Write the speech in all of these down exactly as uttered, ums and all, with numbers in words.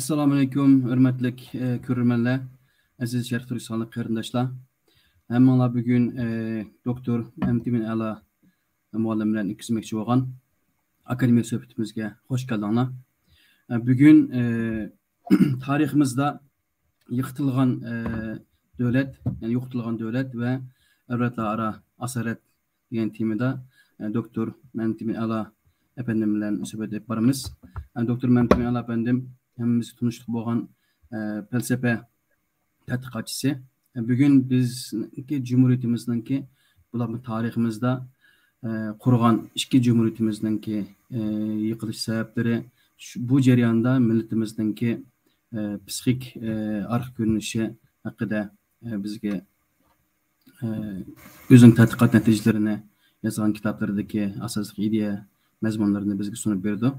ئەسسالامۇئەلەيكۇم، ھۆرمەتلىك، ئە، كۆرۈرمەنلەر، ئەزىز شەرقىي تۈركىستانلىق قېرىنداشلار. ھەممىڭلار بۈگۈن، ئە، دوكتور مەمتىمىن ئەلا مۇئەللىم بىلەن ئۆتكۈزمەكچى بولغان ئاكادېمىيە سۆھبىتىمىزگە خوش كەلدىڭلار. ئە، بۈگۈن، ئە، تارىخىمىزدا يىقىتىلغان، ئە، دۆلەت، يەنى يوقىتىلغان دۆلەت ۋە ئەۋلادلار ئارا ئاسارەت دېگەن تېمىدا، ئە، دوكتور مەمتىمىن ئەلا ئەپەندىم بىلەن سۆھبەت ئېلىپ بارىمىز. ئە، دوكتور مەمتىمىن ئەلا ئەپەندىم ھەممىمىزگە تونۇشلۇق بولغان، ئە، پەلسەپە تەتقىقاتچىسى. بۈگۈن بىزنىڭكى جۇمھۇرىيىتىمىزنىڭكى بۇلارمۇ تارىخىمىزدا، ئە، قۇرغان ئىككى جۇمھۇرىيىتىمىزنىڭكى، ئە، يىقىلىش سەۋەبلىرى، شۇ، بۇ جەرياندا مىللىتىمىزنىڭكى، ئە، پسىخىك، ئە، ئارقا كۆرۈنۈشى ھەققىدە، ئە، بىزگە، ئە، ئۆزىنىڭ تەتقىقات نەتىجىلىرىنى يازغان كىتابلىرىدىكى ئاساسلىق ئىدىيە مەزمۇنلىرىنى بىزگە سۇنۇپ بېرىدۇ.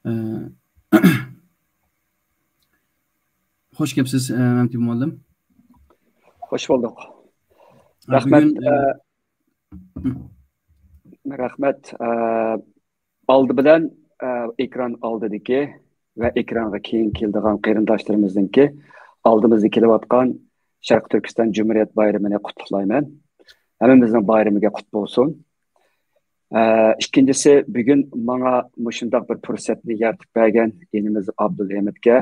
ئە، خوش كەپسىز، ئە، مەمتىمىن مۇئەللىم. خوش بولدۇق. ئە، رەھمەت، بۈگۈن، ئە، ئە، ھم. رەھمەت. ئە، ئالدى بىلەن، ئە، ئېكران ئالدىدىكى ۋە ئېكرانغا كېيىن كېلىدىغان قېرىنداشلىرىمىزنىڭكى ئالدىمىزدا كېلىۋاتقان شەرقىي تۈركىستان جۇمھۇرىيەت بايرىمىنى قۇتلۇقلايمەن. ھەممىمىزنىڭ بايرىمىگە قۇتلۇق بولسۇن. ئە، ئىككىنچىسى، بۈگۈن ماڭا مۇشۇنداق بىر پۇرسەتنى يارىتىپ بەرگەن ئىنىمىز ئابدۇلھەمىدكە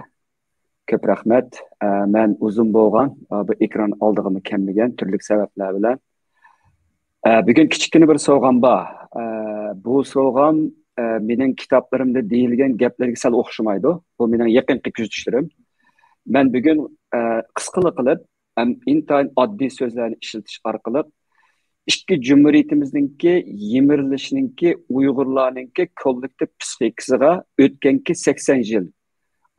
كۆپ رەھمەت. ئە، مەن ئۇزۇن بولغان، ئە، بۇ ئېكران ئالدىغىمۇ كەلمىگەن تۈرلۈك سەۋەبلەر بىلەن. ئە، بۈگۈن كىچىككىنە بىر سوۋغام بار. ئە، بۇ سوۋغام، ئە، مېنىڭ كىتابلىرىمدا دېيىلگەن گەپلەرگە سەل ئوخشىمايدۇ. بۇ مېنىڭ يېقىنقى كۆزىتىشلىرىم. مەن بۈگۈن، ئە، قىسقىلا قىلىپ، ھەم ئىنتايىن ئاددىي سۆزلەرنى ئىشلىتىش ئارقىلىق ئىككى جۇمھۇرىيىتىمىزنىڭكى يىمىرىلىشىنىڭكى ئۇيغۇرلارنىڭكى كوللېكتىپ پسىخىكىسىغا ئۆتكەنكى سەكسەن يىل،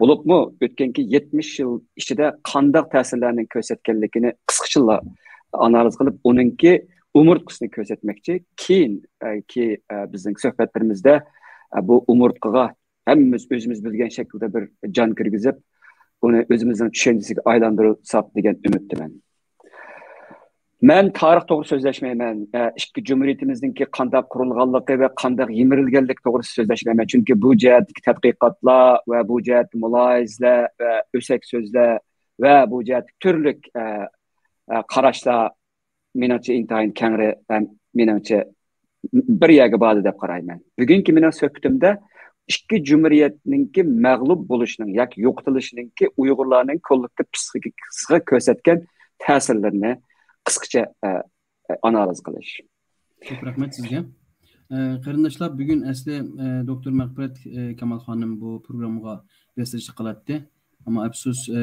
بولۇپمۇ ئۆتكەنكى يەتمىش يىل ئىچىدە قانداق تەسىرلەرنى كۆرسەتكەنلىكىنى قىسقىچىلا ئانالىز قىلىپ، ئۇنىڭكى ئومۇرتقىسىنى كۆرسەتمەكچى. كېيىن، ئە، كى-، ئە، بىزنىڭ سۆھبەتلىرىمىزدە، ئە، بۇ ئومۇرتقىغا ھەممىمىز ئۆزىمىز بىلگەن شەكىلدە بىر جان كىرگۈزۈپ، ئۇنى ئۆزىمىزنىڭ چۈشەنچىسىگە ئايلاندۇرساق دېگەن ئۈمىدتىمەن. مەن تارىخ توغرا سۆزلەشمەيمەن. ئە، ئىككى جۇمھۇرىيىتىمىزنىڭكى قانداق قۇرۇلغانلىقى ۋە قانداق يىمىرىلگەنلىكى توغرىسىدا سۆزلەشمەيمەن. چۈنكى بۇ جەھەتتىكى تەتقىقاتلار ۋە بۇ جەھەتتە مۇلاھىزىلەر ۋە ئۆسەك سۆزلەر ۋە بۇ جەھەتتىكى تۈرلۈك، ئە، ئە، قاراشلار مېنىڭچە ئىنتايىن كەڭرى ھەم مېنىڭچە بىر يەرگە باردى دەپ قارايمەن. بۈگۈنكى مېنىڭ سۆھبىتىمدە ئىككى جۇمھۇرىيەتنىڭكى مەغلۇپ بولۇشىنىڭ ياكى يوقىتىلىشىنىڭكى ئۇيغۇرلارنىڭ كوللېكتىپ پسىخىكىسىغا كۆرسەتكەن تەسىرلىرىنى قىسقىچە، ئە، ئانالىز قىلىش. كۆپ رەھمەت سىزگە. ئە، قېرىنداشلار، بۈگۈن ئەسلى، ئە، دوكتور مەغپىرەت، ئە، كامال خانىم بۇ پروگراممىغا رەسمىي چىققىلاتتى. ئەمما ئەپسۇس، ئە،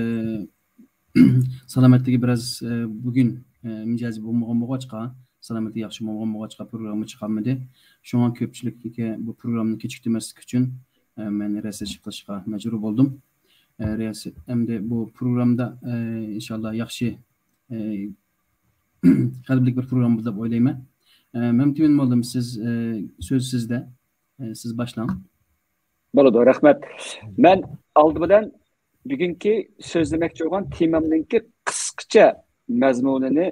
سالامەتلىكى بىراز، ئە، بۈگۈن، ئە، مىجەزى بولمىغان بولغاچقا، سالامەتلىكى ياخشى بولمىغان بولغاچقا، پروگرامما چىقالمىدى. شۇڭا كۆپچىلىككە بۇ پروگراممىنى كېچىكتۈرمەسلىك ئۈچۈن، ئە، مەن رەسمىي چىقىرىشقا مەجبۇر بولدۇم. ئە، رەس-، ئەمدى بۇ پروگرامدا، ئە، ئىنشاللا ياخشى، ئە، غەلىبىلىك بىر پروگرامما بولىدۇ دەپ ئويلايمەن. ئە، مەمتىمىن مۇئەللىم، سىز، ئە، سۆز سىزدە. ئە، سىز باشلاڭ. بولىدۇ، رەھمەت. مەن ئالدى بىلەن بۈگۈنكى سۆزلىمەكچى بولغان تېمامنىڭكى قىسقىچە مەزمۇنىنى،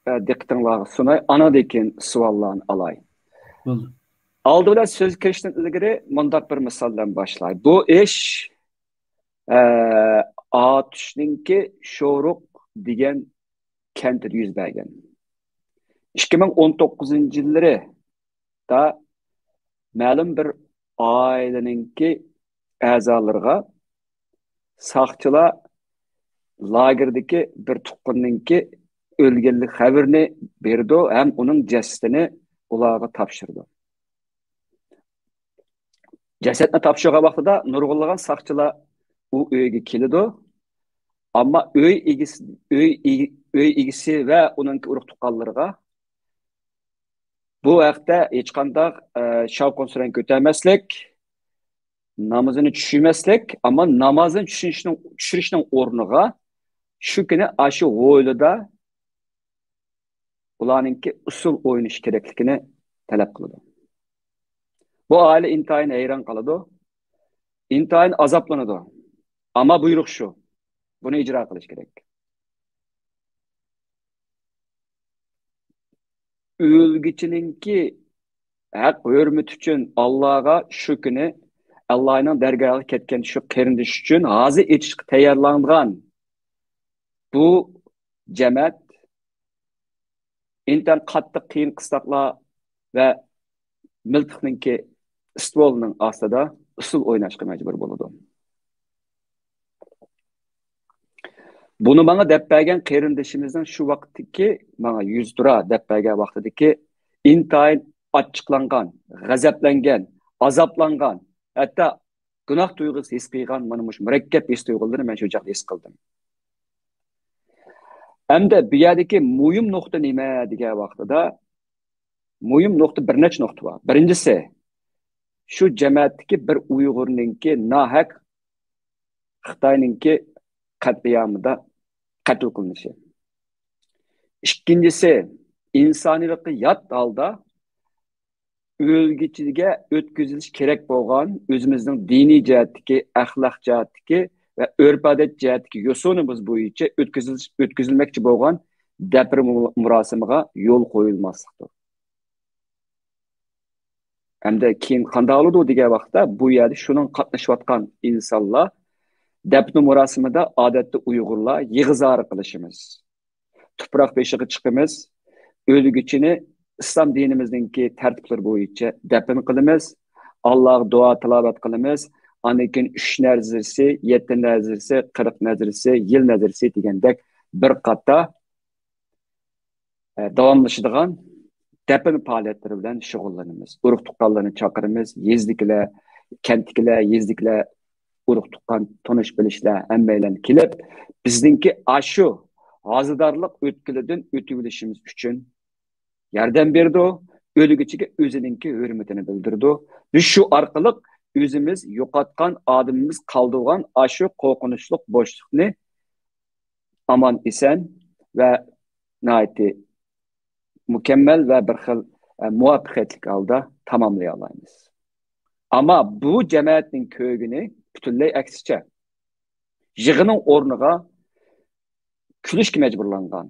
ئە، دىققىتىڭلارغا سۇناي، ئانىڭدىن كېيىن سوئاللارنى ئالاي. بولدى. ئالدى بىلەن سۆز كىرىشتىن ئىلگىرى مۇنداق بىر مىسال بىلەن باشلاي. بۇ ئىش، ئە، ئاتۇشنىڭكى شورۇق دېگەن كەنتىدە يۈز بەرگەن. ئىككى مىڭ ئون توققۇزىنچى يىللىرى دا مەلۇم بىر ئائىلىنىڭكى ئەزالىرىغا ساقچىلار لاگېردىكى بىر تۇغقىنىنىڭكى ئۆلگەنلىك خەۋىرىنى بېرىدۇ ھەم ئۇنىڭ جەسىتىنى ئۇلارغا تاپشۇرىدۇ. جەسەتنى تاپشۇرغان ۋاقتىدا نۇرغۇنلىغان ساقچىلار ئۇ ئۆيگە كېلىدۇ. ئەمما ئۆي ئىگىسى، ئۆي ئىگە-، ئۆي ئىگىسى ۋە ئۇنىڭ ئۇرۇق تۇغقانلىرىغا بۇ ھەقتە ھېچقانداق، ئە، شاۋقۇن سۈرەن كۆتەرمەسلىك، نامىزىنى چۈشۈرمەسلىك، ئەمما نامازىنى چۈشۈرۈشنىڭ، چۈشۈرۈشنىڭ ئورنىغا شۇ كۈنى ئاشۇ ھويلىدا ئۇلارنىڭكى ئۇسسۇل ئوينىشى كېرەكلىكىنى تەلەپ قىلىدۇ. بۇ ئائىلە ئىنتايىن ھەيران قالىدۇ، ئىنتايىن ئازابلىنىدۇ. ئەمما بۇيرۇق شۇ، بۇنى ئىجرا قىلىش كېرەك. ئۆلگۈچىنىڭكى ھەق ھۆرمىتى ئۈچۈن ئاللاغا شۇ كۈنى ئاللاھنىڭ دەرگاھىغا كەتكەن شۇ قېرىندىشى ئۈچۈن ھازا ئېتىشقا تەييارلانغان بۇ جەمەت ئىنتايىن قاتتىق قىيىن قىستاقلار ۋە مىلتىقنىڭكى ئىستولىنىڭ ئاستىدا ئۇسسۇل ئويناشقا مەجبۇر بولىدۇ. بۇنى ماڭا دەپ بەرگەن قېرىندىشىمىزنىڭ شۇ ۋاقىتتىكى، ماڭا يۈزتۇرا دەپ بەرگەن ۋاقتىدىكى ئىنتايىن ئاچچىقلانغان، غەزەپلەنگەن، ئازابلانغان، ھەتتا گۇناھ تۇيغۇسى ھېس قىلغان مانا مۇشۇ مۇرەككەپ ھېس تۇيغۇلىرىنى مەن شۇ چاغدا ھېس قىلدىم. ئەمدى بۇ يەردىكى مۇھىم نۇقتا نېمە دېگەن ۋاقتىدا، مۇھىم نۇقتا، بىر نەچچە نۇقتا بار. بىرىنچىسى، شۇ جەمەتتىكى بىر ئۇيغۇرنىڭكى ناھەق خىتاينىڭكى قەتلىئامىدا قەتل قىلىنىشى. ئىككىنچىسى، ئىنسانىيلىققا يات ھالدا ئۆلگۈچىگە ئۆتكۈزۈلۈش كېرەك بولغان، ئۆزىمىزنىڭ دىنىي جەھەتتىكى، ئەخلاق جەھەتتىكى ۋە ئۆرپ-ئادەت جەھەتتىكى يوسۇنىمىز بويىچە ئۆتكۈزۈلۈش، ئۆتكۈزۈلمەكچى بولغان دەپنە مۇراسىمىغا يول قويۇلماسلىقتۇر. ئەمدى كېيىن قانداق بولىدۇ دېگەن ۋاقىتتا، بۇ يەردە شۇنىڭ قاتنىشىۋاتقان ئىنسانلار دەپنە مۇراسىمىدا ئادەتتە ئۇيغۇرلار يىغا-زار قىلىشىمىز، تۇپراق بېشىغا چىقىمىز، ئۆلگۈچىنى ئىسلام دىنىمىزنىڭكى تەرتىپلىرى بويىچە دەپنە قىلىمىز، ئاللاغا دۇئا تىلاۋەت قىلىمىز. ئاندىن كېيىن ئۈچ نەزىرىسى، يەتتە نەزىرىسى، قىرىق نەزىرىسى، يىل نەزىرىسى دېگەندەك بىر قاتار، ئە، داۋاملىشىدىغان دەپنە پائالىيەتلىرى بىلەن شۇغۇللىنىمىز. ئۇرۇق-تۇغقانلارنى چاقىرىمىز، يېزىدىكىلەر، كەنتتىكىلەر، يېزىدىكىلەر، ئۇرۇق-تۇغقان، تونۇش-بىلىشلەر ھەممەيلەن كېلىپ، بىزنىڭكى ئاشۇ ھازىدارلىق ئۆتكىلىدىن ئۆتۈۋېلىشىمىز ئۈچۈن ياردەم بېرىدۇ، ئۆلگۈچىگە ئۆزىنىڭكى ھۆرمىتىنى بىلدۈرىدۇ. بىز شۇ ئارقىلىق ئۆزىمىز يوقاتقان، ئادىمىمىز قالدۇرغان ئاشۇ قورقۇنچلۇق بوشلۇقنى ئامان-ئېسەن ۋە ناھايىتى مۇكەممەل ۋە بىر خىل، ئە، مۇۋەپپەقىيەتلىك ھالدا تاماملىيالايمىز. ئەمما بۇ جەمەتنىڭ كۆرگىنى پۈتۈنلەي ئەكسىچە. يىغىننىڭ ئورنىغا كۈلۈشكە مەجبۇرلانغان.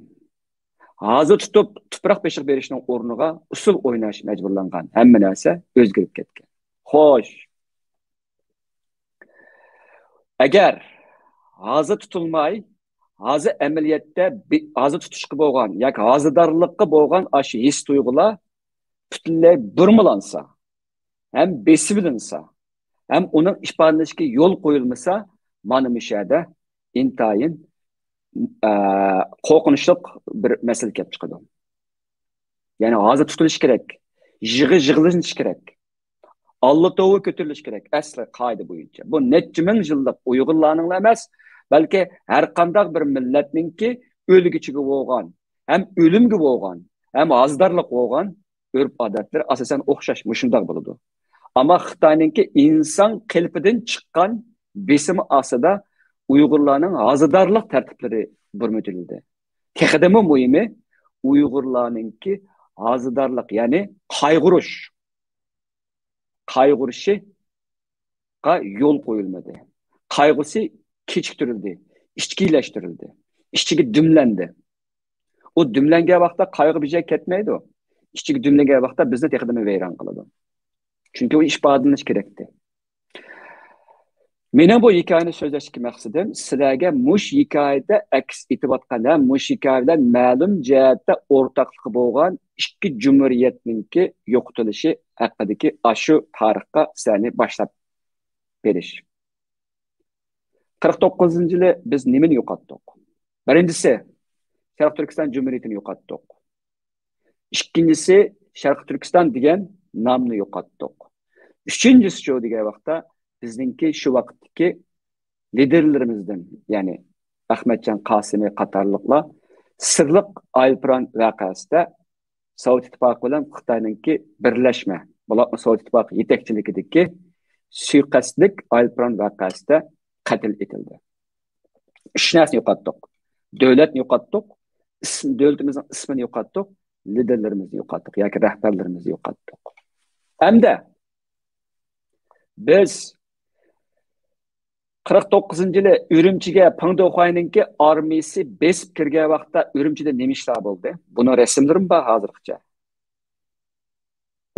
ھازا تۇتۇپ، تۇپراق بېشىغا بېرىشنىڭ ئورنىغا ئۇسسۇل ئويناش مەجبۇرلانغان. ھەممە نەرسە ئۆزگىرىپ كەتكەن. خوش. ئەگەر ھازا تۇتۇلماي، ھازا ئەمەلىيەتتە بى-، ھازا تۇتۇشقا بولغان ياكى ھازىدارلىققا بولغان ئاشۇ ھېس-تۇيغۇلار پۈتۈنلەي بۇرمىلانسا، ھەم بېسىۋېلىنسا، ھەم ئۇنىڭ ئىپادىلىنىشىگە يول قويۇلمىسا، مانا مۇشۇ يەردە ئىنتايىن، ئە، قورقۇنچلۇق بىر مەسىلە كېلىپ چىقىدۇ. يەنى ھازا تۇتۇلۇش كېرەك، يىغا يىغىلىش كېرەك، ئاللا توۋا كۆتۈرۈلۈش كېرەك. ئەسلى قائىدە بويىچە بۇ نەچچە مىڭ يىللىق ئۇيغۇرلارنىڭلا ئەمەس، بەلكى ھەر قانداق بىر مىللەتنىڭكى ئۆلگۈچىگە بولغان، ھەم ئۆلۈمگە بولغان، ھەم ھازىدارلىق بولغان ئۆرپ-ئادەتلىرى ئاساسەن ئوخشاش، مۇشۇنداق بولىدۇ. ئەمما خىتاينىڭكى ئىنسان قېلىپىدىن چىققان بېسىمى ئاستىدا ئۇيغۇرلارنىڭ ھازىدارلىق تەرتىپلىرى بۇرمىتىلدى. تېخىدىنمۇ مۇھىمى، ئۇيغۇرلارنىڭكى ھازىدارلىق، يەنى قايغۇرۇش، قايغۇرۇشىغا يول قويۇلمىدى. قايغۇسى كېچىكتۈرۈلدى، ئىچكىلەشتۈرۈلدى، ئىچىگە دۈملەندى. ئۇ دۈملەنگەن ۋاقىتتا قايغۇ بىجەك كەتمەيدۇ. ئىچىگە دۈملەنگەن ۋاقىتتا بىزنى تېخىدىنمۇ ۋەيران قىلىدۇ. چۈنكى ئۇ ئىپادىلىنىش كېرەكتى. مېنىڭ بۇ ھېكايىنى سۆزلەشتىكى مەقسىتىم، سىلەرگە مۇشۇ ھېكايىدە ئەكس ئېتىۋاتقان ھەم مۇشۇ ھېكايە بىلەن مەلۇم جەھەتتە ئورتاقلىقى بولغان ئىككى جۇمھۇرىيەتنىڭكى يوقىتىلىشى ھەققىدىكى ئاشۇ تارىخقا سىلەرنى باشلاپ بېرىش. قىرىق توققۇزىنچى يىلى بىز نېمىنى يوقاتتۇق؟ بىرىنچىسى، شەرقىي تۈركىستان جۇمھۇرىيىتىنى يوقاتتۇق. ئىككىنچىسى، شەرقىي تۈركىستان دېگەن نامنى يوقاتتۇق. ئۈچىنچىسىچۇ دېگەن ۋاقىتتا، بىزنىڭكى شۇ ۋاقىتتىكى لىدېرلىرىمىزدىن، يەنى ئەخمەتجان قاسىمى قاتارلىقلار سىرلىق ئايروپىلان ۋەقەسىدە سوۋېت ئىتتىپاقى بىلەن خىتاينىڭكى بىرلەشمە، بولۇپمۇ سوۋېت ئىتتىپاقى يېتەكچىلىكىدىكى سۇيىقەستلىك ئايروپىلان ۋەقەسىدە قەتل ئېتىلدى. ئۈچ نەرسىنى يوقاتتۇق. دۆلەتنى يوقاتتۇق، ئىسىم، دۆلىتىمىزنىڭ ئىسمىنى يوقاتتۇق، لىدېرلىرىمىزنى يوقاتتۇق ياكى رەھبەرلىرىمىزنى يوقاتتۇق. ھەمدە بىز قىرىق توققۇزىنچى يىلى ئۈرۈمچىگە پېڭدېخۇەينىڭكى ئارمىيىسى بېسىپ كىرگەن ۋاقىتتا ئۈرۈمچىدە نېمە ئىشلار بولدى؟ بۇنىڭ رەسىملىرىمۇ بار ھازىرغىچە.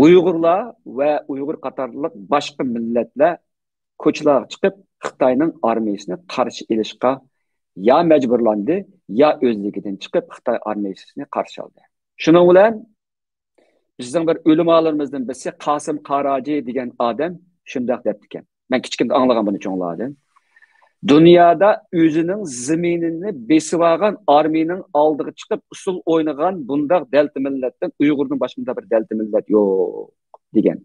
ئۇيغۇرلار ۋە ئۇيغۇر قاتارلىق باشقا مىللەتلەر كوچىلارغا چىقىپ، خىتاينىڭ ئارمىيىسىنى قارشى ئېلىشقا يا مەجبۇرلاندى، يا ئۆزلۈكىدىن چىقىپ، خىتاي ئارمىيىسىنى قارشى ئالدى. شۇنىڭ بىلەن بىزنىڭ بىر ئۆلىمالىرىمىزدىن بىرسى قاسىم قاراجى دېگەن ئادەم شۇنداق دەپتىكەن. مەن كىچىكىمدە ئاڭلىغان بۇنى چوڭلاردىن. دۇنيادا ئۆزىنىڭ زېمىنىنى بېسىۋالغان ئارمىيىنىڭ ئالدىغا چىقىپ ئۇسسۇل ئوينىغان بۇنداق دەلتە مىللەتتىن ئۇيغۇردىن باشقا مۇنداق بىر دەلتە مىللەت يوق دېگەن.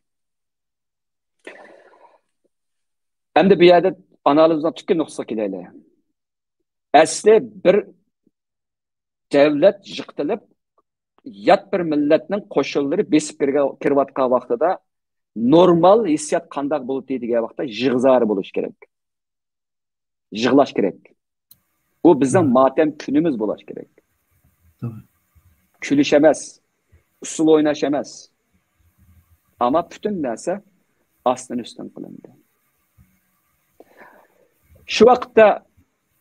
ئەمدى بۇ يەردە ئانالىزنىڭ تۈپكى نۇقتىسىغا كېلەيلى. ئەسلى بىر دۆلەت يىقىتىلىپ، يات بىر مىللەتنىڭ قوشۇنلىرى بېسىپ كىرگەن، كىرىۋاتقان ۋاقتىدا نورمال ھېسسىيات قانداق بولىدۇ دېگەن ۋاقىتتا يىغا زار بولۇش كېرەك. يىغلاش كېرەك. بۇ بىزنىڭ ماتەم كۈنىمىز بولۇش كېرەك. كۈلۈش ئەمەس، ئۇسسۇل ئويناش ئەمەس. ئەمما پۈتۈن نەرسە ئاستىن ئۈستۈن قىلىندى. شۇ ۋاقىتتا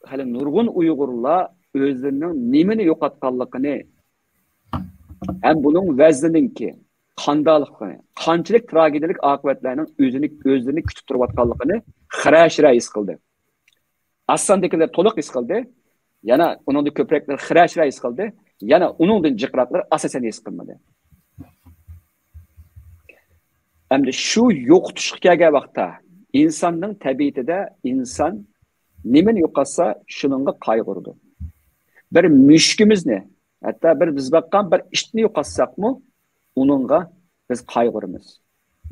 خېلى نۇرغۇن ئۇيغۇرلار ئۆزلىرىنىڭ نېمىنى يوقاتقانلىقىنى ھەم بۇنىڭ ۋەزنىنىڭكى قانداقلىقىنى، قانچىلىك تراگېدىيەلىك ئاقىۋەتلەرنىڭ ئۆزىنى، ئۆزلىرىنى كۈتۈپ تۇرۇۋاتقانلىقىنى خىرە-شىرە ھېس قىلدى. ئاز ساندىكىلەر تولۇق ھېس قىلدى. يەنە ئۇنىڭدىن كۆپرەكلەر خىرە-شىرە ھېس قىلدى. يەنە ئۇنىڭدىن جىقراقلار ئاساسەن ھېس قىلمىدى. ئەمدى شۇ يوقىتىشقا كەلگەن ۋاقىتتا ئىنساننىڭ تەبىئىتىدە ئىنسان نېمىنى يوقاتسا، شۇنىڭغا قايغۇرىدۇ. بىر مۈشۈكىمىزنى، ھەتتا بىر بىز باققان بىر ئىتنى يوقاتساقمۇ، ئۇنىڭغا بىز قايغۇرىمىز.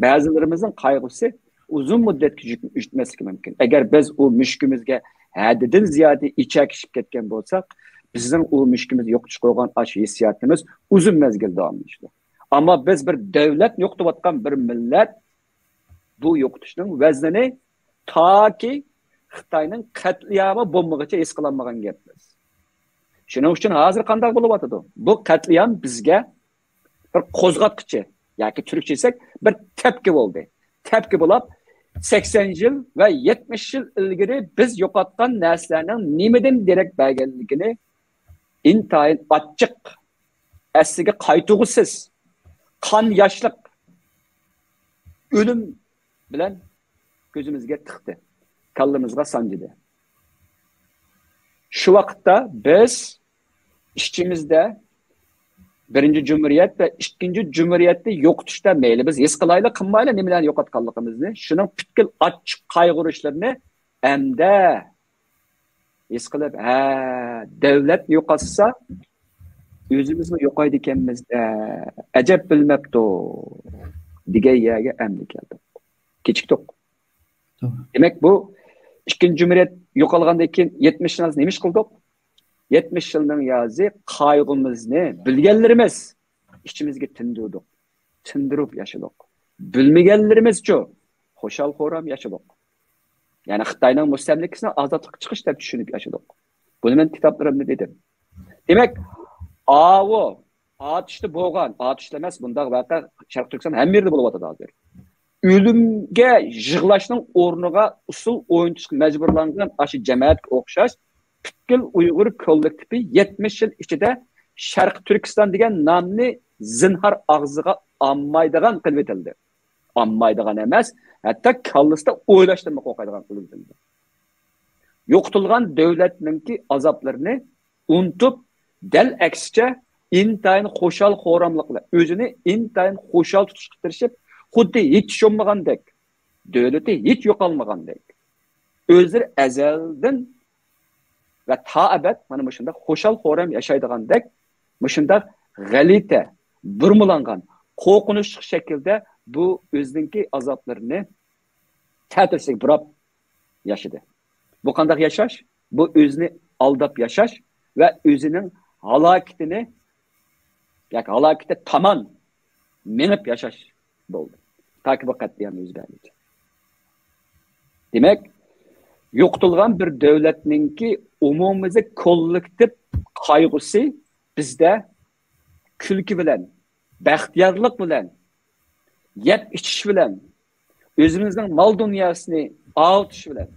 بەزىلىرىمىزنىڭ قايغۇسى ئۇزۇن مۇددەتكە يۈك-، يۈتمەسلىكى مۇمكىن. ئەگەر بىز ئۇ مۈشۈكىمىزگە ھەددىدىن زىيادە ئېچەكىشىپ كەتكەن بولساق، بىزنىڭ ئۇ مۈشۈكىمىزنى يوقىتىشقا بولغان ئاشۇ ھېسسىياتىمىز ئۇزۇن مەزگىل داۋاملىشىدۇ. ئەمما بىز بىر دۆلەتنى يوقىتىۋاتقان بىر مىللەت بۇ يوقىتىشنىڭ ۋەزنىنى تاكى خىتاينىڭ قەتلىئامى بولمىغۇچە ھېس قىلالمىغان گەپمىز. شۇنىڭ ئۈچۈن ھازىر قانداق بولۇۋاتىدۇ؟ بۇ قەتلىئام بىزگە بىر قوزغاتقۇچى ياكى تۈركچە دېسەك بىر تەپكە بولدى. تەپكە بولاپ، سەكسەن يىل ۋە يەتمىش يىل ئىلگىرى بىز يوقاتقان نەرسىلەرنىڭ نېمىدىن دېرەك بەرگەنلىكىنى ئىنتايىن ئاچچىق، ئەسلىگە قايتۇرغۇسىز، قان ياشلىق، ئۆلۈم بىلەن كۆزىمىزگە تىقتى، كاللىمىزغا سانجىدى. شۇ ۋاقىتتا بىز ئىچىمىزدە بىرىنچى جۇمھۇرىيەت ۋە ئىككىنچى جۇمھۇرىيەتنى يوقىتىشتا مەيلى بىز ھېس قىلايلى، قىلمايلى، نېمىلەرنى يوقاتقانلىقىمىزنى، شۇنىڭ پۈتكۈل ئاچچىق قايغۇرۇشلىرىنى ئەمدى ھېس قىلىپ، ھە، دۆلەتنى يوقاتسا، ئۆزىمىزمۇ يوقايدىكەنمىز، ھە، ئەجەب بىلمەپتۇ دېگەن يەرگە ئەمدى كەلدۇق. كېچىكتۇق. توغرا. دېمەك، بۇ ئىككىنچى جۇمھۇرىيەت يوقالغاندىن كېيىن يەتمىش يىلنى نېمە ئىش قىلدۇق؟ يەتمىش يىلنىڭ يازى قايغۇمىزنى بىلگەنلىرىمىز ئىچىمىزگە تىندۇردۇق. تىندۇرۇپ ياشىدۇق. بىلمىگەنلىرىمىزچۇ؟ خۇشال-خۇرام ياشىدۇق. يەنى خىتاينىڭ مۇستەملىكىسىنى ئازادلىققا چىقىش دەپ چۈشىنىپ ياشىدۇق. بۇنى مەن كىتابلىرىمدا دېدىم. دېمەك، ئاۋۇ ئاتۇشتا بولغان، ئاتۇشتا ئەمەس، بۇنداق ۋەقە شەرقىي تۈركىستان ھەممە يېرىدە بولۇۋاتىدۇ ھازىر. ئۆلۈمگە يىغلاشنىڭ ئورنىغا ئۇسسۇل ئوينىتىشقا مەجبۇرلانغان ئاشۇ جەمەتكە ئوخشاش پۈتكۈل ئۇيغۇر كوللېكتىپى يەتمىش يىل ئىچىدە شەرقىي تۈركىستان دېگەن نامنى زىنھار ئاغزىغا ئالمايدىغان قىلىۋېتىلدى. ئالمايدىغان ئەمەس، ھەتتا كاللىسىدا ئويلاشتىنمۇ قورقايدىغان قىلىۋېتىلدى. يوقىتىلغان دۆلەتنىڭكى ئازابلىرىنى ئۇنتۇپ، دەل ئەكسىچە، ئىنتايىن خۇشال-خۇراملىق بىلەن، ئۆزىنى ئىنتايىن خۇشال تۇتۇشقا تىرىشىپ، خۇددى ھېچ بولمىغاندەك، دۆلىتى ھېچ يوقالمىغاندەك، ئۆزلىرى ئەزەلدىن ۋە تا ئەبەد مانا مۇشۇنداق خۇشال-خۇرام ياشايدىغاندەك، مۇشۇنداق غەلىتە، بۇرمىلانغان، قورقۇنچلۇق شەكىلدە بۇ ئۆزىنىڭكى ئازابلىرىنى تەتۈرىسىگە بۇراپ ياشىدى. بۇ قانداق ياشاش؟ بۇ ئۆزىنى ئالداپ ياشاش ۋە ئۆزىنىڭ ھالاكىتىنى ياكى ھالاكىتى تامان مېڭىپ ياشاش بولدى. تاكى بۇ قەتلىئام يۈز بەرگۈچە. دېمەك، يوقىتىلغان بىر دۆلەتنىڭكى ئومۇميۈزلۈك كوللېكتىپ قايغۇسى بىزدە كۈلكە بىلەن، بەختىيارلىق بىلەن، يەپ ئىچىش بىلەن، ئۆزىمىزنىڭ مال دۇنياسىنى ئاۋۇتۇش بىلەن،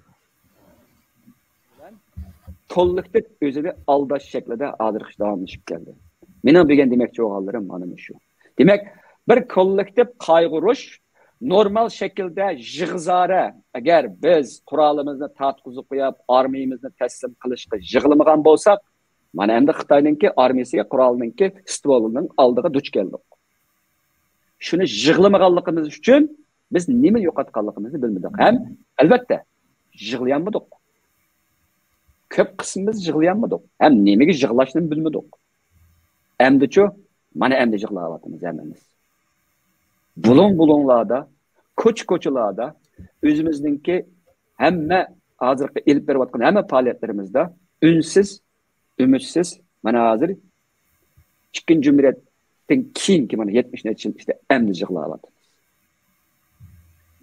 كوللېكتىپ ئۆزىنى ئالداش شەكلىدە ھازىرغىچە داۋاملىشىپ كەلدى. مېنىڭ بۈگۈن دېمەكچى بولغانلىرىم مانا مۇشۇ. دېمەك، بىر كوللېكتىپ قايغۇرۇش، نورمال شەكىلدە يىغا زارە، ئەگەر بىز قورالىمىزنى تارتقۇزۇپ قويۇپ، ئارمىيىمىزنى تەسلىم قىلىشقا يىغلىمىغان بولساق، مانا ئەمدى خىتاينىڭكى ئارمىيىسىگە، قورالىنىڭكى ستولىنىڭ ئالدىغا دۇچ كەلدۇق. شۇنى يىغلىمىغانلىقىمىز ئۈچۈن بىز نېمە يوقاتقانلىقىمىزنى بىلمىدۇق. ھەم، ئەلۋەتتە، يىغلىيالمىدۇق. كۆپ قىسمىمىز يىغلىيالمىدۇق. ھەم نېمىگە يىغلاشنى بىلمىدۇق. ئەمدىچۇ، مانا ئەمدى يىغلاۋاتىمىز ھەممىمىز. بۇلۇڭ-بۇلۇڭلاردا، كوچا-كوچىلاردا، ئۆزىمىزنىڭكى ھەممە ھازىرقى ئېلىپ بېرىۋاتقان ھەممە پائالىيەتلىرىمىزدە ئۈنسىز، ئۈمىدسىز، مانا ھازىر ئىككىنچى جۇمھۇرىيەتتىن كېيىنكى مانا يەتمىش نەچچە يىل ئىچىدە ئەمدى يىغلاۋاتىمىز.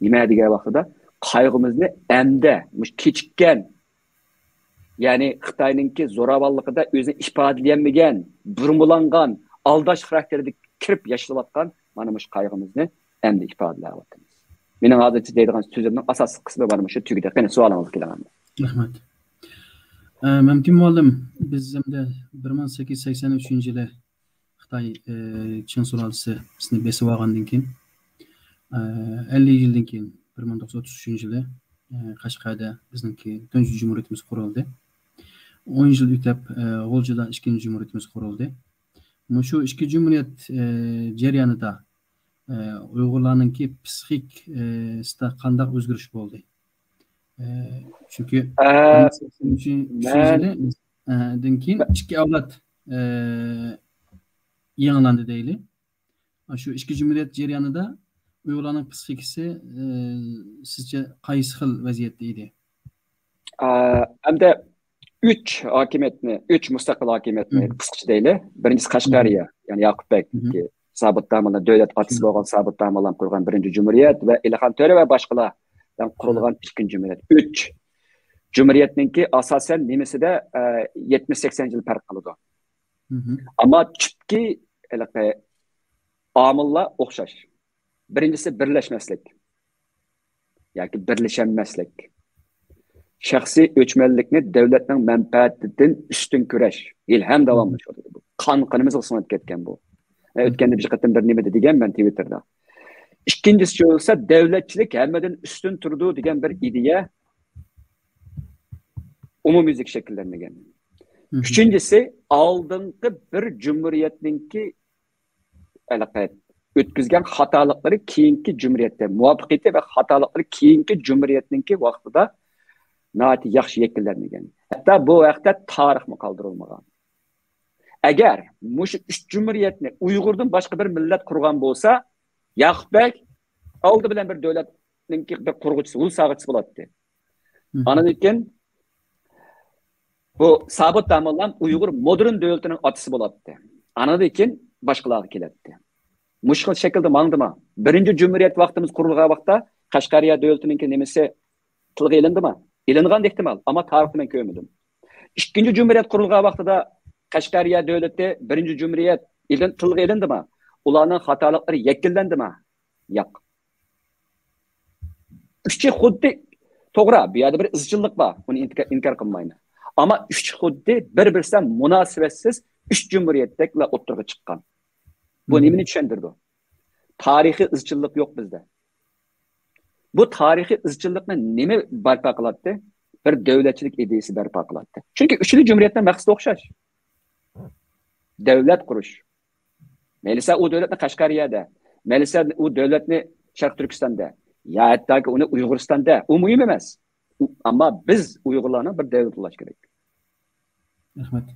نېمە دېگەن ۋاقتىدا قايغۇمىزنى ئەمدى مۇشۇ كېچىككەن، يەنى خىتاينىڭكى زوراۋانلىقىدا ئۆزىنى ئىپادىلىيەلمىگەن، بۇرمىلانغان، ئالداش خاراكتېرىدە كىرىپ ياشىۋاتقان مانا مۇشۇ قايغۇمىزنى ئەمدى ئىپادىلەۋاتىمىز. مېنىڭ ھازىرچە دەيدىغان سۆزۈمنىڭ ئاساسلىق قىسمى مانا مۇشۇ تۈگىدى. قېنى، سوئالىڭىزغا كېلىڭ ئەمدى. رەھمەت. ئە، مەمتىن مۇئەللىم، بىز ئەمدى بىر مىڭ سەككىز يۈز سەكسەن ئۈچىنچى يىلى خىتاي، ئە، چىڭ سۇلالىسى بىزنى بېسىپ ئالغاندىن كېيىن، ئە، ئەللىك يىلدىن كېيىن، بىر مىڭ توققۇز يۈز ئوتتۇز ئۈچىنچى يىلى، ئە، قەشقەردە بىزنىڭكى تۇنجى جۇمھۇرىيىتىمىز قۇرۇلدى. ئون يىل ئۆتۈپ، ئە، غۇلجىدا ئىككىنچى جۇمھۇرىيىتىمىز قۇرۇلدى. مۇشۇ ئىككى جۇمھۇرىيەت، ئە، جەريانىدا، ئە، ئۇيغۇرلارنىڭكى پسىخىكىسىدا قانداق ئۆزگىرىش بولدى؟ ئە، چۈنكى ئە، مەن دىن كېيىن ئىككى ئەۋلاد، ئە، يېڭىلاندى دەيلى. شۇ ئىككى جۇمھۇرىيەت جەريانىدا ئۇيغۇرلارنىڭ پسىخىكىسى، ئە، سىزچە قايسى خىل ۋەزىيەتتە ئىدى؟ ئە، ئەمدى ئۈچ ھاكىمىيەتنى، ئۈچ مۇستەقىل ھاكىمىيەتنى قىسقىچە دەيلى. بىرىنچىسى قەشقەرىيە، يەنى ياقۇپ بەگ، سابىت داموللام، دۆلەت ئاتىسى بولغان سابىت داموللام قۇرغان بىرىنچى جۇمھۇرىيەت ۋە ئېلىخان تۆرە ۋە باشقىلار بىلەن قۇرۇلغان ئىككىنچى جۇمھۇرىيەت. ئۈچ جۇمھۇرىيەتنىڭكى ئاساسەن نېمىسىدە، ئە، يەتمىش سەكسەن يىل پەرق قىلىدۇ. ئەمما تۈپكى ھېلىقى ئامىللار ئوخشاش. بىرىنچىسى بىرلەشمەسلىك ياكى بىرلىشەلمەسلىك. شەخسىي ئۆچمەنلىكنى دۆلەتنىڭ مەنپەئەتىدىن ئۈستۈن كۆرۈش. ھېلىھەم داۋاملىشىۋاتىدۇ. بۇ قان قېنىمىزغا سىڭىپ كەتكەن بۇ. ئە، ئۆتكەندە بىر قېتىم بىر نېمىدە دېگەنمەن تىۋىتتېردا. ئىككىنچىسى بولسا دۆلەتچىلىك ھەممىدىن ئۈستۈن تۇرىدۇ دېگەن بىر ئىدىيە ئومۇميۈزلۈك شەكىللەنمىگەن. ئۈچىنچىسى، ئالدىنقى بىر جۇمھۇرىيەتنىڭكى ھېلىقى ئۆتكۈزگەن خاتالىقلىرى كېيىنكى جۇمھۇرىيەتتە، مۇۋەپپەقىيىتى ۋە خاتالىقلىرى كېيىنكى جۇمھۇرىيەتنىڭكى ۋاقتىدا ناھايىتى ياخشى يەكۈنلەنمىگەن. ھەتتا بۇ ھەقتە تارىخمۇ قالدۇرۇلمىغان. ئەگەر مۇشۇ ئۈچ جۇمھۇرىيەتنى ئۇيغۇردىن باشقا بىر مىللەت قۇرغان بولسا، ياقۇپ بەگ ئالدى بىلەن بىر دۆلەتنىڭكى بىر قۇرغۇچىسى، ھۇل ساغىچىسى بولاتتى. ئاندىن كېيىن بۇ سابىت داموللام ئۇيغۇر مودېرن دۆلىتىنىڭ ئاتىسى بولاتتى. ئاندىن كېيىن باشقىلارغا كېلەتتى. مۇشۇ خىل شەكىلدە ماڭدىما؟ بىرىنچى جۇمھۇرىيەت ۋاقتىمىز قۇرۇلغان ۋاقىتتا قەشقەرىيە دۆلىتىنىڭكى نېمىسى تىلغا ئېلىندىما؟ ئېلىنغان ئېھتىمال، ئەمما تارىختا مەن كۆرمىدىم. ئىككىنچى جۇمھۇرىيەت قۇرۇلغان ۋاقتىدا قەشقەرىيە دۆلىتى، بىرىنچى جۇمھۇرىيەت ئېلىن-، تىلغا ئېلىندىما؟ ئۇلارنىڭ خاتالىقلىرى يەكۈنلەندىما؟ ياق. ئۈچى خۇددى، توغرا، بۇ يەردە بىر ئىزچىللىق بار، ئۇنى ئىنكا-، ئىنكار قىلمايمەن. ئەمما ئۈچ خۇددى بىر-بىرسى مۇناسىۋەتسىز ئۈچ جۇمھۇرىيەتتەكلا ئوتتۇرىغا چىققان. بۇ نېمىنى چۈشەندۈرىدۇ؟ تارىخىي ئىزچىللىق يوق بىزدە. بۇ تارىخىي ئىزچىللىقنى نېمە بەرپا قىلاتتى؟ بىر دۆلەتچىلىك ئىدىيىسى بەرپا قىلاتتى. چۈنكى ئۈچىلا جۇمھۇرىيەتنىڭ مەقسىتى ئوخشاش. دۆلەت قۇرۇش. مەيلىسە ئۇ دۆلەتنى قەشقەرىيەدە، مەيلىسە ئۇ دۆلەتنى شەرقىي تۈركىستاندا، يا ھەتتاكى ئۇنى ئۇيغۇرىستاندا، ئۇ مۇھىم ئەمەس. ئەمما بىز ئۇيغۇرلارنىڭ بىر دۆلەت بولۇش كېرەك.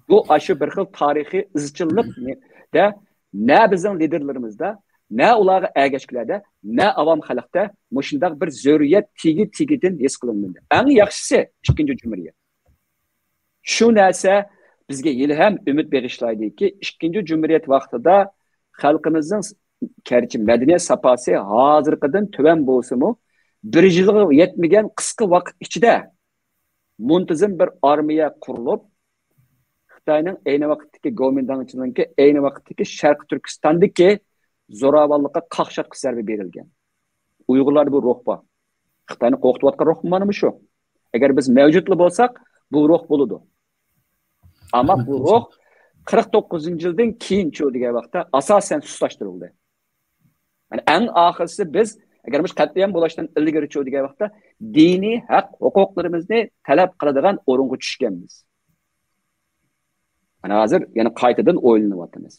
بۇ ئاشۇ بىر خىل تارىخىي ئىزچىللىقدا نە بىزنىڭ لىدېرلىرىمىزدا، نە ئۇلارغا ئەگەشكۈلەردە، نە ئاۋام خەلقتە مۇشۇنداق بىر زۆرۈرىيەت تېگى-تېگىدىن ھېس قىلىنمىدى. ئەڭ ياخشىسى ئىككىنچى جۇمھۇرىيەت. شۇ نەرسە بىزگە ھېلىھەم ئۈمىد بېغىشلايدۇكى، ئىككىنچى جۇمھۇرىيەت ۋاقتىدا خەلقىمىزنىڭ گەرچە مەدەنىيەت ساپاسى ھازىرقىدىن تۆۋەن بولسىمۇ، بىر يىلغا يەتمىگەن قىسقا ۋاقىت ئىچىدە مۇنتىزىم بىر ئارمىيە قۇرۇلۇپ، خىتاينىڭ ئەينى ۋاقىتتىكى گومىنداڭچىنىڭكى ئەينى ۋاقىتتىكى شەرقىي تۈركىستاندىكى زوراۋانلىققا قاقشاتقۇچ زەربە بېرىلگەن. ئۇيغۇرلاردا بۇ روھ بار. خىتاينى قورقۇتۇۋاتقان روھ مانا مۇشۇ. ئەگەر بىز مەۋجۇتلا بولساق، بۇ روھ بولىدۇ. ئەمما بۇ روھ قىرىق توققۇزىنچى يىلدىن كېيىنچۇ دېگەن ۋاقىتتا ئاساسەن سۇسلاشتۇرۇلدى. يەنى ئەڭ ئاخىرسى بىز ئەگەر مۇشۇ قەتلىئام بولۇشتىن ئىلگىرىچۇ دېگەن ۋاقىتتا دىنىي ھەق ھوقۇقلىرىمىزنى تەلەپ قىلىدىغان ئورۇنغا چۈشكەنمىز. مانا ھازىر يەنە قايتىدىن ئويلىنىۋاتىمىز.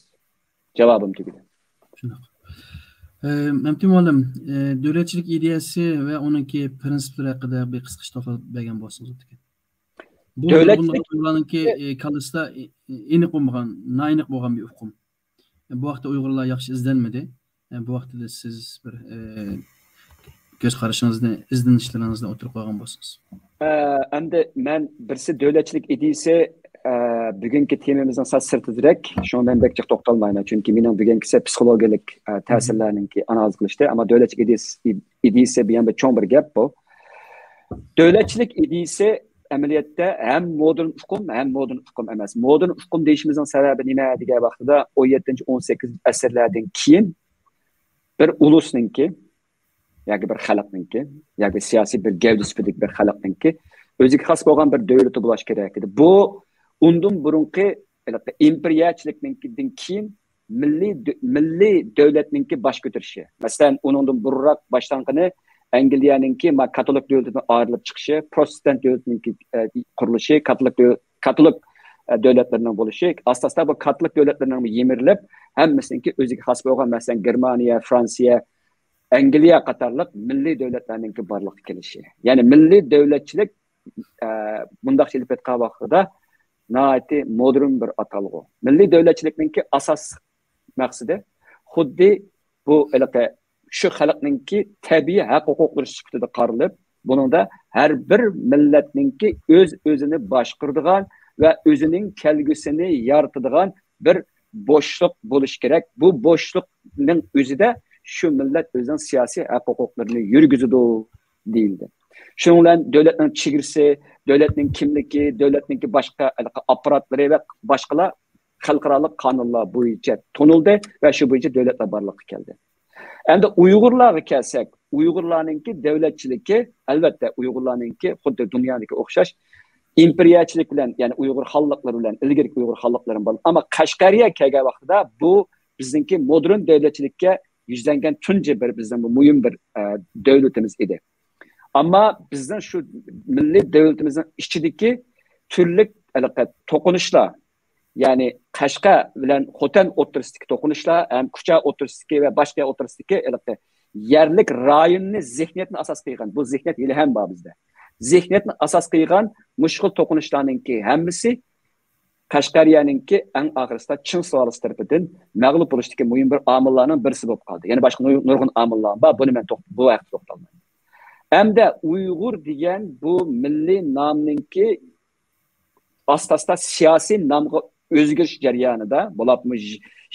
جاۋابىم تۈگىدى. شۇنداق. ئە، مەمتىن مۇئەللىم، ئە، دۆلەتچىلىك ئىدىيەسى ۋە ئۇنىڭكى پىرىنسىپلىرى ھەققىدە بىر قىسقىچە توختالىپ بەرگەن بولسىڭىز بولىدىكەن. بۇ دۆلەتچىلىك ئۇيغۇرلارنىڭكى، ئە، كاللىسىدا، ئە، ئېنىق بولمىغان، نائېنىق بولغان بىر ئۇقۇم. بۇ ھەقتە ئۇيغۇرلار ياخشى ئىزدەنمىدى. بۇ ھەقتە سىز بىر، ئە، كۆز قارىشىڭىزنى، ئىزدىنىشلىرىڭىزنى ئوتتۇرىغا قويغان بولسىڭىز. ئە، ئەمدى مەن بىرسى دۆلەتچىلىك ئىدىيىسى، ئە، بۈگۈنكى تېمىمىزنىڭ سەل سىرتىدىرەك. شۇڭا مەن بەك جىق توختالمايمەن. چۈنكى مېنىڭ بۈگۈنكىسى پسىخولوگىيەلىك، ئە، تەسىرلەرنىڭكى ئانالىز قىلىشتى. ئەمما دۆلەتچىلىك ئىدىيىسى، ئىدىيىسى بۇ يەنە بىر چوڭ بىر گەپ بۇ. دۆلەتچىلىك ئىدىيىسى ئەمەلىيەتتە ھەم مودېرن ئۇقۇم، ھەم مودېرن ئۇقۇم ئەمەس. مودېرن ئۇقۇم دېيىشىمىزنىڭ سەۋەبى نېمە دېگەن ۋاقتىدا، ئون يەتتىنچى، ئون سەككىزىنچى ئەسىرلەردىن كېيىن بىر ئۇلۇسنىڭكى ياكى بىر خەلقنىڭكى ياكى سىياسىي بىر گەۋدە سۈپىتىدىكى بىر خەلقنىڭكى ئۆزىگە خاس بولغان بىر دۆلىتى بولۇش كېرەك ئىدى. بۇ ئۇندىن بۇرۇنقى ئىمپېرىيەچىلىكنىڭكىدىن كېيىن مىللىي دۆ-، مىللىي دۆلەتنىڭكى باش كۆتۈرۈشى. مەسىلەن، ئۇنىڭدىن بۇرۇنراق باشلانغىنى ئەنگلىيەنىڭكى ما كاتولىك دۆلىتىدىن ئايرىلىپ چىقىشى، پروتېستانت دۆلىتىنىڭكى، ئە، قۇرۇلۇشى، كاتولىك دۆ-، كاتولىك، ئە، دۆلەتلىرىنىڭ بولۇشى، ئاستا-ئاستا بۇ كاتولىك دۆلەتلىرىنىڭ يىمىرىلىپ، ھەممىسىنىڭكى ئۆزىگە خاس بولغان، مەسىلەن، گېرمانىيە، فرانسىيە، ئەنگلىيە قاتارلىق مىللىي دۆلەتلەرنىڭكى بارلىققا كېلىشى. يەنى مىللىي دۆلەتچىلىك، ئە، مۇنداقچە ئېلىپ ئېيتقان ۋاقتىدا ناھايىتى مودېرن بىر ئاتالغۇ. مىللىي دۆلەتچىلىكنىڭكى ئاساسلىق مەقسىتى خۇددى بۇ ھېلىقى شۇ خەلقنىڭكى تەبىئىي ھەق ھوقۇقلىرى سۈپىتىدە قارىلىپ، بۇنىڭدا ھەر بىر مىللەتنىڭكى ئۆز-ئۆزىنى باشقۇرىدىغان ۋە ئۆزىنىڭ كەلگۈسىنى يارىتىدىغان بىر بوشلۇق بولۇشى كېرەك. بۇ بوشلۇقنىڭ ئۆزىدە شۇ مىللەت ئۆزىنىڭ سىياسىي ھەق ھوقۇقلىرىنى يۈرگۈزىدۇ دېيىلدى. شۇنىڭ بىلەن دۆلەتنىڭ چېگرىسى، دۆلەتنىڭ كىملىكى، دۆلەتنىڭكى باشقا ئاپپاراتلىرى ۋە باشقىلار خەلقئارالىق قانۇنلار بويىچە تونۇلدى ۋە شۇ بويىچە دۆلەتلەر بارلىققا كەلدى. ئەمدى ئۇيغۇرلارغا كەلسەك، ئۇيغۇرلارنىڭكى دۆلەتچىلىكى، ئەلۋەتتە، ئۇيغۇرلارنىڭكى خۇددى دۇنيادىكى ئوخشاش ئىمپېرىيەچىلىك بىلەن، يەنى ئۇيغۇر خانلىقلىرى بىلەن، ئىلگىرىكى ئۇيغۇر خانلىقلىرى بىلەن، ئەمما قەشقەرىيە كەلگەن ۋاقتىدا بۇ بىزنىڭكى مودېرن دۆلەتچىلىككە يۈزلەنگەن تۇنجى بىر، بىزنىڭ بۇ مۇھىم بىر، ئە، دۆلىتىمىز ئىدى. ئەمما بىزنىڭ شۇ مىللىي دۆلىتىمىزنىڭ ئىچىدىكى تۈرلۈك ھېلىقى توقۇنۇشلار، يەنى قەشقەر بىلەن خوتەن ئوتتۇرىسىدىكى توقۇنۇشلار ھەم كۇچا ئوتتۇرىسىدىكى ۋە باشقا ئوتتۇرىسىدىكى ھېلىقى يەرلىك رايوننى، زېھنىيەتنى ئاساس قىلغان، بۇ زېھنىيەت ھېلىھەم بار بىزدە. زېھنىيەتنى ئاساس قىلغان مۇشۇ خىل توقۇنۇشلارنىڭكى ھەممىسى قەشقەرىيەنىڭكى ئەڭ ئاخىرىسىدا چىڭ سۇلالىسى تەرىپىدىن مەغلۇپ بولۇشتىكى مۇھىم بىر ئامىللارنىڭ بىرسى بولۇپ قالدى. يەنە باشقا نۇر-، نۇرغۇن ئامىللار بار، بۇنى مەن توخ-، بۇ ھەقتە توختالمايمەن. ئەمدى ئۇيغۇر دېگەن بۇ مىللىي نامنىڭكى ئاستا-ئاستا سىياسىي نامغا ئۆزگىرىش جەريانىدا، بولۇپمۇ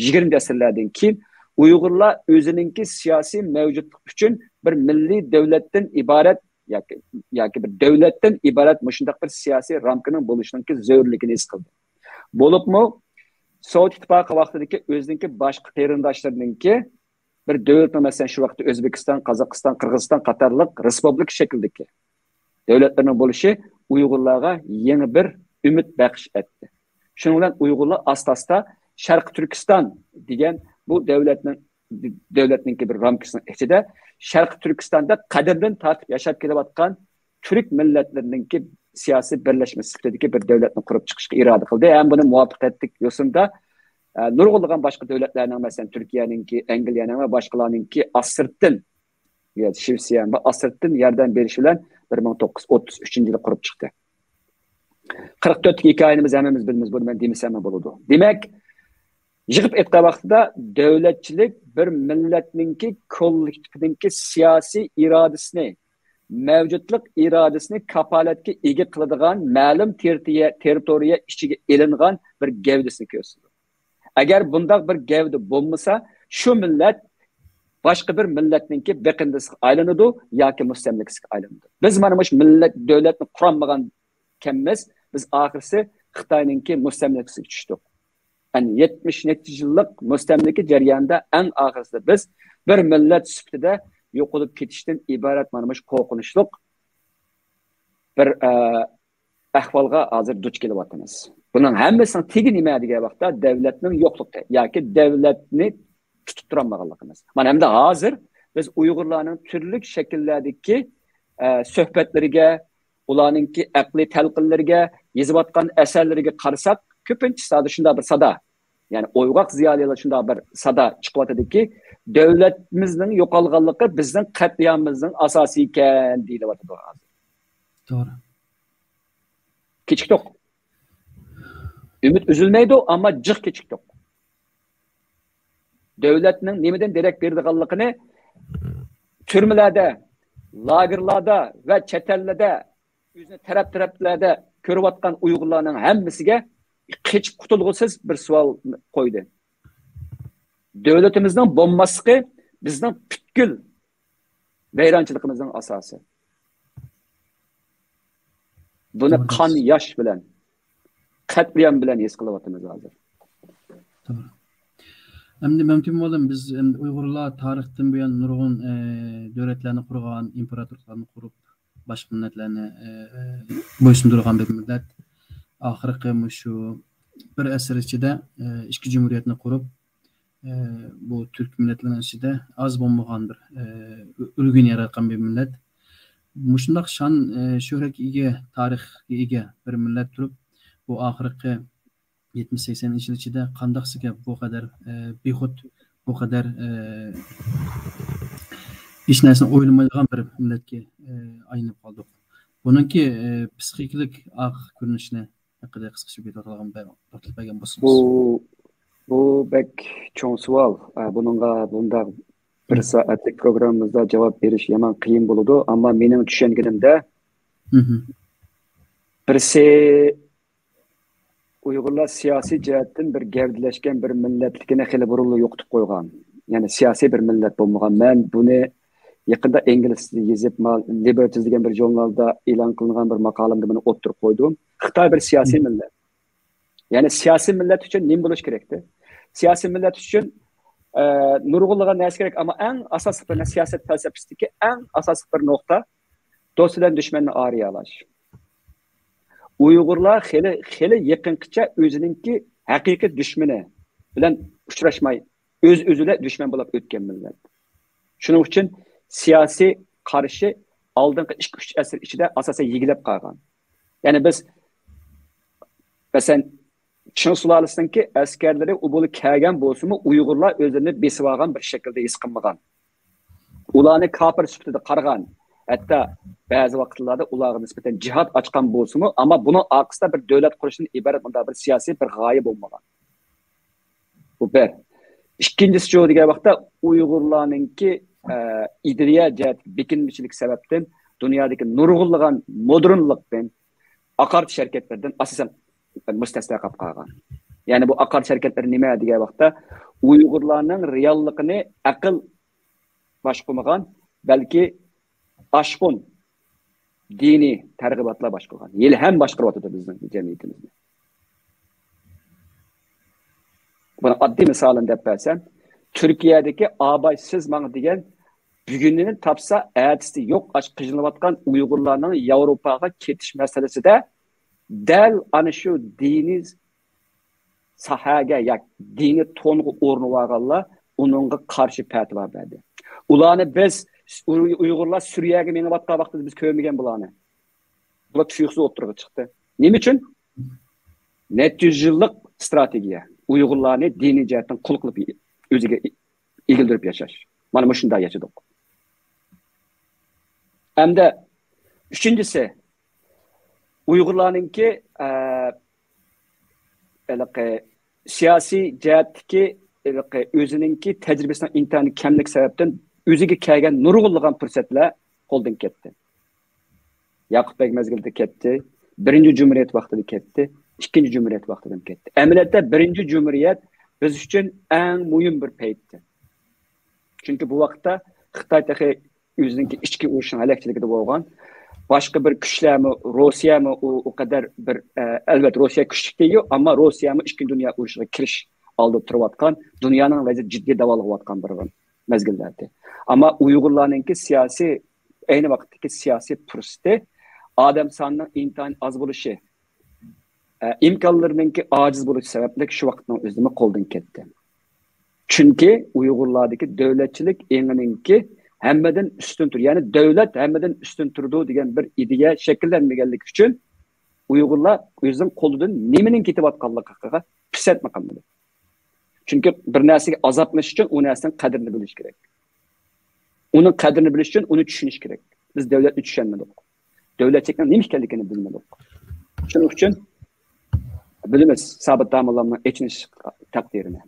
يىگىرمىنچى ئەسىرلەردىن كېيىن ئۇيغۇرلار ئۆزىنىڭكى سىياسىي مەۋجۇتلۇقى ئۈچۈن بىر مىللىي دۆلەتتىن ئىبارەت ياكى، ياكى بىر دۆلەتتىن ئىبارەت مۇشۇنداق بىر سىياسىي رامكىنىڭ بولۇشىنىڭكى زۆرۈرلۈكىنى ھېس قىلدى. بولۇپمۇ سوۋېت ئىتتىپاقى ۋاقتىدىكى ئۆزىنىڭكى باشقا قېرىنداشلىرىنىڭكى بىر دۆلەتنىڭ، مەسىلەن، شۇ ۋاقىتتا ئۆزبېكىستان، قازاقىستان، قىرغىزىستان قاتارلىق رېسپۇبلىكا شەكلىدىكى دۆلەتلەرنىڭ بولۇشى ئۇيغۇرلارغا يېڭى بىر ئۈمىد بەخش ئەتتى. شۇنىڭ بىلەن ئۇيغۇرلار ئاستا-ئاستا شەرقىي تۈركىستان دېگەن بۇ دۆلەتنىڭ، دۆلەتنىڭكى بىر رامكىسىنىڭ ئىچىدە شەرقىي تۈركىستاندا قەدىمدىن تارتىپ ياشاپ كېلىۋاتقان تۈرك مىللەتلىرىنىڭكى سىياسىي بىرلەشمە سۈپىتىدىكى بىر دۆلەتنى قۇرۇپ چىقىشقا ئىرادە قىلدى ھەم بۇنى مۇۋەپپەقىيەتلىك يوسۇندا، ئە، نۇرغۇنلىغان باشقا دۆلەتلەرنىڭ، مەسىلەن، تۈركىيەنىڭكى، ئەنگلىيەنىڭ ۋە باشقىلارنىڭكى ئاستىرتىن، يا شىۋېتسىيە ۋە ئاستىرتىن ياردەم بېرىشى بىلەن بىر مىڭ توققۇز يۈز ئوتتۇز ئۈچىنچى يىلى قۇرۇپ چىقتى. قىرىق تۆتتىكى ھېكايىنى بىز ھەممىمىز بىلىمىز، بۇنى مەن دېمىسەممۇ بولىدۇ. دېمەك، يىغىپ ئېيتقان ۋاقتىدا دۆلەتچىلىك بىر مىللەتنىڭكى كوللېكتىپىنىڭكى سىياسىي ئىرادىسىنى، مەۋجۇتلۇق ئىرادىسىنى كاپالەتكە ئىگە قىلىدىغان مەلۇم تېرىتورىيە، تېرىتورىيە ئىچىگە ئېلىنغان بىر گەۋدىسىنى كۆرسىتىدۇ. ئەگەر بۇنداق بىر گەۋدە بولمىسا، شۇ مىللەت باشقا بىر مىللەتنىڭكى بېقىندىسىغا ئايلىنىدۇ ياكى مۇستەملىكىسىگە ئايلىنىدۇ. بىز مانا مۇشۇ مىللەت، دۆلەتنى قۇرالمىغان ئىكەنمىز، بىز ئاخىرسى خىتاينىڭكى مۇستەملىكىسىگە چۈشتۇق. يەنى يەتمىش نەچچە يىللىق مۇستەملىكە جەريانىدا ئەڭ ئاخىرسىدا بىز بىر مىللەت سۈپىتىدە يوقىلىپ كېتىشتىن ئىبارەت مانا مۇشۇ قورقۇنچلۇق بىر، ئە، ئەھۋالغا ھازىر دۇچ كېلىۋاتىمىز. بۇنىڭ ھەممىسىنىڭ تېگى نېمە دېگەن ۋاقىتتا، دۆلەتنىڭ يوقلۇقى ياكى دۆلەتنى تۇتۇپ تۇرالمىغانلىقىمىز. مانا ئەمدى ھازىر بىز ئۇيغۇرلارنىڭ تۈرلۈك شەكىللەردىكى، ئە، سۆھبەتلىرىگە، ئۇلارنىڭكى ئەقلىي تەلقىنلىرىگە، يېزىۋاتقان ئەسەرلىرىگە قارىساق، كۆپىنچىسى ھازىر شۇنداق بىر سادا. يەنى ئويغاق زىيالىيلار شۇنداق بىر سادا چىقىۋاتىدۇكى، دۆلىتىمىزنىڭ يوقالغانلىقى بىزنىڭ قەتلىئامىمىزنىڭ ئاساسى ئىكەن دېيىلىۋاتىدۇ ھازىر. توغرا. كېچىكتۇق. ئۈمىد ئۈزۈلمەيدۇ، ئەمما جىق كېچىكتۇق. دۆلەتنىڭ نېمىدىن دېرەك بېرىدىغانلىقىنى تۈرمىلەردە، لاگېرلاردا ۋە چەت ئەللەردە ئۆزىنى تەرەپ-تەرەپلەردە كۆرۈۋاتقان ئۇيغۇرلارنىڭ ھەممىسىگە قېچىپ قۇتۇلغۇسىز بىر سوئال قويدى. دۆلىتىمىزنىڭ بولماسلىقى بىزنىڭ پۈتكۈل ۋەيرانچىلىقىمىزنىڭ ئاساسى. بۇنى قان ياش بىلەن، قەتلىئام بىلەن ھېس قىلىۋاتىمىز ھازىر. توغرا. ئەمدى مەمتىمىن مۇئەللىم، بىز ئەمدى ئۇيغۇرلار تارىختىن بۇيان نۇرغۇن، ئە، دۆلەتلەرنى قۇرغان، ئىمپېراتورلۇقلارنى قۇرۇپ، باشقا مىللەتلەرنى، ئە، ئە، بويسۇندۇرغان بىر مىللەت. ئاخىرقى مۇشۇ بىر ئەسىر ئىچىدە، ئە، ئىككى جۇمھۇرىيەتنى قۇرۇپ، ئە، بۇ تۈرك مىللەتلىرىنىڭ ئىچىدە ئاز بولمىغان بىر، ئە، ئۈلگىنى ياراتقان بىر مىللەت. مۇشۇنداق شان، ئە، شۆھرەتكە ئىگە، تارىخقا ئىگە بىر مىللەت تۇرۇپ، بۇ ئاخىرقى يەتمىش سەكسەن يىل ئىچىدە قانداقسىكەن بۇ قەدەر، ئە، بىخۇد، بۇ قەدەر، ئە، ھېچ نەرسىنى ئويلىمايدىغان بىر مىللەتكە، ئە، ئايلىنىپ قالدۇق. بۇنىڭكى، ئە، پسىخىكىلىق ئارقا كۆرۈنۈشىنى ھەققىدە قىسقىچە بىر توختالغان بەر-، توختىلىپ بەرگەن بولسىڭىز. بۇ، بۇ بەك چوڭ سوئال. ئە، بۇنىڭغا بۇنداق بىر سائەتلىك پروگراممىمىزدا جاۋاب بېرىش يامان قىيىن بولىدۇ. ئەمما مېنىڭ چۈشەنگىنىمدە، بىرسى ئۇيغۇرلار سىياسىي جەھەتتىن بىر گەۋدىلەشكەن بىر مىللەتلىكىنى خېلى بۇرۇنلا يوقىتىپ قويغان. يەنى سىياسىي بىر مىللەت بولمىغان. مەن بۇنى يېقىندا ئىنگلىزچە يېزىپ، ما-، لىبېرتىز دېگەن بىر ژۇرنالدا ئېلان قىلىنغان بىر ماقالەمدە بۇنى ئوتتۇرىغا قويدۇم. خىتاي بىر سىياسىي مىللەت. يەنى سىياسىي مىللەت ئۈچۈن نېمە بولۇش كېرەكتى؟ سىياسىي مىللەت ئۈچۈن، ئە، نۇرغۇنلىغان نەرسە كېرەك، ئەمما ئەڭ ئاساسلىق بىر سىياسەت پەلسەپىسىدىكى ئەڭ ئاساسلىق بىر نۇقتا، دوست بىلەن دۈشمەننى ئايرىيالاش. ئۇيغۇرلار خېلى، خېلى يېقىنقىچە ئۆزىنىڭكى ھەقىقىي دۈشمىنى بىلەن ئۇچراشماي، ئۆز-ئۆزى بىلەن دۈشمەن بولۇپ ئۆتكەن مىللەت. شۇنىڭ ئۈچۈن سىياسىي قارىشى ئالدىنقى ئىككى-ئۈچ ئەسىر ئىچىدە ئاساسەن يىگلەپ قالغان. يەنى بىز، مەسىلەن، چىڭ سۇلالىسىنىڭكى ئەسكەرلىرى ئۇ بولۇپ كەلگەن بولسىمۇ، ئۇيغۇرلار ئۆزلىرىنى بېسىۋالغان بىر شەكىلدە ھېس قىلمىغان. ئۇلارنى كاپىر سۈپىتىدە قارىغان. ھەتتا بەزى ۋاقىتلاردا ئۇلارغا نىسبەتەن جىھاد ئاچقان بولسىمۇ، ئەمما بۇنىڭ ئارقىسىدا بىر دۆلەت قۇرۇشتىن ئىبارەت مۇنداق بىر سىياسىي بىر غايە بولمىغان. بۇ بىر. ئىككىنچىسىچۇ دېگەن ۋاقىتتا ئۇيغۇرلارنىڭكى، ئە، ئىدىيە جەھەتتىكى بېكىنمىچىلىك سەۋەبتىن دۇنيادىكى نۇرغۇنلىغان مودېرنلىقتىن، ئاقارتىش ھەرىكەتلىرىدىن ئاساسەن مۇستەسنا قېلىپ قالغان. يەنى بۇ ئاقارتىش ھەرىكەتلىرى نېمە دېگەن ۋاقىتتا، ئۇيغۇرلارنىڭ رېئاللىقىنى ئەقىل باشقۇرمىغان، بەلكى ئاشقۇن دىنىي تەرغىباتلار باشقۇرغان. ھېلىھەم باشقۇرۇۋاتىدۇ بىزنىڭ جەمئىيىتىمىزنى. بۇنىڭ ئاددىي مىسالىنى دەپ بەرسەم، تۈركىيەدىكى «ئاباي سىز ماڭا» دېگەن، بۈگۈنىنى تاپسا ئەتىسى يوق، ئاچ قىينىلىۋاتقان ئۇيغۇرلارنىڭ ياۋروپاغا كېتىش مەسىلىسىدە دەل ئانا شۇ دىنىي ساھەگە ياكى دىنىي تونغا ئورىنىۋالغانلار ئۇنىڭغا قارشى پەتىۋا بەردى. ئۇلارنى بىز، ئۇيغۇرلار سۈرىيەگە مېڭىۋاتقان ۋاقتىدا بىز كۆرمىگەن بۇلارنى. بۇلار تۇيۇقسىز ئوتتۇرىغا چىقتى. نېمە ئۈچۈن؟ نەچچە يۈز يىللىق ئىستراتېگىيە. ئۇيغۇرلارنى دىنىي جەھەتتىن قۇل قىلىپ ئۆزىگە ئىگىلدۈرۈپ ياشاش. مانا مۇشۇنداق ياشىدۇق. ئەمدى ئۈچىنچىسى، ئۇيغۇرلارنىڭكى، ئە، ھېلىقى سىياسىي جەھەتتىكى ھېلىقى ئۆزىنىڭكى تەجرىبىسىنىڭ ئىنتايىن كەملىكى سەۋەبتىن ئۆزىگە كەلگەن نۇرغۇنلىغان پۇرسەتلەر قولدىن كەتتى. ياقۇپ بەگ مەزگىلىدە كەتتى، بىرىنچى جۇمھۇرىيەت ۋاقتىدا كەتتى، ئىككىنچى جۇمھۇرىيەت ۋاقتىدىمۇ كەتتى. ئەمەلىيەتتە بىرىنچى جۇمھۇرىيەت بىز ئۈچۈن ئەڭ مۇھىم بىر پەيتتى. چۈنكى بۇ ۋاقىتتا خىتاي تېخى ئۆزىنىڭكى ئىچكى ئۇرۇشىنىڭ ھەلەكچىلىكىدە بولغان. باشقا بىر كۈچلەرمۇ، روسىيەمۇ ئۇ، ئۇ قەدەر بىر، ئە، ئەلۋەتتە، روسىيە كۈچلۈك دېگۈ، ئەمما روسىيەمۇ ئىككىنچى دۇنيا ئۇرۇشىغا كىرىش ئالدىدا تۇرۇۋاتقان، دۇنيانىڭ ۋەزىيىتى جىددىي داۋالغۇۋاتقان بىر مەزگىللەردە. ئەمما ئۇيغۇرلارنىڭكى سىياسىي، ئەينى ۋاقىتتىكى سىياسىي پۇرسىتى ئادەم سانىنىڭ ئىنتايىن ئاز بولۇشى، ئە، ئىمكانلىرىنىڭكى ئاجىز بولۇشى سەۋەبلىك شۇ ۋاقىتنىڭ ئۆزىدىمۇ قولدىن كەتتى. چۈنكى ئۇيغۇرلاردىكى دۆلەتچىلىك ئېڭىنىڭكى ھەممىدىن ئۈستۈن تۇر، يەنى دۆلەت ھەممىدىن ئۈستۈن تۇرىدۇ دېگەن بىر ئىدىيە شەكىللەنمىگەنلىكى ئۈچۈن ئۇيغۇرلار ئۆزىنىڭ قولىدىن نېمىنىڭ كېتىۋاتقانلىقىغا پىسەنتمۇ قىلمىدى. چۈنكى بىر نەرسىگە ئازابلىنىش ئۈچۈن ئۇ نەرسىنىڭ قەدرىنى بىلىش كېرەك. ئۇنىڭ قەدرىنى بىلىش ئۈچۈن ئۇنى چۈشىنىش كېرەك. بىز دۆلەتنى چۈشەنمىدۇق. دۆلەتچىلىكنىڭ نېمە ئىكەنلىكىنى بىلمىدۇق. شۇنىڭ ئۈچۈن بىلىمىز سابىت داموللامنىڭ ئېچىنىش تەقدىرىنى.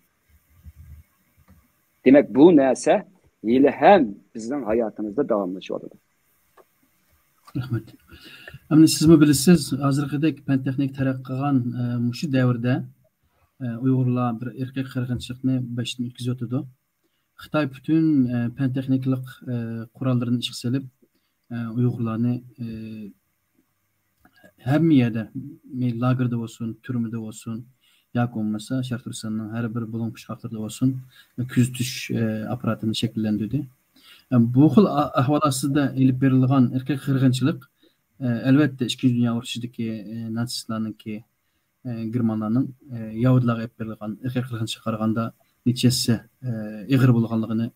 دېمەك، بۇ نەرسە ھېلى ھەم بىزنىڭ ھاياتىمىزدا داۋاملىشىۋاتىدۇ. رەھمەت. ئەمدى سىزمۇ بىلىسىز، ھازىرقىدەك پەن تېخنىك تەرەققىي قىلغان، ئە، مۇشۇ دەۋردە، ئە، ئۇيغۇرلار بىر ئىرقىي قىرغىنچىلىقنى بېشىدىن ئۆتكۈزۈۋاتىدۇ. خىتاي پۈتۈن، ئە، پەن تېخنىكىلىق، ئە، قوراللىرىنى ئىشقا سېلىپ، ئە، ئۇيغۇرلارنى، ئە، ھەممە يەردە، لاگېردا بولسۇن، تۈرمىدە بولسۇن، ياكى بولمىسا شەرقىي تۈركىستاننىڭ ھەر بىر بۇلۇڭ پۇچقاقلىرىدا بولسۇن، كۆزىتىش، ئە، ئاپپاراتىنى شەكىللەندۈردى. ئە، بۇ خىل ئە-، ئەھۋال ئاستىدا ئېلىپ بېرىلغان ئىرقىي قىرغىنچىلىق، ئە، ئەلۋەتتە، ئىككىنچى دۇنيا ئۇرۇشىدىكى، ئە، ناتسىستلارنىڭكى، ئە، گېرمانلارنىڭ، ئە، يەھۇدىيلارغا ئېلىپ بېرىلغان ئىرقىي قىرغىنچىلىققا قارىغاندا نەچچە ھەسسە، ئە، ئېغىر بولغانلىقىنى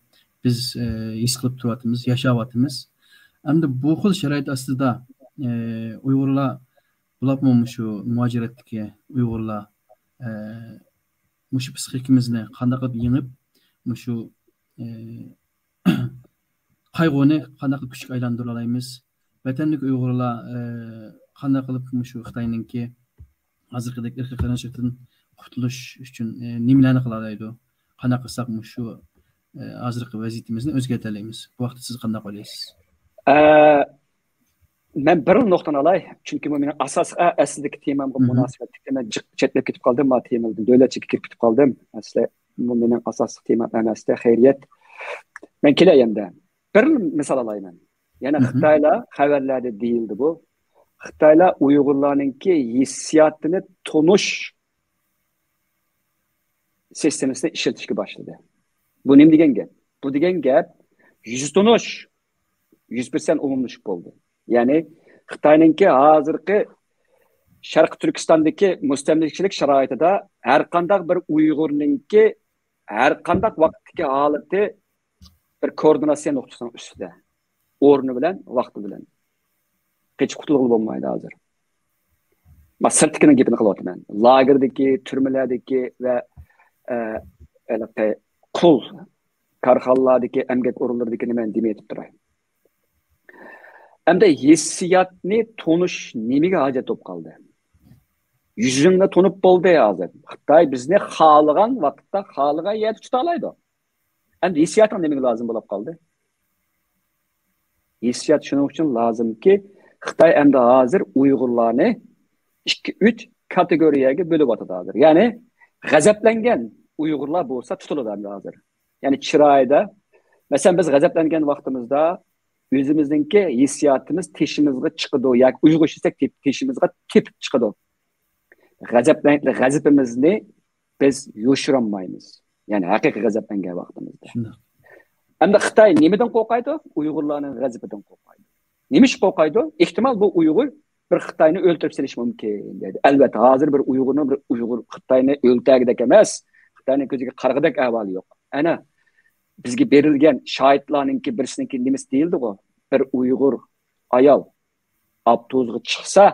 بىز، ئە، ھېس قىلىپ تۇرۇۋاتىمىز، ياشاۋاتىمىز. ئەمدى بۇ خىل شارائىت ئاستىدا، ئە، ئۇيغۇرلار، بولۇپمۇ مۇشۇ مۇھاجىرەتتىكى ئۇيغۇرلار، ئە، مۇشۇ پىسخىكىمىزنى قانداق قىلىپ يېڭىپ، مۇشۇ، ئە، قايغۇنى قانداق قىلىپ كۈچكە ئايلاندۇرالايمىز؟ ۋەتەندىكى ئۇيغۇرلار، ئە، قانداق قىلىپ مۇشۇ خىتاينىڭكى ھازىرقىدەك ئىرقىي قىرغىنچىلىقتىن قۇتۇلۇش ئۈچۈن، ئە، نېمىلەرنى قىلالايدۇ؟ قانداق قىلساق مۇشۇ، ئە، ھازىرقى ۋەزىيىتىمىزنى ئۆزگەرتەلەيمىز؟ بۇ ھەقتە سىز قانداق ئويلايسىز؟ ئە، مەن بىر نۇقتىنى ئالاي، چۈنكى بۇ مېنىڭ ئاساسلىق، ئە، ئەسلىدىكى تېمامغا مۇناسىۋەتلىك تېما. جىق چەتلەپ كېتىپ قالدىم، ما تېمىدىن دۆلەتچىلىككە كىرىپ كېتىپ قالدىم. ئەسلى بۇ مېنىڭ ئاساسلىق تېمام ئەمەستى، خەيرىيەت. مەن كېلەي ئەمدى. بىر مىسال ئالايمەن. يەنە خىتايلار، خەۋەرلەردە دېيىلدى بۇ. خىتايلار ئۇيغۇرلارنىڭكى ھېسسىياتىنى تونۇش سىستېمىسىنى ئىشلىتىشكە باشلىدى. بۇ نېمە دېگەن گەپ؟ بۇ دېگەن گەپ، يۈز تونۇش يۈز پىرسەنت ئومۇملىشىپ بولدى. يەنى خىتاينىڭكى ھازىرقى شەرقىي تۈركىستاندىكى مۇستەملىكىچىلىك شارائىتىدا ھەر قانداق بىر ئۇيغۇرنىڭكى ھەر قانداق ۋاقىتتىكى ھالىتى بىر كوئوردىناتسىيە نۇقتىسىنىڭ ئۈستىدە، ئورنى بىلەن، ۋاقتى بىلەن. قېچىپ قۇتۇلغىلى بولمايدۇ ھازىر. ما سىرتتىكىنىڭ گېپىنى قىلىۋاتىمەن. لاگېردىكى، تۈرمىلەردىكى ۋە، ئە، ھېلىقى قۇل كارخانىلاردىكى، ئەمگەك ئورۇنلىرىدىكىنى مەن دېمەي ئېيتىپ تۇراي. ئەمدى ھېسسىياتنى تونۇش نېمىگە ھاجەت بولۇپ قالدى؟ يۈزۈڭنى تونۇپ بولدى ھازىر. خىتاي بىزنى خالىغان ۋاقىتتا، خالىغان يەردە تۇتالايدۇ. ئەمدى ھېسسىياتىڭ نېمىگە لازىم بولۇپ قالدى؟ ھېسسىيات شۇنىڭ ئۈچۈن لازىمكى، خىتاي ئەمدى ھازىر ئۇيغۇرلارنى ئىككى، ئۈچ كاتېگورىيەگە بۆلۈۋاتىدۇ ھازىر. يەنى غەزەپلەنگەن ئۇيغۇرلار بولسا تۇتۇلىدۇ ئەمدى ھازىر. يەنى چىرايىدا، مەسىلەن، بىز غەزەپلەنگەن ۋاقتىمىزدا ئۆزىمىزنىڭكى ھېسسىياتىمىز تېشىمىزغا چىقىدۇ ياكى ئۇيغۇرچە دېسەك تېپ-، تېشىمىزغا تېپىپ چىقىدۇ. غەزەپلەن-، غەزىپىمىزنى بىز يوشۇرالمايمىز. يەنى ھەقىقىي غەزەپلەنگەن ۋاقتىمىزدا. شۇنداق. ئەمدى خىتاي نېمىدىن قورقايدۇ؟ ئۇيغۇرلارنىڭ غەزىپىدىن قورقايدۇ. نېمە ئۈچۈن قورقايدۇ؟ ئېھتىمال بۇ ئۇيغۇر بىر خىتاينى ئۆلتۈرۈپ سېلىشى مۇمكىن دەيدۇ. ئەلۋەتتە، ھازىر بىر ئۇيغۇرنىڭ بىر ئۇيغۇر خىتاينى ئۆلتۈرگۈدەك ئەمەس، خىتاينىڭ كۆزىگە قارىغۇدەك ئەھۋالى يوق. ئەنە، بىزگە بېرىلگەن شاھىتلارنىڭكى بىرسىنىڭكى نېمىسى دېيىلدىغۇ؟ بىر ئۇيغۇر ئايال ئاپتوبۇسقا چىقسا،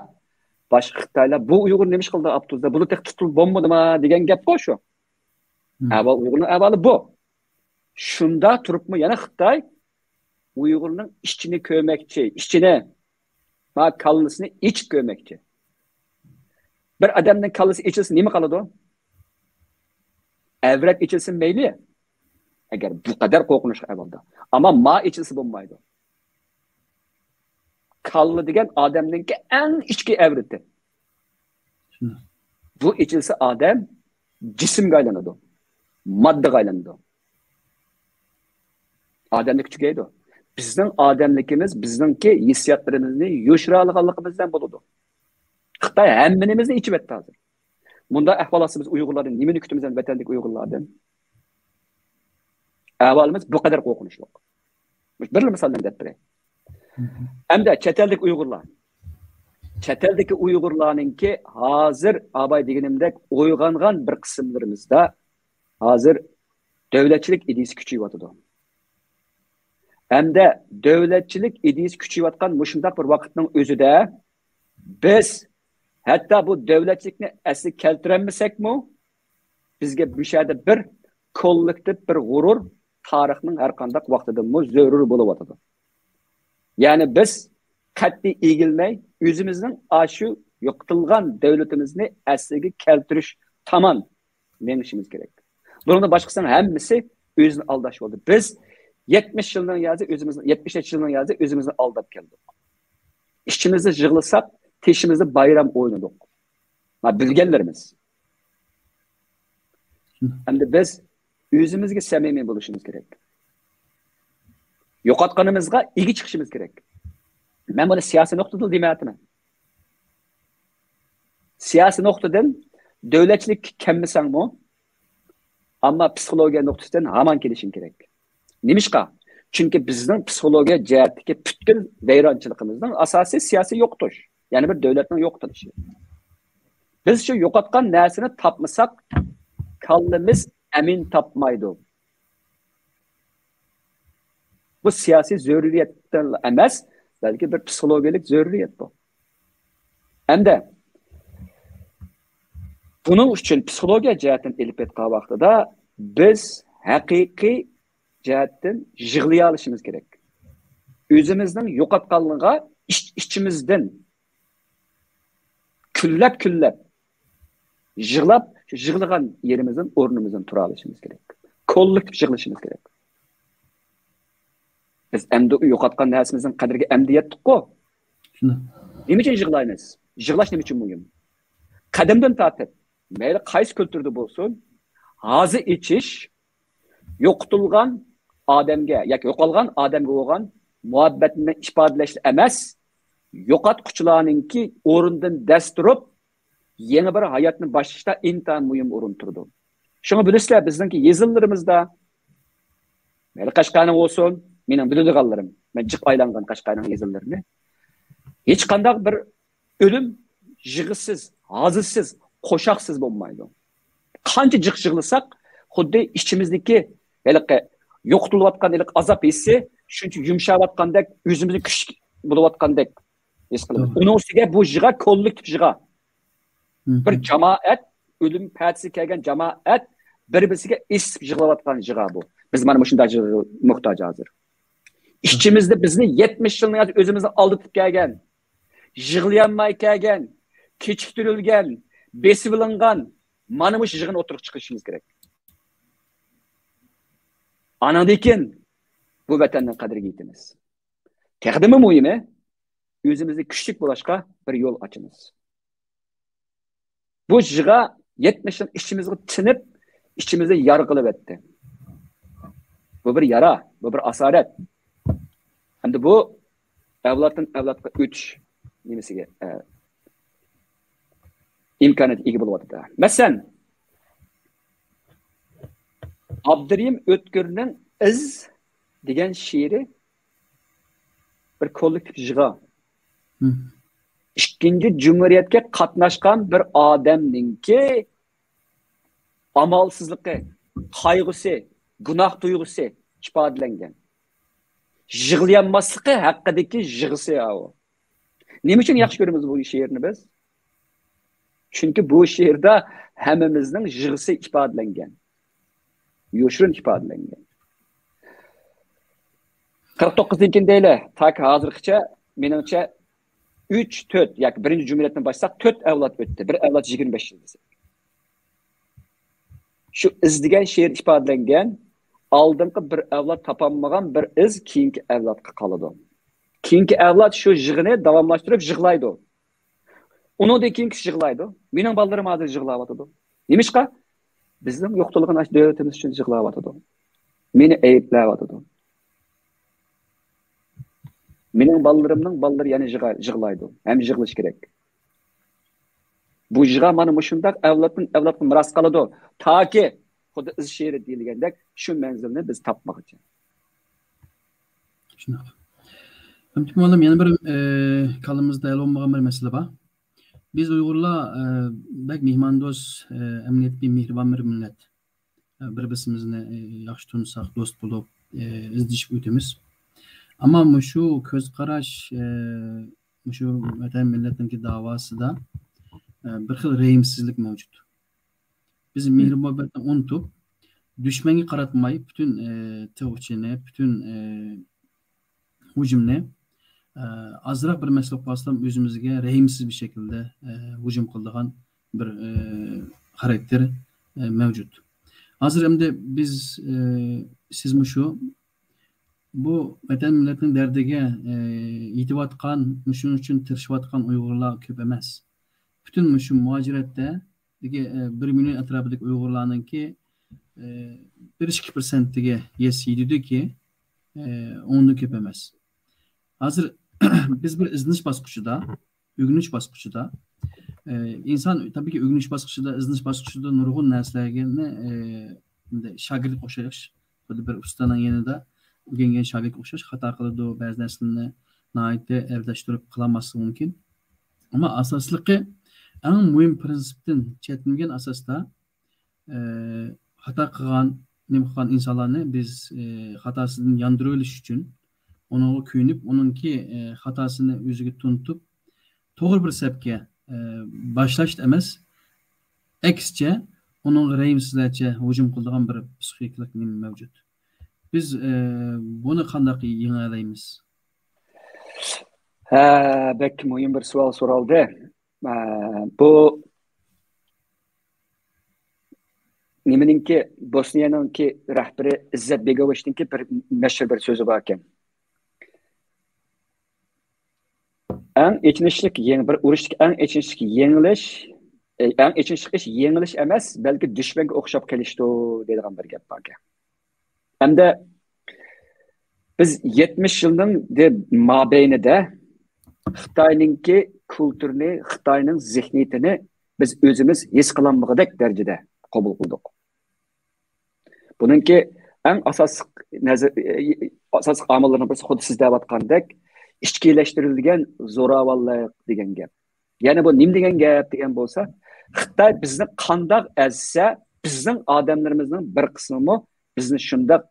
باشقا خىتايلار، «بۇ ئۇيغۇر نېمە ئىش قىلدى ئاپتوبۇستا؟ بۇلا تېخى تۇتۇلۇپ بولمىدىما؟» دېگەن گەپقۇ شۇ. ئەھۋال، ئۇيغۇرنىڭ ئەھۋالى بۇ. شۇنداق تۇرۇپمۇ يەنە خىتاي ئۇيغۇرنىڭ ئىچىنى كۆرمەكچى، ئىچىنى، ما كاللىسىنى ئېچىپ كۆرمەكچى. بىر ئادەمنىڭ كاللىسى ئېچىلسا نېمە قالىدۇ؟ ئەۋرەت ئېچىلسا مەيلى. ئەگەر بۇ قەدەر قورقۇنچلۇق ئەھۋالدا. ئەمما ما ئېچىلسا بولمايدۇ. كاللا دېگەن ئادەمنىڭكى ئەڭ ئىچكى ئەۋرىتى. شۇنداق. بۇ ئېچىلسا ئادەم جىسىمگە ئايلىنىدۇ، ماددىغا ئايلىنىدۇ. ئادەملىك تۈگەيدۇ. بىزنىڭ ئادەملىكىمىز، بىزنىڭكى ھېسسىياتلىرىمىزنى يوشۇرالىغانلىقىمىزدىن بولىدۇ. خىتاي ھەممىمىزنى ئېچىۋەتتى ھازىر. مۇنداق ئەھۋال ئاستىدا بىز ئۇيغۇرلاردىن نېمىنى كۈتىمىز ئەمدى ۋەتەندىكى ئۇيغۇرلاردىن؟ ئەھۋالىمىز بۇ قەدەر قورقۇنچلۇق. بىرلا مىسال مەن دەپ بېرەي. ئەمدى چەت ئەلدىكى ئۇيغۇرلار. چەت ئەلدىكى ئۇيغۇرلارنىڭكى ھازىر ئاباي دېگىنىمدەك ئويغانغان بىر قىسىملىرىمىزدا ھازىر دۆلەتچىلىك ئىدىيىسى كۈچىيىۋاتىدۇ. ھەمدە دۆلەتچىلىك ئىدىيىسى كۈچىيىۋاتقان مۇشۇنداق بىر ۋاقىتنىڭ ئۆزىدە بىز ھەتتا بۇ دۆلەتچىلىكنى ئەسلىگە كەلتۈرەلمىسەكمۇ، بىزگە مۇشۇ يەردە بىر كوللېكتىپ بىر غۇرۇر تارىخنىڭ ھەر قانداق ۋاقتىدىنمۇ زۆرۈر بولۇۋاتىدۇ. يەنى بىز قەتئىي ئېگىلمەي، ئۆزىمىزنىڭ ئاشۇ يوقىتىلغان دۆلىتىمىزنى ئەسلىگە كەلتۈرۈش تامان مېڭىشىمىز كېرەك. بۇنىڭدىن باشقىسىنىڭ ھەممىسى ئۆزىنى ئالداش بولدى. بىز يەتمىش يىلنىڭ يازى ئۆزىمىزنى، يەتمىش يىلنىڭ يازى ئۆزىمىزنى ئالداپ كەلدۇق. ئىچىمىزدە يىغلىساق، تېشىمىزدا بايرام ئوينىدۇق. ما بىلگەنلىرىمىز. ئەمدى بىز ئۆزىمىزگە سەمىمىي بولۇشىمىز كېرەك. يوقاتقىنىمىزغا ئىگە چىقىشىمىز كېرەك. مەن بۇنى سىياسىي نۇقتىدىن دېمەيۋاتىمەن. سىياسىي نۇقتىدىن دۆلەتچىلىككە كەلمىسەڭمۇ، ئەمما پسىخولوگىيە نۇقتىسىدىن ھامان كېلىشىڭ كېرەك. نېمىشقا؟ چۈنكى بىزنىڭ پسىخولوگىيە جەھەتتىكى پۈتكۈل ۋەيرانچىلىقىمىزنىڭ ئاساسى سىياسىي يوقىتىش، يەنى بىر دۆلەتنىڭ يوقىتىلىشى. بىز شۇ يوقاتقان نەرسىنى تاپمىساق، كاللىمىز ئەمىن تاپمايدۇ. بۇ سىياسىي زۆرۈرىيەتتىن ئەمەس، بەلكى بىر پسىخولوگىيەلىك زۆرۈرىيەت بۇ. ئەمدى بۇنىڭ ئۈچۈن پسىخولوگىيە جەھەتتىن ئېلىپ ئېيتقان ۋاقتىدا بىز ھەقىقىي جەھەتتىن يىغلىيالىشىمىز كېرەك. ئۆزىمىزنىڭ يوقاتقانلىقىغا ئىچ-، ئىچىمىزدىن كۈنلەپ-كۈنلەپ يىغلاپ، شۇ يىغلىغان يېرىمىزدىن، ئورنىمىزدىن تۇرالىشىمىز كېرەك. كوللېكتىپ يىغلىشىمىز كېرەك. بىز ئەمدى يوقاتقان نەرسىمىزنىڭ قەدرىگە ئەمدى يەتتۇققۇ. شۇنداق. نېمە ئۈچۈن يىغلايمىز؟ يىغلاش نېمە ئۈچۈن مۇھىم؟ قەدىمدىن تارتىپ، مەيلى قايسى كۈلتۈردە بولسۇن، ھازا ئېچىش يوقىتىلغان ئادەمگە ياكى يوقالغان ئادەمگە بولغان مۇھەببەتنى ئىپادىلەشلا ئەمەس، يوقاتقۇچىلارنىڭكى ئورنىدىن دەس تۇرۇپ، يېڭى بىر ھاياتنى باشلىشتا ئىنتايىن مۇھىم ئورۇن تۇرىدۇ. شۇڭا بىلىسىلەر، بىزنىڭكى يېزىلىرىمىزدا، مەيلى قەشقەرنىڭ بولسۇن، مېنىڭ بىلىدىغانلىرىم، مەن جىق ئايلانغان قەشقەرنىڭ يېزىلىرىنى، ھېچقانداق بىر ئۆلۈم يىغىسىز، ھازىسىز، قوشاقسىز بولمايدۇ. قانچە جىق يىغلىساق، خۇددى ئىچىمىزدىكى ھېلىقى يوقىتىلىۋاتقان ھېلىقى ئازاب ھېسسى شۇنچە يۇمشاۋاتقاندەك، ئۆزىمىزنى كۈچلۈك بولۇۋاتقاندەك ھېس قىلىمىز. توغرا. ئۇنىڭ ئۈستىگە بۇ يىغا كوللېكتىپ يىغا. مم. بىر جامائەت، ئۆلۈم پەتىسىگە كەلگەن جامائەت بىر-بىرسىگە ئېسىپ يىغلاۋاتقان يىغا بۇ. بىز مانا مۇشۇنداق يىغا موھتاج ھازىر. ئىچىمىزدە بىزنى يەتمىش يىلنىڭ يازى ئۆزىمىزنى ئالدىتىپ كەلگەن، يىغلىيالماي كەلگەن، كېچىكتۈرۈلگەن، بېسىۋېلىنغان مانا مۇشۇ يىغىنى ئوتتۇرىغا چىقىرىشىمىز كېرەك. ئانىڭدىن كېيىن بۇ ۋەتەننىڭ قەدرىگە يېتىمىز. تېخىدىنمۇ مۇھىمى، ئۆزىمىزنى كۈچلۈك بولۇشقا بىر يول ئاچىمىز. بۇ يىغا يەتمىش يىل ئىچىمىزگە تىنىپ، ئىچىمىزنى يارا قىلىۋەتتى. بۇ بىر يارا، بۇ بىر ئاسارەت. ئەمدى بۇ ئەۋلادتىن ئەۋلادقا ئۆتۈش نېمىسىگە، ئە، ئىمكانىيەتكە ئىگە بولۇۋاتىدۇ. مەسىلەن، ئابدۇرېھىم ئۆتكۈرنىڭ ئىز دېگەن شېئىرى بىر كوللېكتىپ يىغا. مم. ئىككىنچى جۇمھۇرىيەتكە قاتناشقان بىر ئادەمنىڭكى ئامالسىزلىقى، قايغۇسى، گۇناھ تۇيغۇسى ئىپادىلەنگەن. يىغلىيالماسلىقى ھەققىدىكى يىغىسى ئاۋۇ. نېمە ئۈچۈن ياخشى كۆرىمىز بۇ شېئىرنى بىز؟ چۈنكى بۇ شېئىردا ھەممىمىزنىڭ يىغىسى ئىپادىلەنگەن. يوشۇرۇن ئىپادىلەنگەن. قىرىق توققۇزدىن كېيىن دەيلى، تاكى ھازىرغىچە، مېنىڭچە، ئۈچ، تۆت ياكى بىرىنچى جۇمھۇرىيەتتىن باشلىساق، تۆت ئەۋلاد ئۆتتى. بىر ئەۋلاد يىگىرمە بەش يىل دېسەك. شۇ ئىز دېگەن شېئىر ئىپادىلەنگەن، ئالدىنقى بىر ئەۋلاد تاپالمىغان بىر ئىز كېيىنكى ئەۋلادقا قالىدۇ. كېيىنكى ئەۋلاد شۇ يىغىنى داۋاملاشتۇرۇپ يىغلايدۇ. ئۇنىڭدىن كېيىنكىسى يىغلايدۇ. مېنىڭ بالىلىرىم ھازىر يىغلاۋاتىدۇ. نېمىشقا؟ بىزنىڭ يوقىتىلغان ئاشۇ دۆلىتىمىز ئۈچۈن يىغلاۋاتىدۇ. مېنى ئەيىبلەۋاتىدۇ. مېنىڭ بالىلىرىمنىڭ بالىلىرى يەنە يىغا-، يىغلايدۇ. ھەم يىغلىشى كېرەك. بۇ يىغا مانا مۇشۇنداق ئەۋلادتىن ئەۋلادقا مىراس قالىدۇ. تاكى خۇددى ئىز شېئىرى دېيىلگەندەك شۇ مەنزىلنى بىز تاپمىغۇچە. شۇنداق. ھەمدە مۇئەللىم، يەنە بىر، ئى، كاللىمىزدا ھەل بولمىغان بىر مەسىلە بار. بىز ئۇيغۇرلار، ئى، بەك مېھماندوست، ئى، ئەمەلىيەتتە مېھرىبان بىر مىللەت. ئى، بىر-بىرسىمىزنى، ئى، ياخشى تونۇساق، دوست بولۇپ، ئى، ئىزدىشىپ ئۆتىمىز. ئەمما مۇشۇ كۆز قاراش، ئە، مۇشۇ ۋەتەن مىللەتنىڭكى داۋاسىدا، ئە، بىر خىل رەھىمسىزلىك مەۋجۇت. بىز مېھىر مۇھەببەتنى ئۇنتۇپ، دۈشمەنگە قاراتماي، پۈتۈن، ئە، تىغ ئۇچىنى، پۈتۈن، ئە، ھۇجۇمنى، ئە، ئازراق بىر مەسىلە بولۇپ قالسىلا، ئۆزىمىزگە رەھىمسىز بىر شەكىلدە، ئە، ھۇجۇم قىلىدىغان بىر، ئە، خاراكتېر، ئە، مەۋجۇت. ھازىر ئەمدى بىز، ئە، سىزمۇ شۇ، بۇ ۋەتەن مىللەتنىڭ دەردىگە، ئە، يېتىۋاتقان، مۇشۇنىڭ ئۈچۈن تىرىشىۋاتقان ئۇيغۇرلار كۆپ ئەمەس. پۈتۈن مۇشۇ مۇھاجىرەتتە، ئە، بىر مىليون ئەتراپىدىكى ئۇيغۇرلارنىڭكى، ئە، بىر ئىككى پىرسەنتىگە يەتسە يېتىدۇكى، ئە، ئۇنىڭدىن كۆپ ئەمەس. ھازىر بىز بىر ئىزدىنىش باسقۇچىدا، ئۆگىنىش باسقۇچىدا، ئە، ئىنسان تەبىئىيكى ئۆگىنىش باسقۇچىدا، ئىزدىنىش باسقۇچىدا نۇرغۇن نەرسىلەرنى، ئە، ئەمدى شاگىرتكە ئوخشاش، خۇددى بىر ئۇستانىڭ يېنىدا ئۆگەنگەن شاگىرتكە ئوخشاش خاتا قىلىدۇ، بەزى نەرسىلەرنى ناھايىتى ئەرداشتۇرۇپ قىلالماسلىقى مۇمكىن. ئەمما ئاساسلىقى ئەڭ مۇھىم پىرىنسىپتىن چەتنىگەن ئاساستا، ئە، خاتا قىلغان، نېمە قىلغان ئىنسانلارنى بىز، ئە، خاتاسىدىن ياندۇرۇۋېلىش ئۈچۈن ئۇنىڭغا كۆيۈنۈپ، ئۇنىڭكى، ئە، خاتاسىنى ئۆزىگە تونۇتۇپ، توغرا بىر سەپكە، ئە، باشلاشتا ئەمەس، ئەكسىچە، ئۇنىڭغا رەھىمسىزلەرچە ھۇجۇم قىلىدىغان بىر پسىخىكىلىق نېمە مەۋجۇت. بىز، ئە، بۇنى قانداق يېڭەلەيمىز؟ ھە، بەك مۇھىم بىر سوئال سورالدى. ئە، بۇ نېمىنىڭكى، بوسنىيەنىڭكى رەھبىرى ئىززەت بېگوۋىچنىڭكى بىر مەشھۇر بىر سۆزى باركەن. ئەڭ ئېچىنىشلىق يېڭى، بىر ئۇرۇشتىكى ئەڭ ئېچىنىشلىق يېڭىلىش، ئەڭ ئېچىنىشلىق ئىش يېڭىلىش ئەمەس، بەلكى دۈشمەنگە ئوخشاپ قېلىشتۇر دەيدىغان بىر گەپ باركەن. ھەمدە بىز يەتمىش يىلنىڭ دە-، مابەينىدە خىتاينىڭكى كۇلتۇرىنى، خىتاينىڭ زېھنىيىتىنى بىز ئۆزىمىز ھېس قىلالمىغۇدەك دەرىجىدە قوبۇل قىلدۇق. بۇنىڭكى ئەڭ ئاساسلىق نەزەر، ئاساسلىق ئامىللىرىنىڭ بىرسى خۇددى سىز دەۋاتقاندەك ئىچكىلەشتۈرۈلگەن زوراۋانلىق دېگەن گەپ. يەنى بۇ نېمە دېگەن گەپ دېگەن بولسا، خىتاي بىزنى قانداق ئەزسە، بىزنىڭ ئادەملىرىمىزنىڭ بىر قىسمىمۇ بىزنى شۇنداق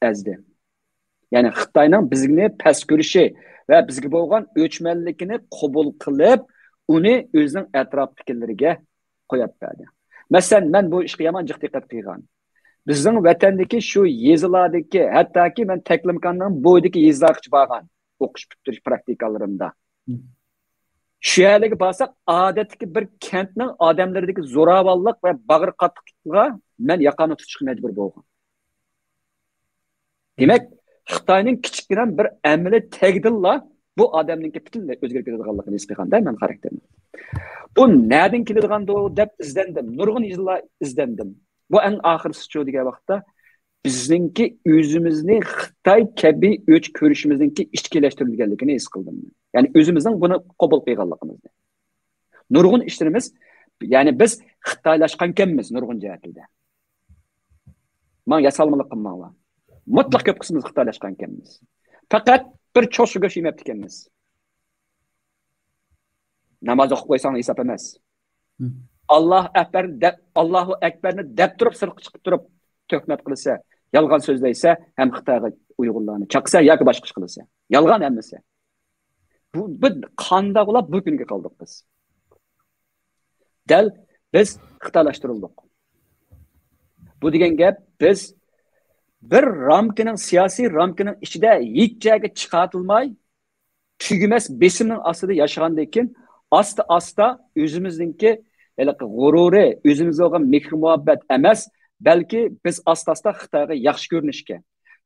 ئەزدى. يەنى خىتاينىڭ بىزنى پەس كۆرۈشى ۋە بىزگە بولغان ئۆچمەنلىكىنى قوبۇل قىلىپ، ئۇنى ئۆزىنىڭ ئەتراپىدىكىلىرىگە قويۇپ بەردى. مەسىلەن، مەن بۇ ئىشقا يامان جىق دىققەت قىلغان. بىزنىڭ ۋەتەندىكى شۇ يېزىلاردىكى، ھەتتاكى مەن تەكلىماكاننىڭ بويىدىكى يېزىلارغىچە بارغان، ئوقۇش پۈتتۈرۈش پراكتىكالىرىمدا. شۇ يەرلەرگە بارساق، ئادەتتىكى بىر كەنتنىڭ ئادەملىرىدىكى زوراۋانلىق ۋە باغرى قاتتىقلىقىغا مەن ياقامنى تۇتۇشقا مەجبۇر بولغان. دېمەك، خىتاينىڭ كىچىككىنە بىر ئەمەلىي تەگدىنلا بۇ ئادەمنىڭكى پۈتۈنلەي ئۆزگىرىپ كېتىدىغانلىقىنى ھېس قىلغاندا مەن خاراكتېرىم. بۇ نەدىن كېلىدىغاندۇ دەپ ئىزدەندىم. نۇرغۇن يىللار ئىزدەندىم. بۇ ئەڭ ئاخىرسىچۇ دېگەن ۋاقىتتا بىزنىڭكى ئۆزىمىزنى خىتاي كەبى ئۆچ كۆرۈشىمىزنىڭكى ئىچكىلەشتۈرۈلگەنلىكىنى ھېس قىلدىم. يەنى ئۆزىمىزنىڭ بۇنى قوبۇل قىلغانلىقىمىزنى. نۇرغۇن ئىشلىرىمىز، يەنى بىز خىتايلاشقانكەنمىز نۇرغۇن جەھەتلەردە. ماڭا ياسالمىلىق قىلماڭلار. مۇتلەق كۆپ قىسمىمىز خىتايلاشقانكەنمىز. پەقەت بىر چوشقا گۆش يېمەپتىكەنمىز. ناماز ئوقۇپ قويساڭ ھېساب ئەمەس. ئاللاھ ئەكبەر دەپ، ئاللاھۇ ئەكبەرنى دەپ تۇرۇپ، سىرتقا چىقىپ تۇرۇپ تۆھمەت قىلسا، يالغان سۆزلەيسە، ھەم خىتايغا ئۇيغۇرلارنى چاقسا ياكى باشقا ئىش قىلسا، يالغان ھەممىسى. بۇ، بۇ قانداق بولۇپ بۇ كۈنگە قالدۇق بىز؟ دەل بىز خىتايلاشتۇرۇلدۇق. بۇ دېگەن گەپ، بىز بىر رامكىنىڭ، سىياسىي رامكىنىڭ ئىچىدە ھېچ يەرگە چىقارتىلماي، تۈگىمەس بېسىمنىڭ ئاستىدا ياشىغاندىن كېيىن، ئاستا-ئاستا ئۆزىمىزنىڭكى ھېلىقى غۇرۇرى، ئۆزىمىزگە بولغان مېھىر-مۇھەببەت ئەمەس، بەلكى بىز ئاستا-ئاستا خىتايغا ياخشى كۆرۈنۈشكە،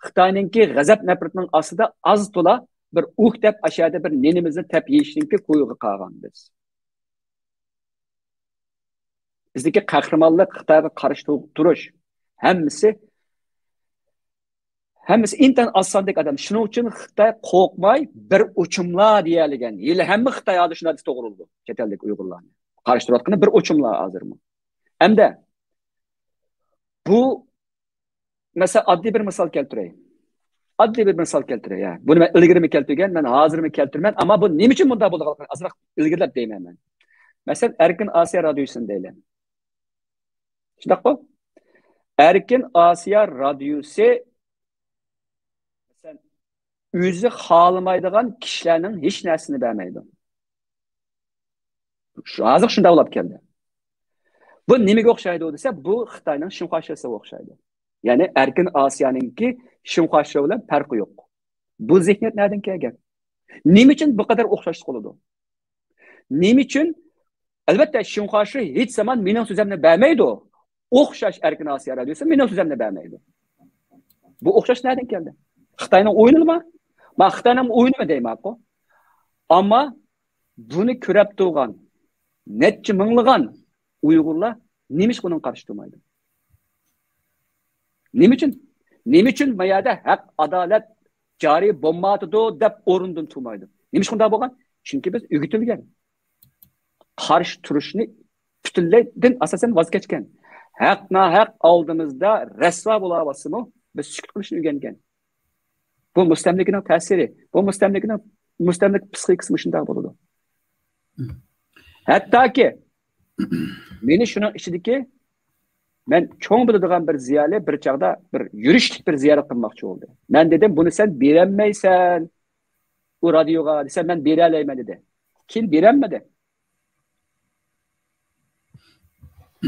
خىتاينىڭكى غەزەپ-نەپرىتىنىڭ ئاستىدا ئاز-تولا بىر ئۇھ دەپ ئاشۇ يەردە بىر نېنىمىزنى تەپ يېيىشنىڭكى كويىغا قالغان بىز. بىزدىكى قەھرىمانلىق، خىتايغا قارشى تۇ-، تۇرۇش، ھەممىسى، ھەممىسى ئىنتايىن ئاز ساندىكى ئادەم. شۇنىڭ ئۈچۈن خىتاي قورقماي بىر ئوچۇملا دېيەلىگەن. ھېلى ھەممە خىتاي ھازىر شۇنداق دېسە توغرا بولىدۇ. چەت ئەلدىكى ئۇيغۇرلارنى قارشى تۇرۇۋاتقىنى بىر ئوچۇملا ھازىرمۇ. ئەمدى بۇ مەسىلەن، ئاددىي بىر مىسال كەلتۈرەي. ئاددىي بىر مىسال كەلتۈرەي، ھە. بۇنى مەن ئىلگىرىمۇ كەلتۈرگەن، مەن ھازىرمۇ كەلتۈرىمەن. ئەمما بۇ نېمە ئۈچۈن بۇنداق بولىدىغانلىقىنى ئازراق ئىلگىرىلەپ دەيمەن مەن. مەسىلەن، ئەركىن ئاسىيا رادىيوسىنى دەيلى. شۇنداققۇ؟ ئەركىن ئاسىيا رادىيوسى، مەسىلەن، ئۆزى خالىمايدىغان كىشىلەرنىڭ ھېچ نەرسىنى بەرمەيدۇ. شۇ، ھازىر شۇنداق بولۇپ كەلدى. بۇ نېمىگە ئوخشايدۇ دېسە، بۇ خىتاينىڭ شىنخۇا شىسىغا ئوخشايدۇ. يەنى ئەركىن ئاسىيانىڭكى شىنخۇا شىسى بىلەن پەرقى يوق. بۇ زېھنىيەت نەدىن كەلگەن؟ نېمە ئۈچۈن بۇ قەدەر ئوخشاشلىق بولىدۇ؟ نېمە ئۈچۈن؟ ئەلۋەتتە، شىنخۇا شىسى ھېچ زامان مېنىڭ سۆزۈمنى بەرمەيدۇ. ئوخشاش ئەركىن ئاسىيا رادىيوسى مېنىڭ سۆزۈمنى بەرمەيدۇ. بۇ ئوخشاش نەدىن كەلدى؟ خىتاينىڭ ئويۇنىمۇ؟ ما خىتاينىڭ ئويۇنىمۇ دەيمەنكۇ. ئەمما بۇنى كۆرۈپ تۇرغان نەچچە مىڭلىغان ئۇيغۇرلار نېمىشقا بۇنىڭغا قارشى تۇرمايدۇ؟ نېمە ئۈچۈن؟ نېمە ئۈچۈن ما يەردە ھەق، ئادالەت جارى بولمايۋاتىدۇ دەپ ئورنىدىن تۇرمايدۇ؟ نېمىشقا ئۇنداق بولغان؟ چۈنكى بىز ئۆگىتىلگەن. قارشى تۇرۇشنى پۈتۈنلەيدىن ئاساسەن ۋاز كەچكەن. ھەق ناھەق ئالدىمىزدا رەسۋا بولاۋاتسىمۇ، بىز سۈكۈت قىلىشنى ئۆگەنگەن. بۇ مۇستەملىكىنىڭ تەسىرى، بۇ مۇستەملىكىنىڭ، مۇستەملىكە پسىخىكىسى مۇشۇنداق بولىدۇ. ھەتتاكى مېنى شۇنىڭ ئىچىدىكى، مەن چوڭ بىلىدىغان بىر زىيالىي بىر چاغدا بىر يۈرۈشلۈك بىر زىيارەت قىلماقچى بولدى. مەن دېدىم، بۇنى سەن بېرەلمەيسەن ئۇ رادىيوغا دېسەم، مەن بېرەلەيمەن دېدى. كېيىن بېرەلمىدى.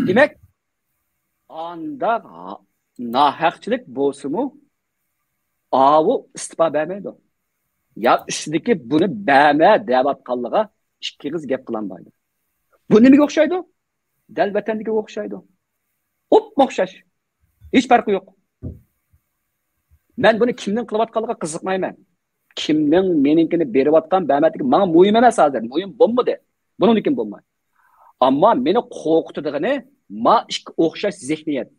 دېمەك، ئانداق ھا-، ناھەقچىلىك بولسىمۇ، ئاۋۇ ئىستىپا بەرمەيدۇ. يا ئۈستىدىكى بۇنى بەرمە دەۋاتقانلىغا ئىككى ئېغىز گەپ قىلالمايدۇ. بۇ نېمىگە ئوخشايدۇ؟ دەل ۋەتەندىكىگە ئوخشايدۇ. ئوپمۇ ئوخشاش. ھېچ پەرقى يوق. مەن بۇنى كىمنىڭ قىلىۋاتقانلىقىغا قىزىقمايمەن. كىمنىڭ مېنىڭكىنى بېرىۋاتقان، بەرمەتلىكى ماڭا مۇھىم ئەمەس ھازىر. مۇھىم بولمىدى. بۇنىڭدىن كېيىن بولمايدۇ. ئەمما مېنى قورقۇتىدىغىنى ما ئىككى ئوخشاش زېھنىيەت.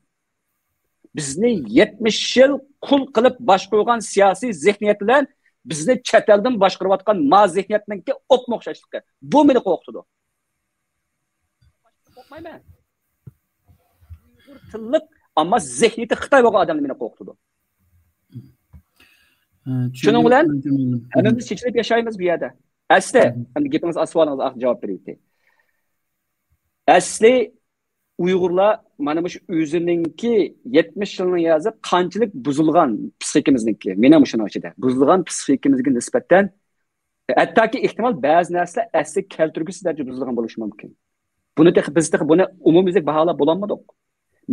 بىزنى يەتمىش يىل قۇل قىلىپ باشقۇرغان سىياسىي زېھنىيەت بىلەن بىزنى چەت ئەلدىن باشقۇرۇۋاتقان ما زېھنىيەتنىڭكى ئوپمۇ ئوخشاشلىقى. بۇ مېنى قورقۇتىدۇ. قورقمايمەن. ئۇيغۇر تىللىق، ئەمما زېھنىيىتى خىتاي بولغان ئادەملەر مېنى قورقۇتىدۇ. ئە، شۇنىڭ بىلەن ھەممىمىز چېچىلىپ ياشايمىز بۇ يەردە. ئەسلى، ئەمدى گېپىڭىز ئاسىۋالىڭىز، ئاق جاۋاب بېرىۋېتەي. ئەسلى ئۇيغۇرلار مانا مۇشۇ ئۆزىنىڭكى يەتمىش يىلنىڭ يازى قانچىلىك بۇزۇلغان پسىخىكىمىزنىڭكى، مېنىڭ مۇشۇنىڭ ئىچىدە بۇزۇلغان پسىخىكىمىزگە نىسبەتەن، ھەتتاكى ئېھتىمال بەزى نەرسىلەر ئەسلى كەلتۈرگۈسىز دەرىجىدە بۇزۇلغان بولۇشى مۇمكىن. بۇنى تېخى، بىز تېخى بۇنى ئومۇميۈزلۈك باھالاپ بولالمىدۇق.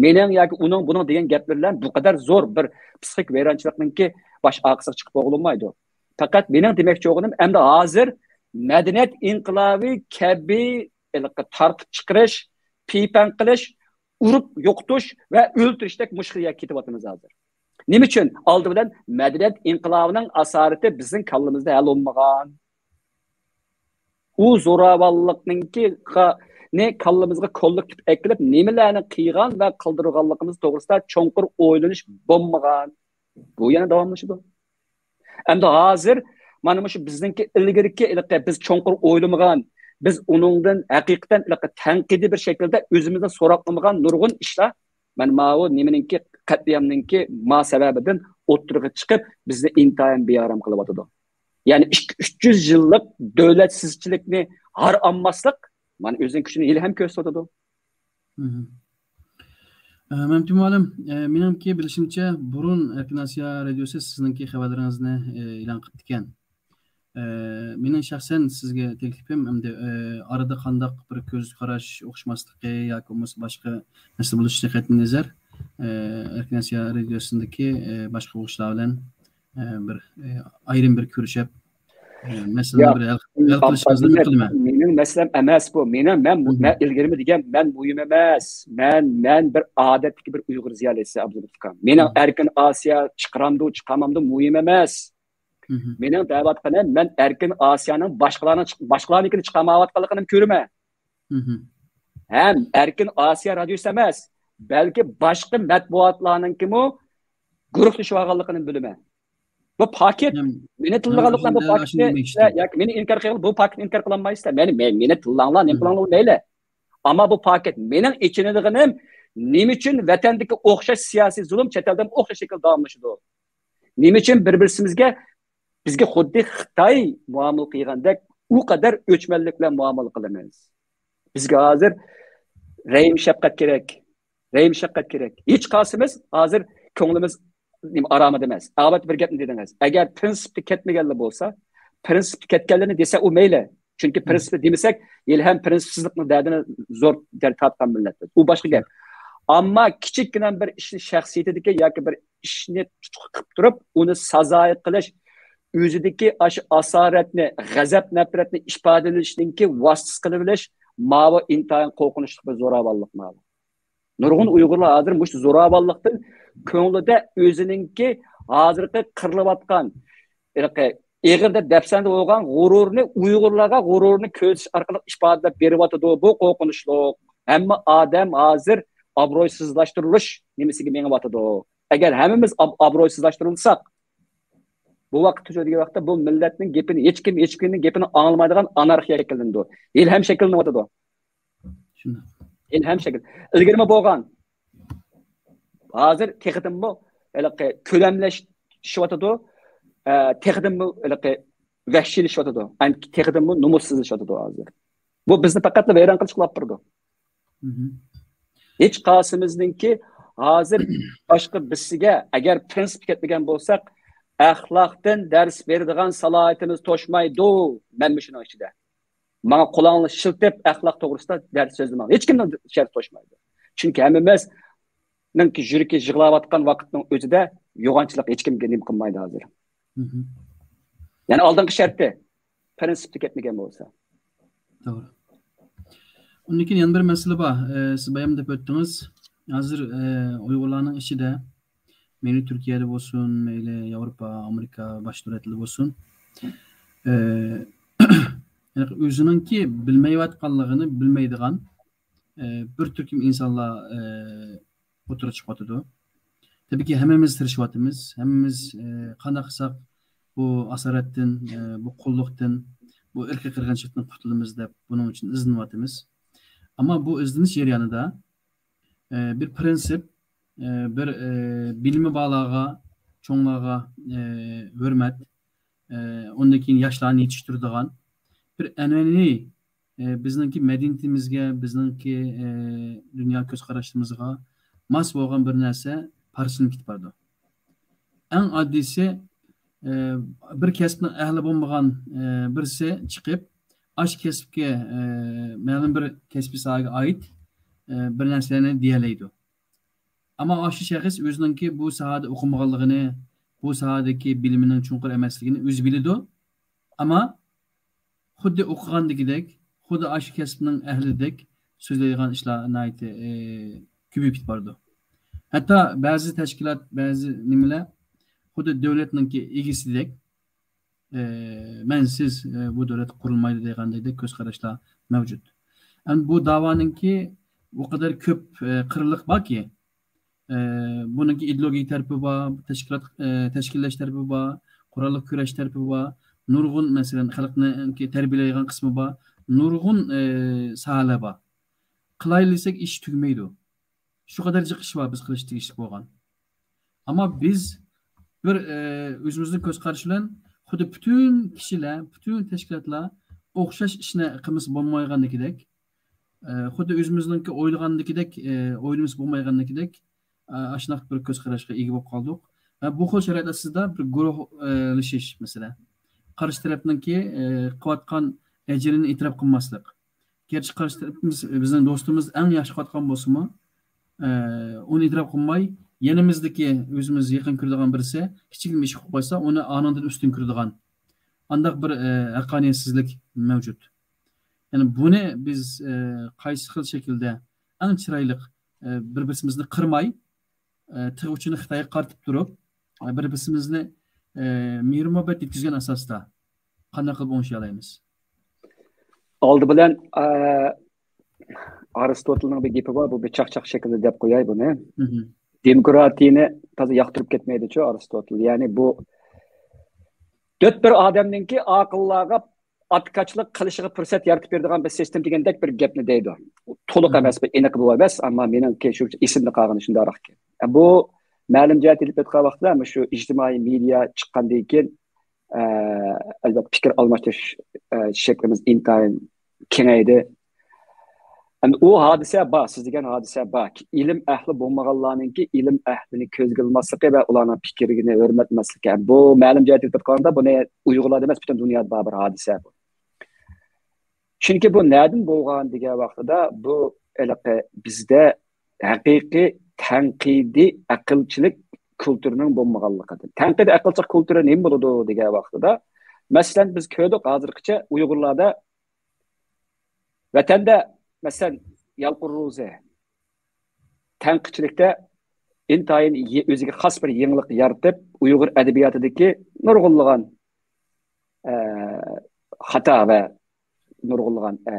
مېنىڭ ياكى ئۇنىڭ، بۇنىڭ دېگەن گەپلىرى بىلەن بۇ قەدەر زور بىر پسىخىك ۋەيرانچىلىقنىڭكى باش ئارقىسىغا چىقىپ بولغىلى بولمايدۇ. پەقەت مېنىڭ دېمەكچى بولغىنىم، ئەمدى ھازىر مەدەنىيەت ئىنقىلابى كەبى ھېلىقى تارتىپ چىقىرىش، پىپەڭ قىلىش، ئۇرۇپ يوقىتىش ۋە ئۆلتۈرۈشتەك مۇشۇ خىل يەرگە كېتىۋاتىمىز ھازىر. نېمە ئۈچۈن؟ ئالدى بىلەن مەدەنىيەت ئىنقىلابىنىڭ ئاسارىتى بىزنىڭ كاللىمىزدا ھەل بولمىغان. ئۇ زوراۋانلىقنىڭكى قا-، نى كاللىمىزغا كوللېكتىپ ئەكىلىپ، نېمىلەرنى قىلغان ۋە قىلدۇرغانلىقىمىز توغرىسىدا چوڭقۇر ئويلىنىش بولمىغان. بۇ يەنە داۋاملىشىدۇ. ئەمدى ھازىر مانا مۇشۇ بىزنىڭكى ئىلگىرىكى ھېلىقى بىز چوڭقۇر ئويلىمىغان، بىز ئۇنىڭدىن ھەقىقەتەن ھېلىقى تەنقىدىي بىر شەكىلدە ئۆزىمىزدىن سوراقلىمىغان نۇرغۇن ئىشلار، مانا ماۋۇ نېمىنىڭكى، قەتلىئامنىڭكى ما سەۋەبىدىن ئوتتۇرىغا چىقىپ، بىزنى ئىنتايىن بىئارام قىلىۋاتىدۇ. يەنى ئىككى، ئۈچ يۈز يىللىق دۆلەتسىزچىلىكنى ھار ئالماسلىق، مانا ئۆزىنىڭ كۈچىنى ھېلىھەم كۆرسىتىۋاتىدۇ. مھم. ئە، مەمتىمىن مۇئەللىم، ئە، مېنىڭكى بىلىشىمچە، بۇرۇن ئەركىن ئاسىيا رادىيوسى سىزنىڭكى خەۋەرلىرىڭىزنى، ئە، ئېلان قىپتىكەن. ئە، مېنىڭ شەخسەن سىزگە تەكلىپىم، ئەمدى، ئە، ئارىدا قانداق بىر كۆز قاراش ئوخشىماسلىقى ياكى بولمىسا باشقا نەرسە بولۇشىدىن قەتئىينەزەر، ئە، ئەركىن ئاسىيا رادىيوسىدىكى، ئە، باشقا ئوقۇغۇچىلار بىلەن ئە، بىر، ئە، ئايرىم بىر كۆرۈشۈپ، ئە، مەسىلىنى ياق، بىر ھەل، ھەل قىلىشىڭىزنى ئۈمىد قىلىمەن. مېنىڭ مەسىلەم ئەمەس بۇ. مېنىڭ، مەن، مەن ئىلگىرىمۇ دېگەن، مەن مۇھىم ئەمەس. مەن، مەن بىر ئادەتتىكى بىر ئۇيغۇر زىيالىيسى، ئابدۇلمۇت ئۇكام. مېنىڭ ئەركىن ئاسىيا چىقىرامدۇ، چىقارمامدۇ مۇھىم ئەمەس. مېنىڭ دەۋاتقىنىم، مەن ئەركىن ئاسىيانىڭ باشقىلارنىڭ چىق-، باشقىلارنىڭكىنى چىقارمايۋاتقانلىقىنى كۆرىمەن. ھەم ئەركىن ئاسىيا رادىيوسى ئەمەس، بەلكى باشقا مەتبۇئاتلارنىڭكىمۇ گۇرۇھلىشىۋالغانلىقىنى بىلىمەن. بۇ پاكىت مېنى تىللىغانلىقىڭ، بۇ پاكىتنى ياكى مېنى ئىنكار قىلغان، بۇ پاكىتنى ئىنكار قىلالمايسىلەر. مېنى، مېنى، مېنى تىللاڭلار، نېمە قىلاڭلار مەيلى. ئەمما بۇ پاكىت مېنىڭ ئېچىنىدىغىنىم، نېمە ئۈچۈن ۋەتەندىكى ئوخشاش سىياسىي زۇلۇم چەت ئەلدە ھەم ئوخشاش شەكىلدە داۋاملىشىدۇ؟ نېمە ئۈچۈن بىر-بىرسىمىزگە، بىزگە خۇددى خىتاي مۇئامىلە قىلغاندەك ئۇ قەدەر ئۆچمەنلىك بىلەن مۇئامىلە قىلىمىز؟ بىزگە ھازىر رەھىم شەپقەت كېرەك. رەھىم شەپقەت كېرەك. ھېچ قالسىمىز ھازىر كۆڭلىمىز نېمە ئارامىدا ئەمەس. ئەلۋەتتە بىر گەپنى دېدىڭىز. ئەگەر پرىنسىپتا كەتمىگەنلا بولسا، پرىنسىپتا كەتكەنلىرىنى دېسە ئۇ مەيلى. چۈنكى پرىنسىپتا دېمىسەك، ھېلىھەم پرىنسىپسىزلىقنىڭ دەردىنى زور دەرد تارتقان مىللەت بىز. ئۇ باشقا گەپ. ئەمما كىچىككىنە بىر ئىشنى شەخسىيىتىدىكى ياكى بىر ئىشنى تۇتقا قىلىپ تۇرۇپ، ئۇنى سازايى قىلىش، ئۆزىدىكى ئاشۇ ئاسارەتنى، غەزەپ-نەپرەتنى ئىپادىلىشنىڭكى ۋاسىتىسى قىلىۋېلىش، ماۋۇ ئىنتايىن قورقۇنچلۇق بىر زوراۋانلىق ماۋۇ. نۇرغۇن ئۇيغۇرلار ھازىر مۇشۇ زوراۋانلىقتىن كۆڭلىدە ئۆزىنىڭكى ھازىرقى قىرىلىۋاتقان، ھېلىقى ئېغىر دەپ دەپسەندە بولغان غۇرۇرىنى ئۇيغۇرلارغا غۇرۇرىنى كۆرسىتىش ئارقىلىق ئىپادىلەپ بېرىۋاتىدۇ. بۇ قورقۇنچلۇق. ھەممە ئادەم ھازىر ئابرويسىزلاشتۇرۇلۇش نېمىسىگە مېڭىۋاتىدۇ. ئەگەر ھەممىمىز ئاب-، ئابرويسىزلاشتۇرۇلساق، بۇ ۋاقىتتا شۇ دېگەن ۋاقىتتا بۇ مىللەتنىڭ گېپىنى ھېچكىم، ھېچكىمنىڭ گېپىنى ئاڭلىمايدىغان ئانارخىيە شەكىللىنىدۇ. ھېلىھەم شەكىللىنىۋاتىدۇ. شۇنداق. ھېلىھەم شەكىل. ئىلگىرىمۇ بولغان. ھازىر تېخىدىنمۇ ھېلىقى كۆلەملىشىۋاتىدۇ. ئە، تېخىدىنمۇ ھېلىقى ۋەھشىيلىشىۋاتىدۇ. ئەن-، تېخىدىنمۇ نومۇسسىزلىشىۋاتىدۇ ھازىر. بۇ بىزنى پەقەتلا ۋەيران قىلىشقا ئاپىرىدۇ. مهم. ھېچ قايسىمىزنىڭكى ھازىر باشقا بىرسىگە ئەگەر پرىنسىپ كەتمىگەن بولساق، ئەخلاقتىن دەرس بېرىدىغان سالاھىيىتىمىز توشمايدۇ. مەن مۇشۇنىڭ ئىچىدە. ماڭا قولۇڭنى شىلتىپ، ئەخلاق توغرىسىدا دەرس سۆزلىمەڭ. ھېچكىمنىڭ شەرتى توشمايدۇ. چۈنكى ھەممىمىزنىڭكى يۈرىكى يىغلاۋاتقان ۋاقىتنىڭ ئۆزىدە يوغانچىلىق ھېچكىمگە نېمە قىلمايدۇ ھازىر. مهم. يەنى ئالدىنقى شەرتى، پرىنسىپتا كەتمىگەن بولسا. توغرا. ئۇندىن كېيىن يەنە بىر مەسىلە بار. ئە، سىز بايام دەپ ئۆتتىڭىز. ھازىر، ئە، ئۇيغۇرلارنىڭ ئىچىدە، مەيلى تۈركىيەدە بولسۇن، مەيلى ياۋروپا، ئامېرىكا، باشقا دۆلەتلەردە بولسۇن، ئە، يەنى ئۆزىنىڭكى بىلمەيۋاتقانلىقىنى بىلمەيدىغان، ئە، بىر تۈركۈم ئىنسانلار، ئە، ئوتتۇرىغا چىقىۋاتىدۇ. تەبىئىيكى، ھەممىمىز تىرىشىۋاتىمىز. ھەممىمىز، ئە، قانداق قىلساق بۇ ئاسارەتتىن، ئە، بۇ قۇللۇقتىن، بۇ ئىرقىي قىرغىنچىلىقتىن قۇتۇلىمىز دەپ بۇنىڭ ئۈچۈن ئىزدىنىۋاتىمىز. ئەمما بۇ ئىزدىنىش جەريانىدا، ئە، بىر پرىنسىپ، ئە، بىر، ئە، بىلىمى بارلارغا، چوڭلارغا، ئە، ھۆرمەت، ئە، ئۇندىن كېيىن ياشلارنى يېتىشتۈرىدىغان بىر ئەنئەنىۋى، ئە، بىزنىڭكى مەدەنىيىتىمىزگە، بىزنىڭكى، ئە، دۇنيا كۆز قاراشلىرىمىزغا ماس بولغان بىر نەرسە پارچىلىنىپ كېتىپ بارىدۇ. ئەڭ ئاددىيسى، ئە، بىر كەسىپنىڭ ئەھلى بولمىغان، ئە، بىرسى چىقىپ، ئاشۇ كەسىپكە، ئە، مەلۇم بىر كەسپىي ساھەگە ئائىت، ئە، بىر نەرسىلەرنى دېيەلەيدۇ. ئەمما ئاشۇ شەخس ئۆزىنىڭكى بۇ ساھەدە ئوقۇمىغانلىقىنى، بۇ ساھەدىكى بىلىمىنىڭ چوڭقۇر ئەمەسلىكىنى ئۆزى بىلىدۇ. ئەمما خۇددى ئوقۇغاندىكىدەك، خۇددى ئاشۇ كەسىپنىڭ ئەھلىدەك سۆزلەيدىغان ئىشلار ناھايىتى، ئى، كۆپىيىپ كېتىپ بارىدۇ. ھەتتا بەزى تەشكىلات، بەزى نېمىلەر خۇددى دۆلەتنىڭكى ئىگىسىدەك، ئى، مەنسىز، ئى، بۇ دۆلەت قۇرۇلمايدۇ دېگەندەك كۆز قاراشلار مەۋجۇت. ئەمدى بۇ داۋانىڭكى ئۇ قەدەر كۆپ، ئى، قىرلىق باركى، ئە، بۇنىڭكى ئىدېئولوگىيە تەرىپى بار، تەشكىلات، ئە، تەشكىللەش تەرىپى بار، قوراللىق كۈرەش تەرىپى بار، نۇرغۇن، مەسىلەن، خەلقنى تەربىيەلەيدىغان قىسمى بار، نۇرغۇن، ئە، ساھەلەر بار. قىلايلىسەك ئىش تۈگىمەيدۇ. شۇ قەدەر جىق ئىش بار بىز قىلىش تېگىشلىك بولغان. ئەمما بىز بىر، ئە، ئۆزىمىزنىڭ كۆز قارىشى بىلەن خۇددى پۈتۈن كىشىلەر، پۈتۈن تەشكىلاتلار ئوخشاش ئىشنى قىلمىسا بولمايدىغاندىكىدەك، ئە، خۇددى ئۆزىمىزنىڭكى ئويلىغاندىكىدەك، ئە، ئويلىمىسا بولمايدىغاندىكىدەك، ئە، ئاشۇنداق بىر كۆز قاراشقا ئىگە بولۇپ قالدۇق. ۋە بۇ خىل شارائىت ئاستىدا بىر گۇرۇھ، ئە، لىشىش مەسىلە. قارشى تەرەپنىڭكى، ئە، قىلىۋاتقان ئەجرىنى ئېتىراپ قىلماسلىق. گەرچە قارشى تەرىپىمىز، بىزنىڭ دوستىمىز ئەڭ ياخشى قىلىۋاتقان بولسىمۇ، ئە، ئۇنى ئېتىراپ قىلماي، يېنىمىزدىكى ئۆزىمىز يېقىن كۆرىدىغان بىرسى كىچىككىنە ئىش قىلىپ قويسا، ئۇنى ئانىڭدىن ئۈستۈن كۆرىدىغان، ئانداق بىر، ئە، ھەققانىيەتسىزلىك مەۋجۇت. يەنى بۇنى بىز، ئە، قايسى خىل شەكىلدە ئەڭ چىرايلىق، ئە، بىر-بىرسىمىزنى قىرماي، ئە، تىغ ئۇچىنى خىتايغا قارىتىپ تۇرۇپ، ئە، بىر-بىرسىمىزنى، ئە، مېھىر-مۇھەببەت يەتكۈزگەن ئاساستا قانداق قىلىپ ئوڭشىيالايمىز؟ ئالدى بىلەن، ئە، ئارستوتېلنىڭ بىر گېپى بار، بۇ بىر چاقچاق شەكلىدە دەپ قوياي بۇنى. مهم. دېموكراتىيىنى تازا ياقتۇرۇپ كەتمەيدىچۇ ئارستوتېل. يەنى بۇ تۆت بىر ئادەمنىڭكى ئاقىللارغا ئاتكاچلىق قىلىشىغا پۇرسەت يارىتىپ بېرىدىغان بىر سىستېما دېگەندەك بىر گەپنى دەيدۇ. تولۇق مهم. ئەمەس، بىر ئېنىقى بۇ ئەمەس، ئەمما مېنىڭكى شۇ ئېسىمدە قالغىنى شۇنداقراق ئىكەن. بۇ مەلۇم جەھەتتە ئېلىپ ئېيتقان ۋاقىتتا، مۇشۇ ئىجتىمائىي مېدىيا چىققاندىن كېيىن، ئە، ئەلۋەتتە، پىكىر ئالماشتۇرۇش، ئە، شەكلىمىز ئىنتايىن كېڭەيدى. ئۇ ھادىسە بار، سىز دېگەن ھادىسە بار. ئىلىم ئەھلى بولمىغانلارنىڭكى ئىلىم ئەھلىنى كۆزگە ئىلماسلىقى ۋە ئۇلارنىڭ پىكرىنى ھۆرمەتمەسلىكى. بۇ مەلۇم جەھەتتىن ئېلىپ ئېيتقاندا، بۇنى ئۇيغۇرلاردا ئەمەس، پۈتۈن دۇنيادا بار بىر ھادىسە بۇ. چۈنكى بۇ نەدىن بولغان دېگەن ۋاقتىدا، بۇ ھېلىقى بىزدە ھەقىقىي تەنقىدىي ئەقىلچىلىك كۇلتۇرىنىڭ بولمىغانلىقىدىن. تەنقىدىي ئەقىلچىلىك كۇلتۇرى نېمە بولىدۇ دېگەن ۋاقتىدا، مەسىلەن، بىز كۆردۇق ھازىرغىچە ئۇيغۇرلاردا، ۋەتەندە، مەسىلەن، يالقۇن روزى تەنقىدچىلىكتە ئىنتايىن يې-، ئۆزىگە خاس بىر يېڭىلىق يارىتىپ، ئۇيغۇر ئەدەبىياتىدىكى نۇرغۇنلىغان، ئە، خاتا ۋە نۇرغۇنلىغان، ئە،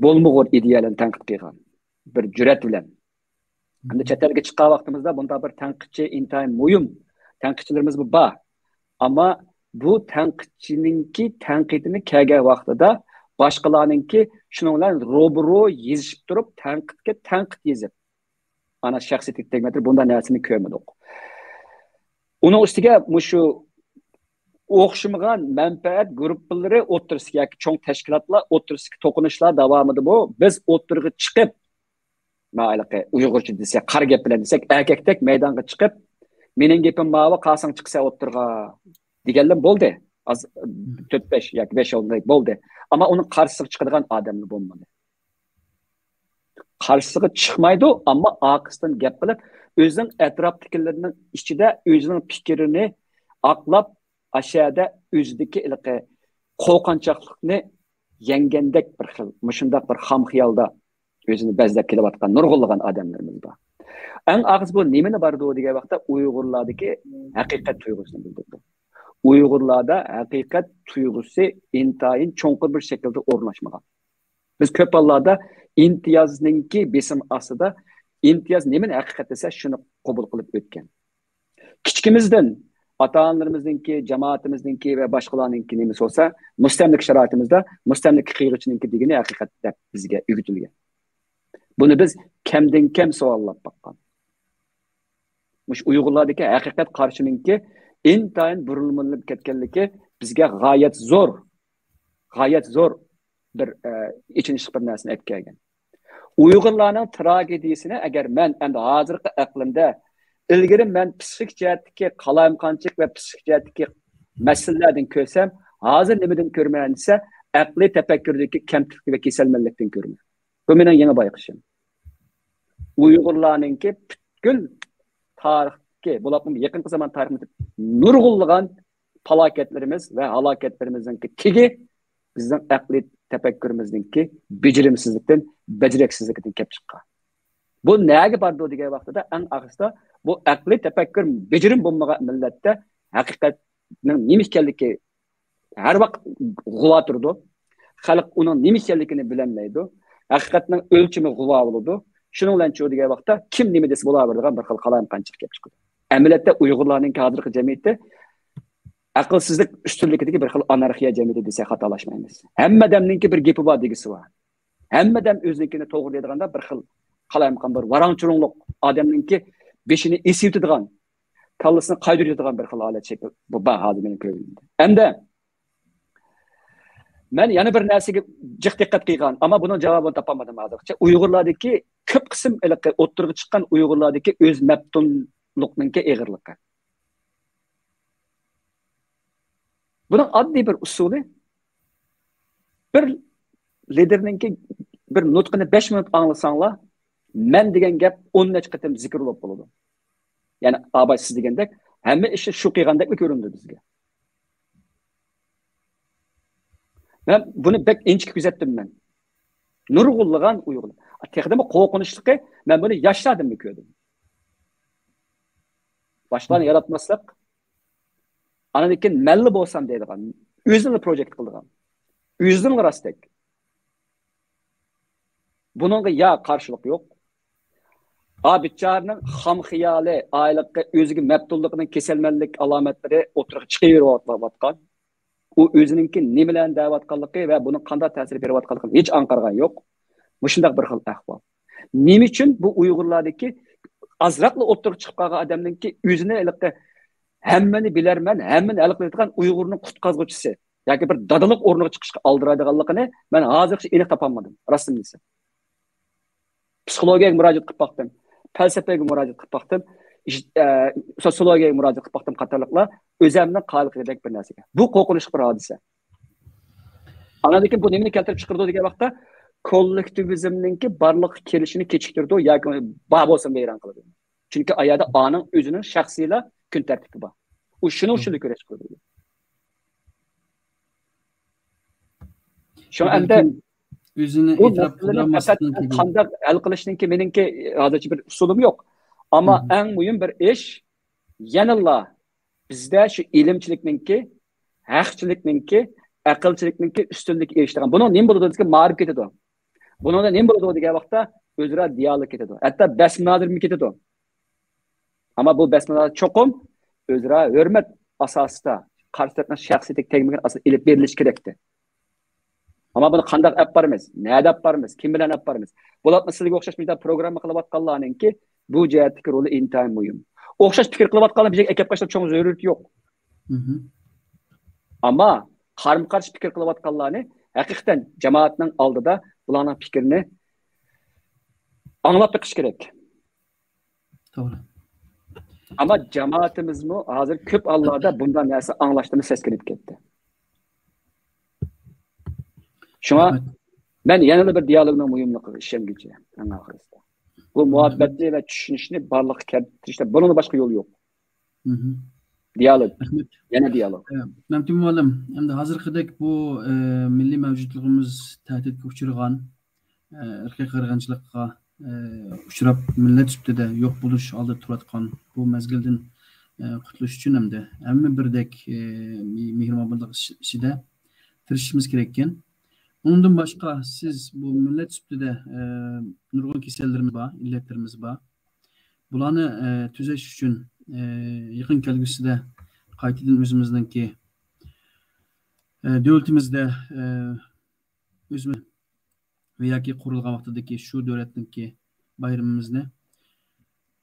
بولمىغۇر ئىدىيەلەرنى تەنقىد قىلغان بىر جۈرئەت بىلەن. ھەمدە چەت ئەلگە چىققان ۋاقتىمىزدا بۇنداق بىر تەنقىدچى ئىنتايىن مۇھىم تەنقىدچىلىرىمىز بار. ئەمما بۇ تەنقىدچىنىڭكى تەنقىدىنى كەلگەن ۋاقتىدا باشقىلارنىڭكى شۇنىڭ بىلەن روبىرو يېزىشىپ تۇرۇپ، تەنقىدكە تەنقىد يېزىپ، ئانا شەخسىيىتىگە تەگمەي تۇرۇپ، بۇنداق نەرسىنى كۆرمىدۇق. ئۇنىڭ ئۈستىگە مۇشۇ ئوخشىمىغان مەنپەئەت گۇرۇپپىلىرى ئوتتۇرىسىدىكى ياكى چوڭ تەشكىلاتلار ئوتتۇرىسىدىكى توقۇنۇشلار داۋامىدىمۇ بىز ئوتتۇرىغا چىقىپ، ماۋۇ ئۇيغۇرچە دېسەك، قارا گەپ بىلەن دېسەك، ئەركەكتەك مەيدانغا چىقىپ، مېنىڭ گېپىم ماۋۇ، قالساڭ چىقىسەن ئوتتۇرىغا دېگەنلەر بولدى. ئاز، تۆت، بەش ياكى بەش ئون بولدى. ئەمما ئۇنىڭ قارشىسىغا چىقىدىغان ئادەملەر بولمىدى. قارشىسىغا چىقمايدۇ، ئەمما ئارقىسىدىن گەپ قىلىپ، ئۆزىنىڭ ئەتراپتىكىلىرىنىڭ ئىچىدە ئۆزىنىڭ پىكرىنى ئاقلاپ، ئاشۇ يەردە ئۆزىدىكى ھېلىقى قورقۇنچاقلىقنى يەڭگەندەك بىر خىل، مۇشۇنداق بىر خام خىيالدا ئۆزىنى بەزلەپ كېلىۋاتقان نۇرغۇنلىغان ئادەملىرىمىز بار. ئەڭ ئاخىرسى بۇ نېمىنى بارىدۇ دېگەن ۋاقىتتا، ئۇيغۇرلاردىكى ھەقىقەت تۇيغۇسىنى بىلدۈرىدۇ. ئۇيغۇرلاردا ھەقىقەت تۇيغۇسى ئىنتايىن چوڭقۇر بىر شەكىلدە ئورۇنلاشمىغان. بىز كۆپ ھاللاردا ئىمتىيازنىڭكى بېسىم ئاستىدا، ئىمتىياز نېمىنى ھەقىقەت دېسە، شۇنى قوبۇل قىلىپ ئۆتكەن. كىچىكىمىزدىن ئاتا-ئانىلىرىمىزنىڭكى، جامائىتىمىزنىڭكى ۋە باشقىلارنىڭكى نېمىسى بولسا، مۇستەملىكە شارائىتىمىزدا مۇستەملىكە قىلغۇچىنىڭكى دېگىنى ھەقىقەت دەپ بىزگە ئۆگىتىلگەن. بۇنى بىز كەمدىن كەم سوئاللاپ باققان. مۇشۇ ئۇيغۇرلاردىكى ھەقىقەت قارىشىنىڭكى ئىنتايىن بۇرۇلۇپ كەتكەنلىكى بىزگە غايەت زور، غايەت زور بىر، ئە، ئېچىنىشلىق بىر نەرسىنى ئەكەلگەن. ئۇيغۇرلارنىڭ تراگېدىيىسىنى ئەگەر مەن ئەمدى ھازىرقى ئەقلىمدە، ئىلگىرى مەن پسىخىك جەھەتتىكى قالايمىقانچىلىق ۋە پسىخىك جەھەتتىكى مەسىلىلەردىن كۆرسەم، ھازىر نېمىدىن كۆرىمەن دېسە، ئەقلىي تەپەككۇردىكى كەمتۈكلۈك ۋە كېسەلمەنلىكتىن كۆرىمەن. بۇ مېنىڭ يېڭى بايقىشىم. ئۇيغۇرلارنىڭكى پۈتكۈل تارىختىكى، بولۇپمۇ يېقىنقى زامان تارىخىمىزدا نۇرغۇنلىغان پالاكەتلىرىمىز ۋە ھالاكەتلىرىمىزنىڭكى تېگى بىزنىڭ ئەقلىي تەپەككۇرىمىزنىڭكى بېجىرىمسىزلىكتىن، بەجىرەكسىزلىكىدىن كەپ چىققان. بۇ نەگە بارىدۇ دېگەن ۋاقتىدا، ئەڭ ئاخىرسىدا بۇ ئەقلىي تەپەككۇر بېجىرىم بولمىغان مىللەتتە ھەقىقەتنىڭ نېمە ئىكەنلىكى ھەر ۋاقىت غۇۋا تۇرىدۇ. خەلق ئۇنىڭ نېمە ئىكەنلىكىنى بىلەلمەيدۇ. ھەقىقەتنىڭ ئۆلچىمى غۇۋا بولىدۇ. شۇنىڭ بىلەن شۇ دېگەن ۋاقىتتا كىم نېمە دېسە بولاۋېرىدىغان بىر خىل قالايمىقانچىلىق كېلىپ چىقىدۇ. ئەمەلىيەتتە ئۇيغۇرلارنىڭكى ھازىرقى جەمئىيىتى ئەقىلسىزلىك ئۈستۈنلۈكىدىكى بىر خىل ئانارخىيە جەمئىيىتى دېسەك خاتالاشمايمىز. ھەممە ئادەمنىڭكى بىر گېپى بار، دېگۈسى بار. ھەممە ئادەم ئۆزىنىڭكىنى توغرا دەيدىغاندا بىر خىل قالايمىقان بىر ۋاراڭ-چۇرۇڭلۇق، ئادەمنىڭكى بېشىنى ئېسىۋېتىدىغان، كاللىسىنى قايدۇرۇۋېتىدىغان بىر خىل ھالەت شەكلى بۇ بار ھازىر مېنىڭ كۆڭلۈمدە. ئەمدى مەن يەنە بىر نەرسىگە جىق دىققەت قىلغان، ئەمما بۇنىڭ جاۋابىنى تاپالمىدىم ھازىرغىچە. ئۇيغۇرلاردىكى كۆپ قىسىم ھېلىقى ئوتتۇرىغا چىققان ئۇيغۇرلاردىكى ئۆز مەپتۇنلۇقنىڭكى ئېغىرلىقى. بۇنىڭ ئاددىي بىر ئۇسۇلى، بىر لىدېرنىڭكى بىر نۇتقىنى بەش مىنۇت ئاڭلىساڭلار، مەن دېگەن گەپ ئون نەچچە قېتىم زىكىرلاپ بولىدۇ. يەنى ئاباي سىز دېگەندەك ھەممە ئىشنى شۇ قىلغاندەكلا كۆرۈنىدۇ بىزگە. مەن بۇنى بەك ئىنچىكە كۆزەتتىم مەن. نۇرغۇنلىغان ئۇيغۇرلار. تېخىدىمۇ قورقۇنچلۇقى، مەن بۇنى ياشلاردىنمۇ كۆردۈم. باشقىلارنى ياراتماسلىق، ئاندىن كېيىن مەنلا بولسام دەيدىغان، ئۆزىنىلا پروجېكت قىلىدىغان، ئۆزىنىلا راستەك. بۇنىڭغا يا قارشىلىق يوق. ئا بىچارىنىڭ خام خىيالى، ئايلىقى، ئۆزىگە مەپتۇنلۇقىنىڭ كېسەلمەنلىك ئالامەتلىرى ئوتتۇرىغا چىقىۋېرىۋاتقان. ئۇ ئۆزىنىڭكى نېمىلەرنى دەۋاتقانلىقى ۋە بۇنىڭ قانداق تەسىر بېرىۋاتقانلىقىنى ھېچ ئاڭقارغان يوق. مۇشۇنداق بىر خىل ئەھۋال. نېمە ئۈچۈن بۇ ئۇيغۇرلاردىكى ئازراقلا ئوتتۇرىغا چىقىپ قالغان ئادەمنىڭكى ئۆزىنى ھېلىقى ھەممىنى بىلەرمەن، ھەممىنى ھەل قىلىدىغان ئۇيغۇرنىڭ قۇتقازغۇچىسى ياكى بىر دادىلىق ئورنىغا چىقىشقا ئالدىرايدىغانلىقىنى مەن ھازىرغىچە ئېنىق تاپالمىدىم، راستىنى دېسەم. پسىخولوگىيەگە مۇراجىئەت قىلىپ باقتىم، پەلسەپىگە مۇراجىئەت قىلىپ باقتىم، ئىج- ئە، سوتسىيولوگىيەگە مۇراجىئەت قىلىپ باقتىم قاتارلىقلار ئۆزەمنىڭ قابىل قىلغۇدەك بىر نەرسىگە. بۇ قورقۇنچلۇق بىر ھادىسە. ئاندىن كېيىن بۇ نېمىنى كەلتۈرۈپ چىقىرىدۇ دېگەن ۋاقىتتا، كوللېكتىۋىزمنىڭكى بارلىققا كېلىشىنى كېچىكتۈرىدۇ ياكى بار بولسىمۇ ۋەيران قىلىدۇ. چۈنكى ئۇ يەردە ئانىڭ ئۆزىنىڭ شەخسىيلا كۈن تەرتىپى بار. ئۇ شۇنىڭ ئۈچۈن كۈرەش قىلىدۇ. شۇڭا ئەمدى ئۆزىنى بۇ ئېتىراپ مەسىلىنى قىلدۇرالماسلىقتىن پەقەت كېلىدۇ. قانداق ھەل قىلىشنىڭكى مېنىڭكى ھازىرچە بىر ئۇسۇلۇم يوق. ئەمما ئەڭ مۇھىم بىر ئىش، يەنىلا بىزدە شۇ ئىلىمچىلىكنىڭكى، ھەقچىلىكنىڭكى، ئەقىلچىلىكنىڭكى ئۈستۈنلۈككە ئېرىشىدىغان. بۇنىڭ نېمە بولىدۇ دېسە، مائارىپ كېتىدۇ. بۇنىڭدا نېمە بولىدۇ دېگەن ۋاقىتتا ئۆزئارا دىئالوگ كېتىدۇ. ھەتتا بەس مۇنازىرىمۇ كېتىدۇ. ئەمما بۇ بەس مۇنازىرە چوقۇم ئۆزئارا ھۆرمەت ئاساسىدا، قارشى تەرەپنىڭ شەخسىيىتىگە تەگمىگەن ئاساسدا ئېلىپ بېرىلىشى كېرەكتى. ئەمما بۇنى قانداق ئەپ بارىمىز؟ نەدە ئەپ بارىمىز؟ كىم بىلەن ئەپ بارىمىز؟ بولۇپمۇ سىزگە ئوخشاش مۇشۇنداق پروگرامما قىلىۋاتقانلارنىڭكى بۇ جەھەتتىكى رولى ئىنتايىن مۇھىم. ئوخشاش پىكىر قىلىۋاتقانلار بىزگە ئەكەپ قاچىلىق چوڭ زۆرۈرىيىتى يوق. ئەمما قارىمۇ قارشى پىكىر قىلىۋاتقانلارنى ھەقىقەتەن جامائەتنىڭ ئالدىدا بۇلارنىڭ پىكرىنى ئاڭلاپ بېقىش كېرەك. توغرا. ئەمما جامائىتىمىزمۇ ھازىر كۆپ ھاللاردا بۇنداق نەرسە ئاڭلاشتىن سەسكىنىپ كەتتى. شۇڭا مەن يەنىلا بىر دىيالوگنىڭ مۇھىملىقىغا ئىشەنگۈچى، ئەڭ ئاخىرىسىدا. بۇ مۇھەببەتنى ۋە چۈشىنىشنى بارلىققا كەلتۈرۈشتە بۇنىڭدىن باشقا يول يوق. دىيالوگ. رەھمەت. يەنە دىيالوگ. ئە، مەمتىمۇ مۇئەللىم، ئەمدى ھازىرقىدەك بۇ، ئە، مىللىي مەۋجۇتلۇقىمىز تەھدىتكە ئۇچرىغان، ئە، ئىرقىي قىرغىنچىلىققا، ئە، ئۇچراپ، مىللەت سۈپىتىدە يوق بولۇش ئالدىدا تۇرۇۋاتقان بۇ مەزگىلدىن، ئە، قۇتۇلۇش ئۈچۈن ئەمدى ھەممە بىردەك، ئە، مې-، مېھرىبانلىق ئىچ-، ئىچىدە تىرىشىشىمىز كېرەككەن. ئۇنىڭدىن باشقا، سىز بۇ مىللەت سۈپىتىدە، ئە، نۇرغۇن كېسەللىرىمىز بار، ئىللەتلىرىمىز بار. بۇلارنى، ئە، تۈزەش ئۈچۈن، ئە، يېقىن كەلگۈسىدە قايتىدىن ئۆزىمىزنىڭكى، ئە، دۆلىتىمىزدە، ئە، ئۆزىمىز ۋە ياكى قۇرۇلغان ۋاقتىدىكى شۇ دۆلەتنىڭكى بايرىمىمىزنى،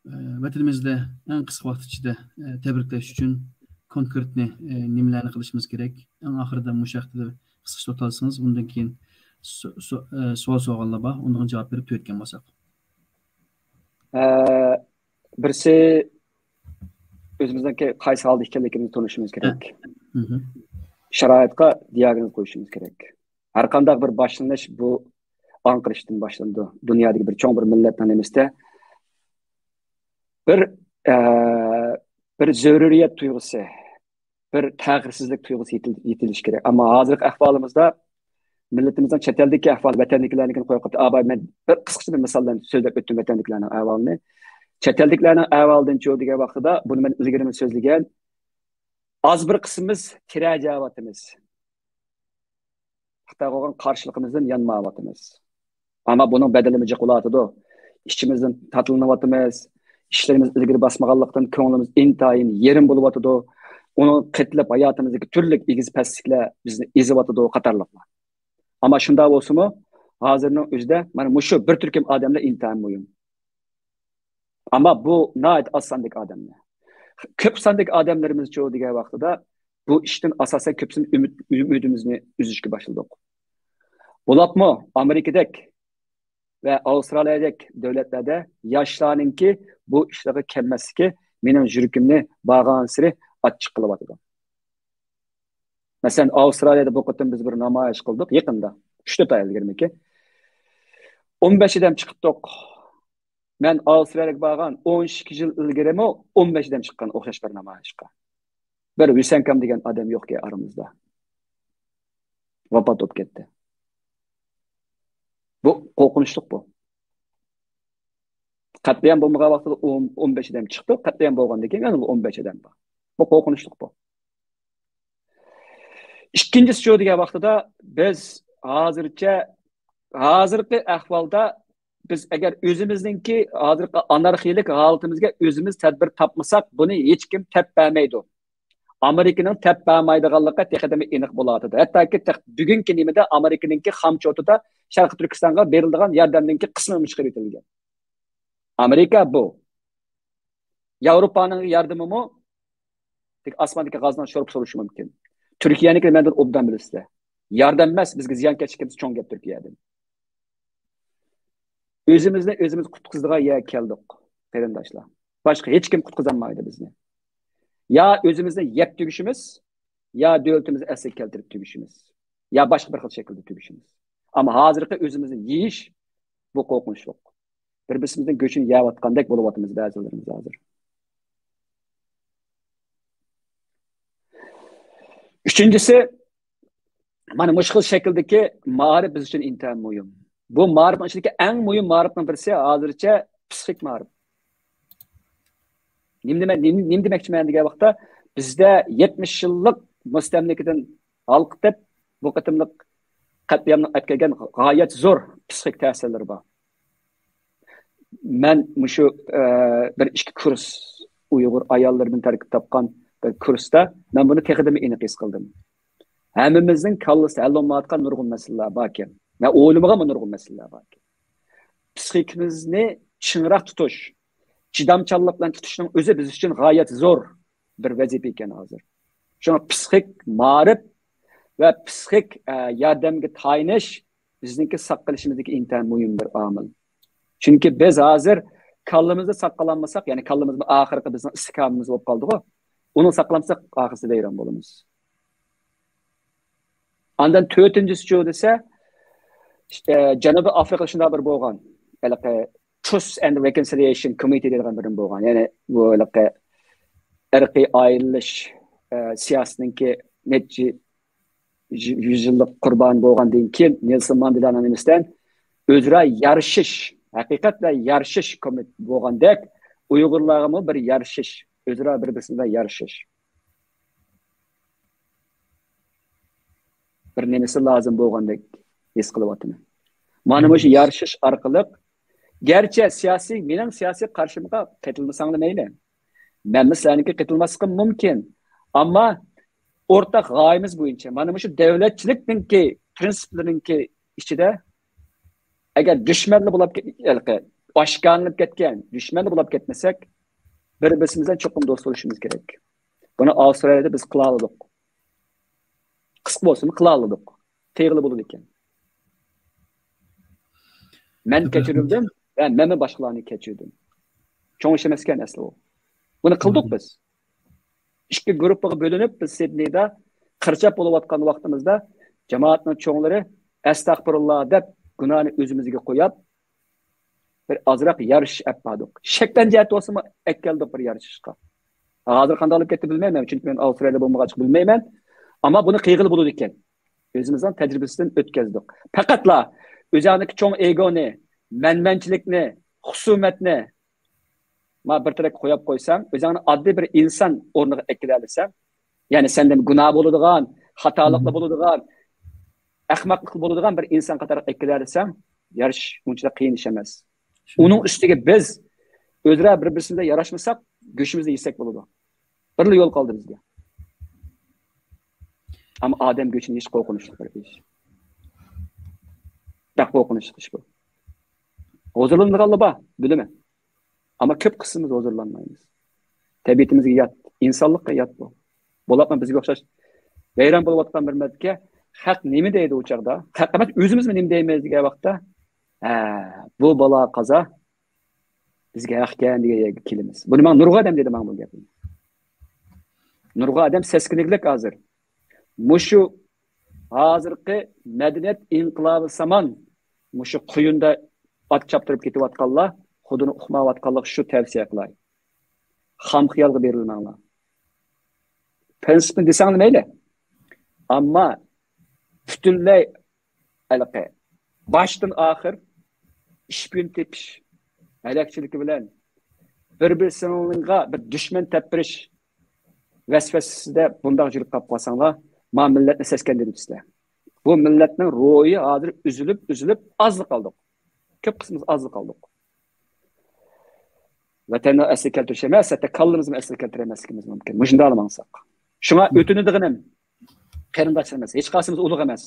ئە، ۋەتىنىمىزدە ئەڭ قىسقا ۋاقىت ئىچىدە، ئە، تەبرىكلەش ئۈچۈن كونكرېتنى، ئە، نېمىلەرنى قىلىشىمىز كېرەك؟ ئەڭ ئاخىرىدا مۇشۇ ھەقتە قىسقىچە توختالسىڭىز، ئۇندىن كېيىن سو-، سو-، ئە، سوئال سورىغانلار بار، ئۇنىڭغا جاۋاب بېرىپ تۈگەتكەن بولساق. ئە، بىرسى، ئۆزىمىزنىڭكى قايسى ھالدا ئىكەنلىكىمىزنى تونۇشىمىز كېرەك. شارائىتقا دىياگنوز قويۇشىمىز كېرەك. ھەر قانداق بىر باشلىنىش بۇ ئاڭقىرىشتىن باشلىنىدۇ. دۇنيادىكى بىر چوڭ بىر مىللەتنىڭ نېمىسىدە بىر، ئە، بىر زۆرۈرىيەت تۇيغۇسى، بىر تەخىرسىزلىك تۇيغۇسى يېتىل-، يېتىلىشى كېرەك. ئەمما ھازىرقى ئەھۋالىمىزدا مىللىتىمىزنىڭ چەت ئەلدىكى ئەھۋالى، ۋەتەندىكىلەرنىڭكىنى قويۇپ قويۇپ، ئاباي، مەن بىر قىسقىچە بىر مىسال بىلەن سۆزلەپ ئۆتتۈم ۋەتەندىكىلەرنىڭ ئەھۋالىنى. چەت ئەلدىكىلەرنىڭ ئەھۋالىدىنچۇ دېگەن ۋاقتىدا، بۇنى مەن ئىلگىرىمۇ سۆزلىگەن، ئاز بىر قىسمىمىز كىرە جاۋاتىمىز. خىتايغا بولغان قارشىلىقىمىزدىن يانمايۋاتىمىز. ئەمما بۇنىڭ بەدىلىمۇ جىق بولۇۋاتىدۇ. ئىچىمىزدىن تاتىلىنىۋاتىمىز. ئىشلىرىمىز ئىلگىرى باسمىغانلىقتىن كۆڭلىمىز ئىنتايىن يېرىم بولۇۋاتىدۇ. ئۇنىڭ قېتىلىپ ھاياتىمىزدىكى تۈرلۈك ئېگىز پەسلىكلەر بىزنى ئېزىۋاتىدۇ قاتارلىقلار. ئەمما شۇنداق بولسىمۇ، ھازىرنىڭ ئۆزىدە مانا مۇشۇ بىر تۈركۈم ئادەملەر ئىنتايىن مۇھىم. ئەمما بۇ ناھايىتى ئاز ساندىكى ئادەملەر. كۆپ ساندىكى ئادەملىرىمىزچۇ دېگەن ۋاقتىدا بۇ ئىشتىن ئاساسەن كۆپىسىنى ئۈمىد، ئۈمىدىمىزنى ئۈزۈشكە باشلىدۇق. بولۇپمۇ ئامېرىكىدەك ۋە ئاۋسترالىيەدەك دۆلەتلەردە ياشلارنىڭكى بۇ ئىشلارغا كەلمەسلىكى مېنىڭ يۈرىكىمنى بارغانسېرى ئاچچىق قىلىۋاتىدۇ. مەسىلەن، ئاۋسترالىيەدە بۇ قېتىم بىز بىر نامايىش قىلدۇق يېقىندا. ئۈچ تۆت ئاي ئىلگىرىمىكى. ئون بەش ئادەم چىقىپتۇق. مەن ئاۋسترالىيەگە بارغان ئون ئىككى يىل ئىلگىرىمۇ ئون بەش ئادەم چىققان ئوخشاش بىر نامايىشقا. بىر ۋىسەنكام دېگەن ئادەم يوقكەن ئارىمىزدا. ۋاپات بولۇپ كەتتى. بۇ قورقۇنچلۇق بۇ. قەتلىئام بولمىغان ۋاقتىدا ئون، ئون بەش ئادەم چىقتى. قەتلىئام بولغاندىن كېيىن يەنە ئون بەش ئادەم بار. بۇ قورقۇنچلۇق بۇ. ئىككىنچىسى شۇ دېگەن ۋاقتىدا بىز ھازىرچە، ھازىرقى ئەھۋالدا بىز ئەگەر ئۆزىمىزنىڭكى ھازىرقى ئانارخىيىلىك ھالىتىمىزگە ئۆزىمىز تەدبىر تاپمىساق، بۇنى ھېچكىم تەپ بەرمەيدۇ. ئامېرىكىنىڭ تەپ بەرمەيدىغانلىقى تېخىدىمۇ ئېنىق بولۇۋاتىدۇ. ھەتتاكى تېخ بۈگۈنكى نېمىدە ئامېرىكىنىڭكى خامچوتىدا شەرقىي تۈركىستانغا بېرىلىدىغان ياردەمنىڭكى قىسمىمۇ چىقىرىۋېتىلگەن. ئامېرىكا بۇ. ياۋروپانىڭ ياردىمىمۇ تېخى ئاسماندىكى غازنىڭ شورپىسى بولۇشى مۇمكىن. تۈركىيەنىڭكىنى مەندىن ئوبدان بىلىسىلەر. ياردەم ئەمەس، بىزگە زىيانكەشلىك كەلسە چوڭ گەپ تۈركىيەدىن. ئۆزىمىزنى ئۆزىمىز قۇتقۇزىدىغان يەرگە كەلدۇق، قېرىنداشلار. باشقا ھېچكىم قۇتقۇزالمايدۇ بىزنى. يا ئۆزىمىزنى يەپ تۈگىشىمىز، يا دۆلىتىمىزنى ئەسلىگە كەلتۈرۈپ تۈگىشىمىز، يا باشقا بىر خىل شەكىلدە تۈگىشىمىز. ئەمما ھازىرقى ئۆزىمىزنى يېيىش، بۇ قورقۇنچلۇق. بىر-بىرسىمىزنىڭ گۆشىنى يەۋاتقاندەك بولۇۋاتىمىز بەزىلىرىمىز ھازىر. ئۈچىنچىسى، مانا مۇشۇ خىل شەكىلدىكى مائارىپ بىز ئۈچۈن ئىنتايىن مۇھىم. بۇ مائارىپنىڭ ئىچىدىكى ئەڭ مۇھىم مائارىپنىڭ بىرسى ھازىرچە پسىخىك مائارىپ. نېمە دېمە-، نېمە، نېمە دېمەكچىمەن دېگەن ۋاقىتتا، بىزدە يەتمىش يىللىق مۇستەملىكىدىن ھالقىتىپ، بۇ قېتىملىق قەتلىئامنىڭ ئەپ كەلگەن غايەت زور پسىخىك تەسىرلىرى بار. مەن مۇشۇ، ئە، بىر ئىككى كۇرس ئۇيغۇر ئاياللىرىدىن تەركىب تاپقان بىر كۇرستا مەن بۇنى تېخىمۇ ئېنىق ھېس قىلدىم. ھەممىمىزنىڭ كاللىسىدا ھەل بولمايۋاتقان نۇرغۇن مەسىلىلەر باركەن. مەن ئويلىمىغانمۇ نۇرغۇن مەسىلىلەر باركەن. پسىخىكىمىزنى چىڭراق تۇتۇش، چىدامچانلىق بىلەن تۇتۇشنىڭ ئۆزى بىز ئۈچۈن غايەت زور بىر ۋەزىپە ئىكەن ھازىر. شۇڭا پسىخىك مائارىپ ۋە پسىخىك، ئە، ياردەمگە تايىنىش بىزنىڭكى ساق قېلىشىمىزدىكى ئىنتايىن مۇھىم بىر ئامىل. چۈنكى بىز ھازىر كاللىمىزنى ساق قىلالمىساق، يەنى كاللىمىز ئاخىرقى بىزنىڭ ئىستىھكامىمىز بولۇپ قالدىغۇ. ئۇنى ساق قىلالمىساق، ئاخىرسىدا ۋەيران بولىمىز. ئاندىن تۆتىنچىسىچۇ دېسە، ئىشتە، جەنۇبىي ئافرىقىدا شۇنداق بىر بولغان. ھېلىقى Truth and Reconciliation Committee دەيدىغان بىر بولغان. يەنى بۇ ھېلىقى ئىرقىي ئايرىلىش، ئە، سىياسىتىنىڭكى نەچچە يۈ-، يۈز يىللىق قۇربان بولغاندىن كېيىن نېلسون ماندېلانىڭ نېمىسىدىن ئۆزئارا يارىشىش، ھەقىقەت بىلەن يارىشىش كومىتېتى بولغاندەك، ئۇيغۇرلارغىمۇ بىر يارىشىش، ئۆزئارا بىر-بىرسى بىلەن يارىشىش. بىر نېمىسى لازىم بولغاندەك ھېس قىلىۋاتىمەن. مانا مۇشۇ يارىشىش ئارقىلىق، گەرچە سىياسىي، مېنىڭ سىياسىي قارىشىمغا قېتىلمىساڭلار مەيلى. مەنمۇ سىلەرنىڭكى قېتىلماسلىقىم مۇمكىن. ئەمما ئورتاق غايىمىز بويىچە، مانا مۇشۇ دۆلەتچىلىكنىڭكى پىرىنسىپلىرىنىڭكى ئىچىدە ئەگەر دۈشمەنلا بولاپ كەت-، ھېلىقى ئاشكارىلىنىپ كەتكەن دۈشمەنلا بولاپ كەتمىسەك، بىر-بىرسىمىز بىلەن چوقۇم دوست بولۇشىمىز كېرەك. بۇنى ئاۋسترالىيەدە بىز قىلالىدۇق. قىسقا بولسىمۇ قىلالىدۇق. قىلغىلى بولىدىكەن. مەن كەچۈرۈلدۈم ۋە مەنمۇ باشقىلارنى كەچۈردۈم. چوڭ ئىش ئەمەسكەن ئەسلى ئۇ. بۇنى قىلدۇق بىز. ئىككى گۇرۇپپىغا بۆلۈنۈپ، بىز سىدنېيدا قىرچاپ بولۇۋاتقان ۋاقتىمىزدا جامائەتنىڭ چوڭلىرى ئەستەغپۇرۇللا دەپ گۇناھنى ئۆزىمىزگە قويۇپ، بىر ئازراق يارىشىش ئەپ باردۇق. شەكلەن جەھەتتە بولسىمۇ ئەكەلدۇق بىر يارىشىشقا. ھازىر قانداق بولۇپ كەتتى بىلمەيمەن، چۈنكى مەن ئاۋسترالىيەدە بولمىغاچقا بىلمەيمەن. ئەمما بۇنى قىلغىلى بولىدىكەن. ئۆزىمىزنىڭ تەجرىبىسىدىن ئۆتكەزدۇق. پەقەتلا ئۆزۈڭدىكى چوڭ ئېگونى، مەنمەنچىلىكنى، خۇسۇمەتنى ما بىر تەرەپكە قويۇپ قويساڭ، ئۆزۈڭنى ئاددىي بىر ئىنسان ئورنىغا ئەكىلەلىسەڭ، يەنى سەندىن گۇناھ بولىدىغان، خاتالىقلار بولىدىغان، ئەخمەقلىق بولىدىغان بىر ئىنسان قاتارىغا ئەكىلەلىسەڭ، يارىشىش ئۇنچىلىك قىيىن ئىش ئەمەس. ئۇنىڭ ئۈستىگە بىز ئۆزئارا بىر-بىرسىمىزگە ياراشمىساق، گۆشىمىزنى يېسەك بولىدۇ. بىرلا يول قالدى بىزگە. ئەمما ئادەم گۆشىنى يېيىش قورقۇنچلۇق بىر ئىش. بەك قورقۇنچلۇق ئىش بۇ. ھۇزۇرلىنىدىغانلار بار، بىلىمەن. ئەمما كۆپ قىسمىمىز ھۇزۇرلانمايمىز. تەبىئىتىمىزگە يات، ئىنسانلىققا يات بۇ. بولۇپمۇ بىزگە ئوخشاش ۋەيران بولۇۋاتقان بىر مىللەتكە خەق نېمە دەيدۇ ئۇ چاغدا؟ خەق ئەمەس، ئۆزىمىزمۇ نېمە دەيمىز دېگەن ۋاقىتتا، ھە، بۇ بالا قازا بىزگە ھەقكەن دېگەن يەرگە كېلىمىز. بۇنى ماڭا نۇرغۇن ئادەم دېدى ماڭا بۇ گەپنى. نۇرغۇن ئادەم سەسكىنىگلىك ھازىر. مۇشۇ ھازىرقى مەدەنىيەت ئىنقىلابى سامان مۇشۇ قۇيۇندا ئات چاپتۇرۇپ كېتىۋاتقانلار، خۇدىنى ئۇقمايۋاتقانلارغا شۇ تەۋسىيە قىلاي. خام خىيالغا بېرىلمەڭلار. پرىنسىپنى دېسەڭلار مەيلى. ئەمما پۈتۈنلەي ھېلىقى باشتىن ئاخىر ئىش-كۈن تېپىش ھەلەكچىلىكى بىلەن بىر-بىرسىنىڭغا بىر دۈشمەن تەپبېرىش ۋەسۋەسىسىدە بۇنداق يۈرۈپ قاپ قالساڭلار، ما مىللەتنى سەسكەندۈرۈپسىلەر. بۇ مىللەتنىڭ روھى ھازىر ئۈزۈلۈپ، ئۈزۈلۈپ ئازلا قالدۇق. كۆپ قىسمىمىز ئازلا قالدۇق. ۋەتەننى ئەسلىگە كەلتۈرۈش ئەمەس، ھەتتا كاللىمىزنى ئەسلىگە كەلتۈرەلمەسلىكىمىز مۇمكىن. مۇشۇنداقلا ماڭساق. شۇڭا ئۆتۈنىدىغىنىم، قېرىنداشلىرىمىز، ھېچقايسىمىز ئۇلۇغ ئەمەس.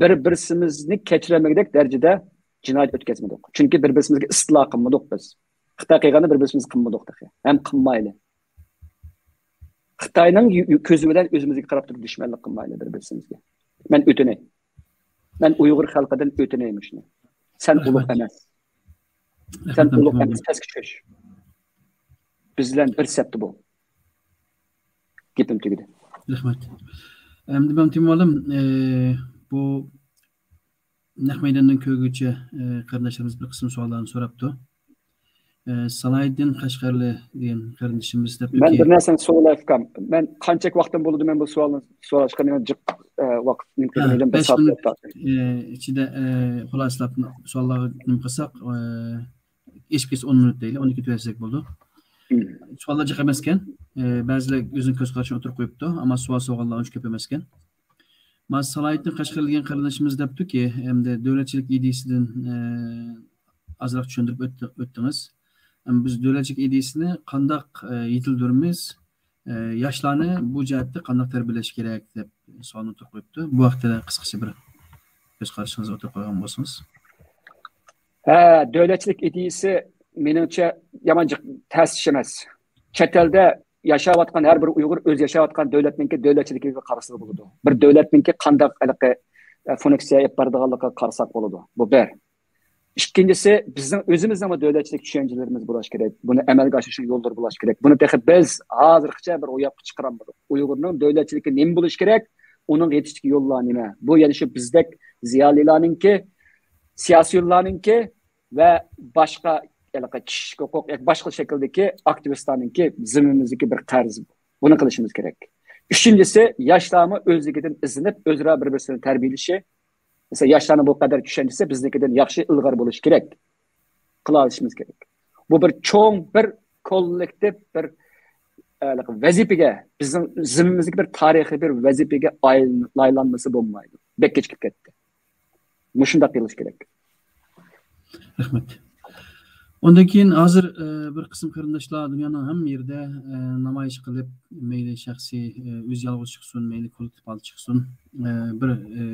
بىر-بىرسىمىزنى كەچۈرەلمىگۈدەك دەرىجىدە جىنايەت ئۆتكۈزمىدۇق. چۈنكى بىر-بىرسىمىزگە ئىستىلا قىلمىدۇق بىز. خىتاي قىلغاننى بىر-بىرسىمىز قىلمىدۇق تېخى. ھەم قىلمايلى. خىتاينىڭ يۈ-، يۈ-، كۆزى بىلەن ئۆزىمىزگە قاراپ تۇرۇپ دۈشمەنلىك قىلمايلى بىر-بىرسىمىزگە. مەن ئۆتۈنەي. مەن ئۇيغۇر خەلقىدىن ئۆتۈنەي مۇشۇنى. سەن ئۇلۇغ ئەمەس. سەن ئۇلۇغ ئەمەس، پەسكە چۈش. بىز بىلەن بىر سەپتە بول. گېپىم تۈگىدى. رەھمەت. ئەمدى مەمتىمىن مۇئەللىم، ئە، بۇ نەق مەيداندىن كۆرگۈچى، ئە، قېرىنداشلىرىمىز بىر قىسىم سوئاللارنى سوراپتۇ. ئە، سالاھىدىن قەشقەرلى دېگەن قېرىندىشىمىز دەپتۇكى، مەن بىر نەرسىنى سورايلى ئۇكام. مەن قانچە ۋاقتىم بولىدۇ مەن بۇ سوئالنى سوراشقا؟ مېنىڭ جىق، ئە، ۋاقىت مۇمكىن ھە، بىر بەش سائەت مىنۇت، ئە، ئىچىدە، ئە، خۇلاسىلاپ سوئاللارغا نېمە قىلساق، ئە، ئېشىپ كەتسە ئون مىنۇت دەيلى، ئون ئىككى تۈگەتسەك بولىدۇ. مم. سوئاللار جىق ئەمەسكەن. ئە، بەزىلەر ئۆزىنىڭ كۆز قارىشىنى ئوتتۇرىغا قويۇپتۇ، ئەمما سوئال سورىغانلار ئۇنچە كۆپ ئەمەسكەن. مانا سالاھىدىن قەشقەرلى دېگەن قېرىندىشىمىز دەپتۇكى، ئەمدى دۆلەتچىلىك ئىدىيىسىدىن، ئە، ئازراق چۈشەندۈرۈپ ئۆتتى-، ئۆتتىڭىز. ئەمما بىز دۆلەتچىلىك ئىدىيىسىنى قانداق، ئە، يېتىلدۈرىمىز؟ ئە، ياشلارنى بۇ جەھەتتە قانداق تەربىيەلەش كېرەك دەپ سوئالنى ئوتتۇرىغا قويۇپتۇ. بۇ ھەقتە قىسقىچە بىر كۆز قارىشىڭىزنى ئوتتۇرىغا قويغان بولسىڭىز. ھە، دۆلەتچىلىك ئىدىيىسى مېنىڭچە يامان جىق-، تەس ئىش ئەمەس. چەت ئەلدە ياشاۋاتقان ھەر بىر ئۇيغۇر ئۆزى ياشاۋاتقان دۆلەتنىڭكى دۆلەتچىلىكىگە قارىسىلا بولىدۇ. بىر دۆلەتنىڭكى قانداق ھېلىقى، ئە، فۇنكسىيە ئېلىپ بارىدىغانلىقىغا قارىساق بولىدۇ. بۇ بىر. ئىككىنچىسى، بىزنىڭ ئۆزىمىزنىڭمۇ دۆلەتچىلىك چۈشەنچىلىرىمىز بولۇشى كېرەك. بۇنى ئەمەلگە ئاشۇرۇشنىڭ يوللىرى بولۇشى كېرەك. بۇنى تېخى بىز ھازىرغىچە بىر روياپقا چىقىرالمىدۇق. ئۇيغۇرنىڭ دۆلەتچىلىكى نېمە بولۇشى كېرەك؟ ئۇنىڭغا يېتىشتىكى يوللار نېمە؟ بۇ يەنە شۇ بىزدەك زىيالىيلارنىڭكى، سىياسىيونلارنىڭكى ۋە باشقا ھېلىقى كىشىلىك ھوقۇق ياكى باشقا شەكىلدىكى ئاكتىۋىستلارنىڭكى زىممىمىزدىكى بىر قەرز. بۇنى قىلىشىمىز كېرەك. ئۈچىنچىسى، ياشلارمۇ ئۆزلۈكىدىن ئىزدىنىپ، ئۆزئارا بىر-بىرسىنى تەربىيەلىشى. مەسىلەن، ياشلارنىڭ بۇ قەدەر چۈشەنچىسى بىزنىڭكىدىن ياخشى ئىلغار بولۇشى كېرەك. قىلالىشىمىز كېرەك. بۇ بىر چوڭ، بىر كوللېكتىپ، بىر، ئە، ۋەزىپىگە، بىزنىڭ زىممىمىزدىكى بىر تارىخىي بىر ۋەزىپىگە ئايلان-، ئايلانمىسا بولمايدۇ. بەك كېچىكىپ كەتتى. مۇشۇنداق قىلىش كېرەك. رەھمەت. ئۇندىن كېيىن ھازىر، ئە، بىر قىسىم قېرىنداشلار دۇنيانىڭ ھەممە يېرىدە، ئە، نامايىش قىلىپ، مەيلى شەخسىي، ئە، ئۆزى يالغۇز چىقسۇن، مەيلى كوللېكتىپ ھالدا چىقسۇن، ئە، بىر، ئە،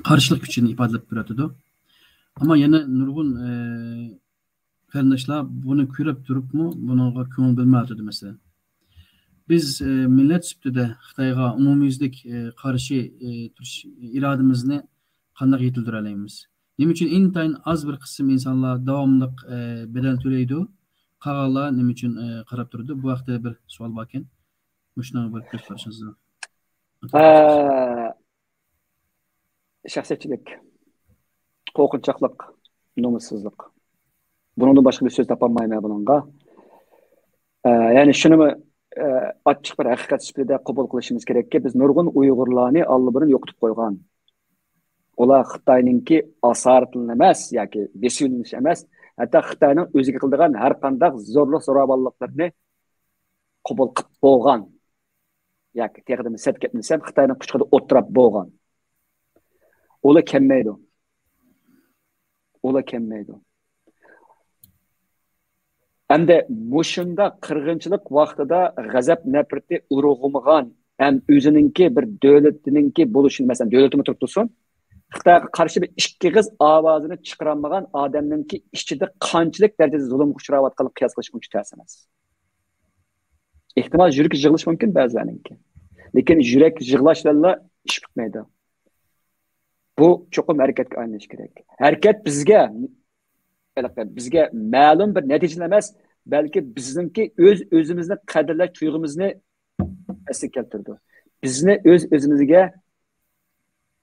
قارشىلىق كۈچىنى ئىپادىلەپ بېرىۋاتىدۇ. ئەمما يەنە نۇرغۇن، ئە، قېرىنداشلار بۇنى كۆرۈپ تۇرۇپمۇ بۇنىڭغا كۆڭۈل بۆلمەيۋاتىدۇ، مەسىلەن. بىز، ئە، مىللەت سۈپىتىدە خىتايغا ئومۇميۈزلۈك، ئە، قارشى، ئە، تۇرۇش ئىرادىمىزنى قانداق يېتىلدۈرەلەيمىز؟ نېمە ئۈچۈن ئىنتايىن ئاز بىر قىسىم ئىنسانلار داۋاملىق، ئە، بەدەل تۆلەيدۇ؟ قالغانلار نېمە ئۈچۈن، ئە، قاراپ تۇرىدۇ؟ بۇ ھەقتە بىر سوئال باركەن. مۇشۇنىڭغا بىر كۆز قارىشىڭىزنى. ئە، شەخسىيەتچىلىك، قورقۇنچاقلىق، نومۇسسىزلىق. بۇنىڭدىن باشقا بىر سۆز تاپالمايمەن بۇنىڭغا. ئە، يەنى شۇنىمۇ، ئە، ئاچچىق بىر ھەقىقەت سۈپىتىدە قوبۇل قىلىشىمىز كېرەككى، بىز نۇرغۇن ئۇيغۇرلارنى ئاللىبۇرۇن يوقىتىپ قويغان. ئۇلار خىتاينىڭكى ئاسارىتىنى ئەمەس ياكى بېسىۋېلىنىش ئەمەس، ھەتتا خىتاينىڭ ئۆزىگە قىلىدىغان ھەر قانداق زورلۇق زوراۋانلىقلىرىنى قوبۇل قىلىپ بولغان. ياكى تېخىدىمۇ سەت گەپلىسەم، خىتاينىڭ قۇچىقىدا ئولتۇراپ بولغان. ئۇلار كەلمەيدۇ. ئۇلار كەلمەيدۇ. ئەمدى مۇشۇنداق قىرغىنچىلىق ۋاقتىدا غەزەپ نەپرىتى ئۇرغۇمىغان ھەم ئۆزىنىڭكى بىر دۆلىتىنىڭكى بولۇشىنى، مەسىلەن، دۆلىتىمۇ تۇرۇپ تۇرسۇن، خىتايغا قارشى بىر ئىككى ئېغىز ئاۋازىنى چىقىرالمىغان ئادەمنىڭكى ئىچىدە قانچىلىك دەرىجىدە زۇلۇمغا ئۇچراۋاتقانلىقىنى قىياس قىلىش ئۇنچە تەس ئەمەس. ئېھتىمال يۈرىكى يىغلىشى مۇمكىن بەزىلەرنىڭكى. لېكىن يۈرەك يىغلاش بىلەنلا ئىش پۈتمەيدۇ. بۇ چوقۇم ھەرىكەتكە ئايلىنىشى كېرەك. ھەرىكەت بىزگە، بىزگە مەلۇم بىر نەتىجىنى ئەمەس، بەلكى بىزنىڭكى ئۆز-ئۆزىمىزنى قەدىرلەش تۇيغۇمىزنى ئەسلىگە كەلتۈرىدۇ. بىزنى ئۆز-ئۆزىمىزگە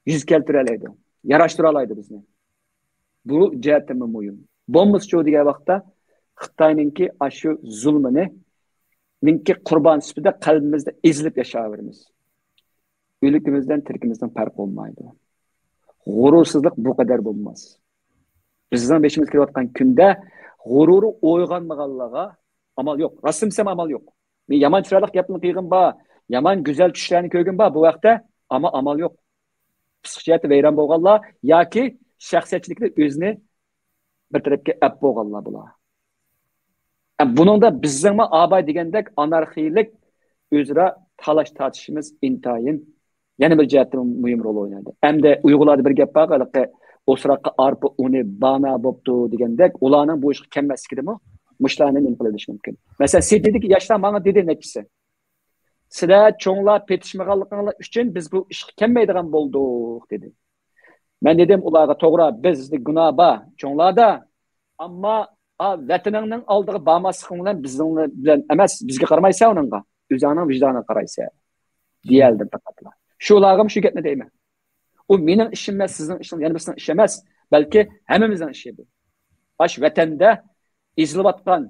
يۈز كەلتۈرەلەيدۇ، ياراشتۇرالايدۇ بىزنى. بۇ جەھەتتىنمۇ مۇھىم. بولمىسىچۇ دېگەن ۋاقىتتا خىتاينىڭكى ئاشۇ زۇلمىنى، نىڭكى قۇربان سۈپىتىدە قەلبىمىزدە ئېزىلىپ ياشاۋېرىمىز. ئۆلۈكىمىزدىن تىرىكىمىزنىڭ پەرقى بولمايدۇ. غۇرۇرسىزلىق بۇ قەدەر بولماس. بىزنىڭ بېشىمىزغا كېلىۋاتقان كۈندە غۇرۇرى ئويغانمىغانلارغا ئامال يوق. راستىنى دېسەم، ئامال يوق. مەن يامان چىرايلىق گەپنى قىلغىنىم بار، يامان گۈزەل چۈشلەرنى كۆرگىنىم بار بۇ ھەقتە، ئەمما ئامال يوق. پسىخىك جەھەتتە ۋەيران بولغانلار ياكى شەخسىيەتچىلىكىدە ئۆزىنى بىر تەرەپكە ئەپ بولغانلار بۇلار. ئە، بۇنىڭدا بىزنىڭمۇ ئاباي دېگەندەك ئانارخىيلىك ئۆزئارا تالاش تارتىشىمىز ئىنتايىن يەنە بىر جەھەتتىن مۇھىم رول ئوينايدۇ. ئەمدى ئۇيغۇرلاردا بىر گەپ بار، ھېلىقى ئوسراققا ئارپا ئۇنى بانا بوپتۇ دېگەندەك، ئۇلارنىڭ بۇ ئىشقا كەلمەسلىكىدىمۇ مۇشۇلارنى نېمە قىلىۋېلىش مۇمكىن. مەسىلەن، سىدنېيدىكى ياشلار ماڭا دېدى نەچچىسى، سىلەر چوڭلار پېتىشمىغانلىقىڭلار ئۈچۈن بىز بۇ ئىشقا كەلمەيدىغان بولدۇق، دېدى. مەن دېدىم ئۇلارغا، توغرا، بىزدە گۇناھ بار، چوڭلاردا. ئەمما، ئا، ۋەتىنىڭنىڭ ئالدىغا بارماسلىقىڭ بىلەن بىزنىڭ بىلەن ئەمەس، بىزگە قارىمايسەن ئۇنىڭغا. ئۆزۈڭنىڭ ۋىجدانىغا قارايسەن. دېيەلدىم پەقەتلا. شۇلارغىمۇ شۇ گەپنى دەيمەن. ئۇ مېنىڭ ئىشىم ئەمەس، سىزنىڭ ئىشىڭ، يەنە بىرسىنىڭ ئىشى ئەمەس، بەلكى ھەممىمىزنىڭ ئىشى بۇ. ئاش ۋەتەندە ئېزىلىۋاتقان،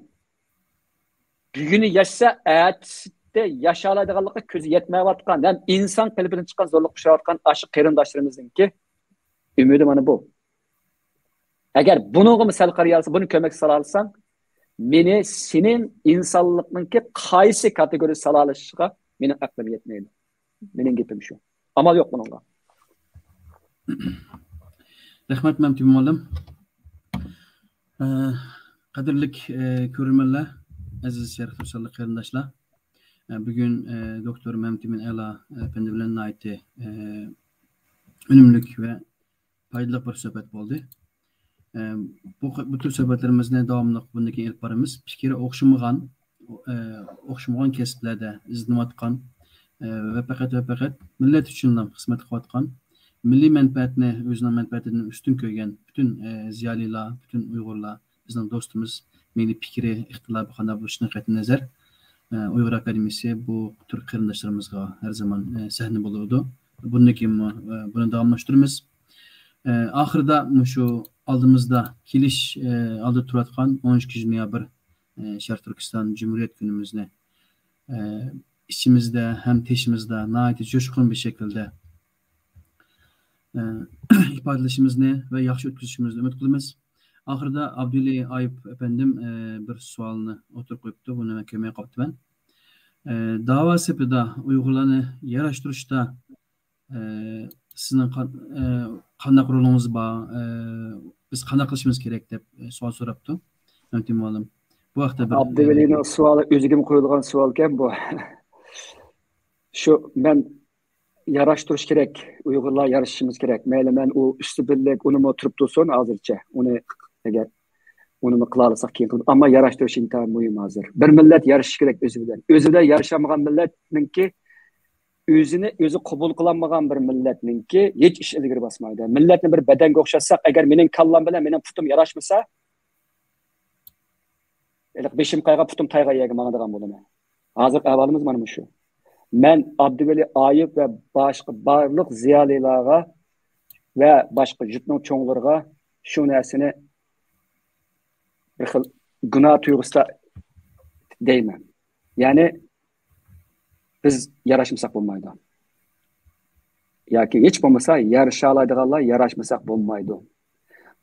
بۈگۈنى ياشىسا، ئەتىسىدە ياشالايدىغانلىقى كۆزى يەتمەيۋاتقان ھەم ئىنسان قېلىپىدىن چىققان زورلۇققا ئۇچراۋاتقان ئاشۇ قېرىنداشلىرىمىزنىڭكى ئۈمىدى مانا بۇ. ئەگەر بۇنىڭغىمۇ سەل قارىيالىسا، بۇنى كۆمەككە سالالىساڭ، مېنى سېنىڭ ئىنسانلىقنىڭكى قايسى كاتېگورىيەگە سالالىشىشىغا مېنىڭ ئەقلىم يەتمەيدۇ. مېنىڭ گېپىم شۇ. ئامال يوق بۇنىڭغا. رەھمەت، مەمتىمىن مۇئەللىم. ئە، قەدىرلىك، ئە، كۆرۈرمەنلەر، ئەزىز شەرقىي تۇركىستانلىق قېرىنداشلار. ئە، بۈگۈن، ئە، دوكتور مەمتىمىن ئەلا ئەپەندى بىلەن ناھايىتى، ئە، ئۈنۈملۈك ۋە پايدىلىق بىر سۆھبەت بولدى. ئە، بۇ، بۇ تۈر سۆھبەتلىرىمىزنى داۋاملىق بۇندىن كېيىن ئېلىپ بارىمىز. پىكرى ئوخشىمىغان، ئە، ئوخشىمىغان كەسىپلەردە ئىزدىنىۋاتقان، ئە، ۋە پەقەت ۋە پەقەت مىللەت ئۈچۈنلا خىزمەت قىلىۋاتقان، مىللىي مەنپەئەتنى ئۆزىنىڭ مەنپەئەتىدىن ئۈستۈن كۆرگەن پۈتۈن، ئە، زىيالىيلار، پۈتۈن ئۇيغۇرلار، بىزنىڭ دوستىمىز، مەيلى پىكرى، ئىختىلاپى قانداق بولۇشىدىن قەتئىينەزەر، ئە، ئۇيغۇر ئاكادېمىيىسى بۇ تۈرك قېرىنداشلىرىمىزغا ھەر زامان، ئە، سەھنە بولىدۇ. بۇندىن كېيىنمۇ، ئە، بۇنى داۋاملاشتۇرىمىز. ئە، ئاخىرىدا مۇشۇ ئالدىمىزدا كېلىش، ئە، ئالدىدا تۇرۇۋاتقان ئون ئۈچىنچى نويابىر، ئە، شەرقىي تۈركىستان جۇمھۇرىيەت كۈنىمىزنى، ئە، ئىچىمىزدە ھەم تېشىمىزدا ناھايىتى جۇشقۇن بىر شەكىلدە، ئە، ئىپادىلىشىمىزنى ۋە ياخشى ئۆتكۈزۈشىمىزنى ئۈمىد قىلىمىز. ئاخىرىدا ئابدۇۋەلى ئايۇپ ئەپەندىم، ئە، بىر سوئالنى ئوتتۇرىغا قويۇپتۇ. بۇنى مەن كۆرمەي قاپتىمەن. ئە، داۋا سېپىدا ئۇيغۇرلارنى ياراشتۇرۇشتا، ئە، سىزنىڭ قان-، ئە، قانداق رولىڭىز بار؟ ئە، بىز قانداق قىلىشىمىز كېرەك دەپ، ئە، سوئال سوراپتۇ. مەمتىمىن مۇئەللىم. بۇ ھەقتە بىر، ئە، ئابدۇۋەلىنىڭ سوئالى ئۆزىگىمۇ قويۇلغان سوئالكەن بۇ. شۇ مەن ياراشتۇرۇش كېرەك، ئۇيغۇرلار يارىشىشىمىز كېرەك. مەيلى مەن ئۇ ئۈستى بىرلىك، ئۇنىمۇ تۇرۇپ تۇرسۇن ھازىرچە. ئۇنى ئەگەر ئۇنىمۇ قىلالىساق كېيىن قىلىمىز. ئەمما ياراشتۇرۇش ئىنتايىن مۇھىم ھازىر. بىر مىللەت يارىشىشى كېرەك ئۆزى بىلەن. ئۆزى بىلەن يارىشالمىغان مىللەتنىڭكى، ئۆزىنى ئۆزى قوبۇل قىلالمىغان بىر مىللەتنىڭكى ھېچ ئىش ئىلگىرى باسمايدۇ. مىللەتنى بىر بەدەنگە ئوخشاتساق، ئەگەر مېنىڭ كاللام بىلەن مېنىڭ پۇتۇم ياراشمىسا، ھېلىقى بېشىم قايغان، پۇتۇم تايغان يەرگە ماڭىدىغان بولىمەن. ھازىرقى ئەھۋالىمىز مانا مۇشۇ. مەن ئابدۇۋەلى ئايۇپ ۋە باشقا بارلىق زىيالىيلارغا ۋە باشقا يۇرتنىڭ چوڭلىرىغا شۇ نەرسىنى بىر خىل گۇناھ تۇيغۇسىدا دەيمەن. يەنى بىز ياراشمىساق بولمايدۇ. ياكى ھېچ بولمىسا يارىشالايدىغانلار ياراشمىساق بولمايدۇ.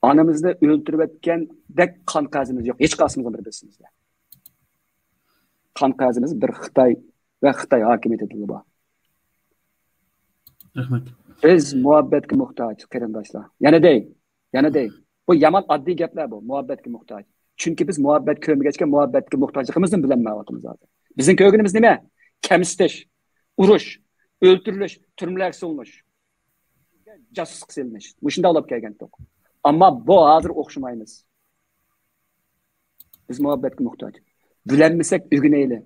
ئانىمىزنى ئۆلتۈرۈۋەتكەندەك قان قەرزىمىز يوق. ھېچقايسىمىزنىڭ بىر بىرسىمىزدە. قان قەرزىمىز بىر خىتاي ۋە خىتاي ھاكىمىيىتىدىلا بار. رەھمەت. بىز مۇھەببەتكە موھتاج، قېرىنداشلار. يەنە دەي، يەنە دەي. بۇ يامان ئاددىي گەپلەر بۇ، مۇھەببەتكە موھتاج. چۈنكى بىز مۇھەببەت كۆرمىگەچكە مۇھەببەتكە موھتاجلىقىمىزنى بىلەلمەيۋاتىمىز ھازىر. بىزنىڭ كۆرگىنىمىز نېمە؟ كەمسىتىش، ئۇرۇش، ئۆلتۈرۈلۈش، تۈرمىلەرگە سولىنىش، جاسۇسلۇققا سېلىنىش. مۇشۇنداق بولۇپ كەلگەنتۇق. ئەمما بۇ ھازىر ئوخشىمايمىز. بىز مۇھەببەتكە موھتاج. بىلەلمىسەك ئۆگىنەيلى.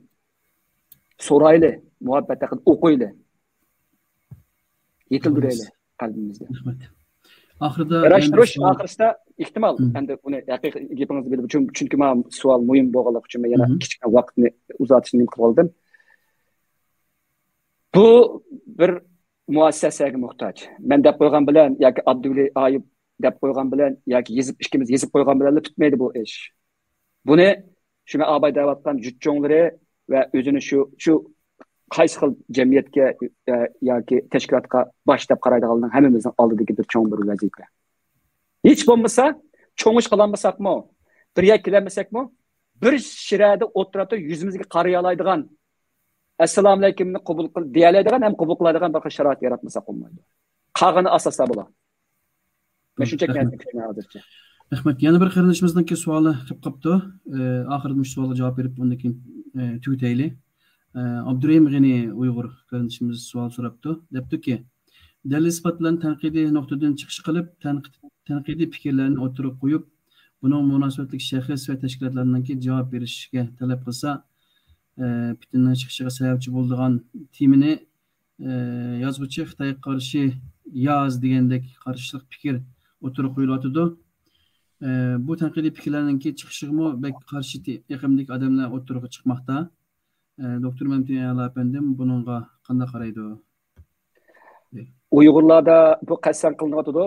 سورايلى. مۇھەببەت ھەققىدە ئوقۇيلى. يېتىلدۈرەيلى قەلبىمىزدە. رەھمەت. ئاخىرىدا ياراشتۇرۇش ئاخىرسىدا ئېھتىمال، ئەمدى ئۇنى ھەقىقىي گېپىڭىزنى بىلىپ، چۈنكى، چۈنكى مانا سوئال مۇھىم بولغانلىقى ئۈچۈن مەن يەنە كىچىككىنە ۋاقىتنى ئۇزارتىشنى نېمە قىلىپ قالدىم. بۇ بىر مۇئەسسەسەگە موھتاج. مەن دەپ قويغان بىلەن ياكى ئابدۇۋەلى ئايۇپ دەپ قويغان بىلەن ياكى يېزىپ، ئىككىمىز يېزىپ قويغان بىلەنلا پۈتمەيدۇ بۇ ئىش. بۇنى شۇ مەن ئاباي دەۋاتقان جۇت چوڭلىرى ۋە ئۆزىنى شۇ، شۇ قايسى خىل جەمئىيەتكە، ئە، ياكى تەشكىلاتقا باش دەپ قارايدىغانلارنىڭ ھەممىمىزنىڭ ئالدىدىكى بىر چوڭ بىر ۋەزىپە. ھېچ بولمىسا چوڭ ئىش قىلالمىساقمۇ، بىر يەرگە كېلەلمىسەكمۇ، بىر شىرەدە ئولتۇرۇپ يۈزىمىزگە قارىيالايدىغان، ئەسسالامۇئەلەيكۇمنى قوبۇل قىل دېيەلەيدىغان ھەم قوبۇل قىلالايدىغان بىر خىل شارائىت ياراتمىساق بولمايدۇ. قالغىنى ئاساسلار بۇلار. مەن شۇنچە نەرسىنى كۈتىمەن ھازىرچە. رەھمەت. يەنە بىر قېرىندىشىمىزنىڭكى سوئالى كېلىپ قاپتۇ. ئە، ئاخىرىدا مۇشۇ سوئالغا جاۋاب بېرىپ، ئۇندىن كېيىن، ئە، تۈگىتەيلى. ئە، ئابدۇرېھىم غېنى ئۇيغۇر قېرىندىشىمىز سوئال سوراپتۇ. دەپتۇكى، دەلىل-ئىسپات بىلەن تەنقىدىي نۇقتىدىن چىقىش قىلىپ، تەنقىد-، تەنقىدىي پىكىرلەرنى ئوتتۇرىغا قويۇپ، بۇنىڭغا مۇناسىۋەتلىك شەخس ۋە تەشكىلاتلارنىڭكى جاۋاب بېرىشىگە تەلەپ قىلسا، ئە، پىتنىنىڭ چىقىشىغا سەۋەبچى بولىدىغان تېمىنى ئە، يازغۇچى خىتايغا قارشى ياز دېگەندەك قارشىلىق پىكىر ئوتتۇرىغا قويۇلۇۋاتىدۇ. ئە، بۇ تەنقىدىي پىكىرلەرنىڭكى چىقىشىغىمۇ بەك قارشى تى-، ئېقىمدىكى ئادەملەر ئوتتۇرىغا چىقماقتا. ئە، دوكتور مەمتىمىن ئەلا ئەپەندىم بۇنىڭغا قانداق قارايدۇ؟ ئۇيغۇرلاردا بۇ قەستەن قىلىنىۋاتىدۇ.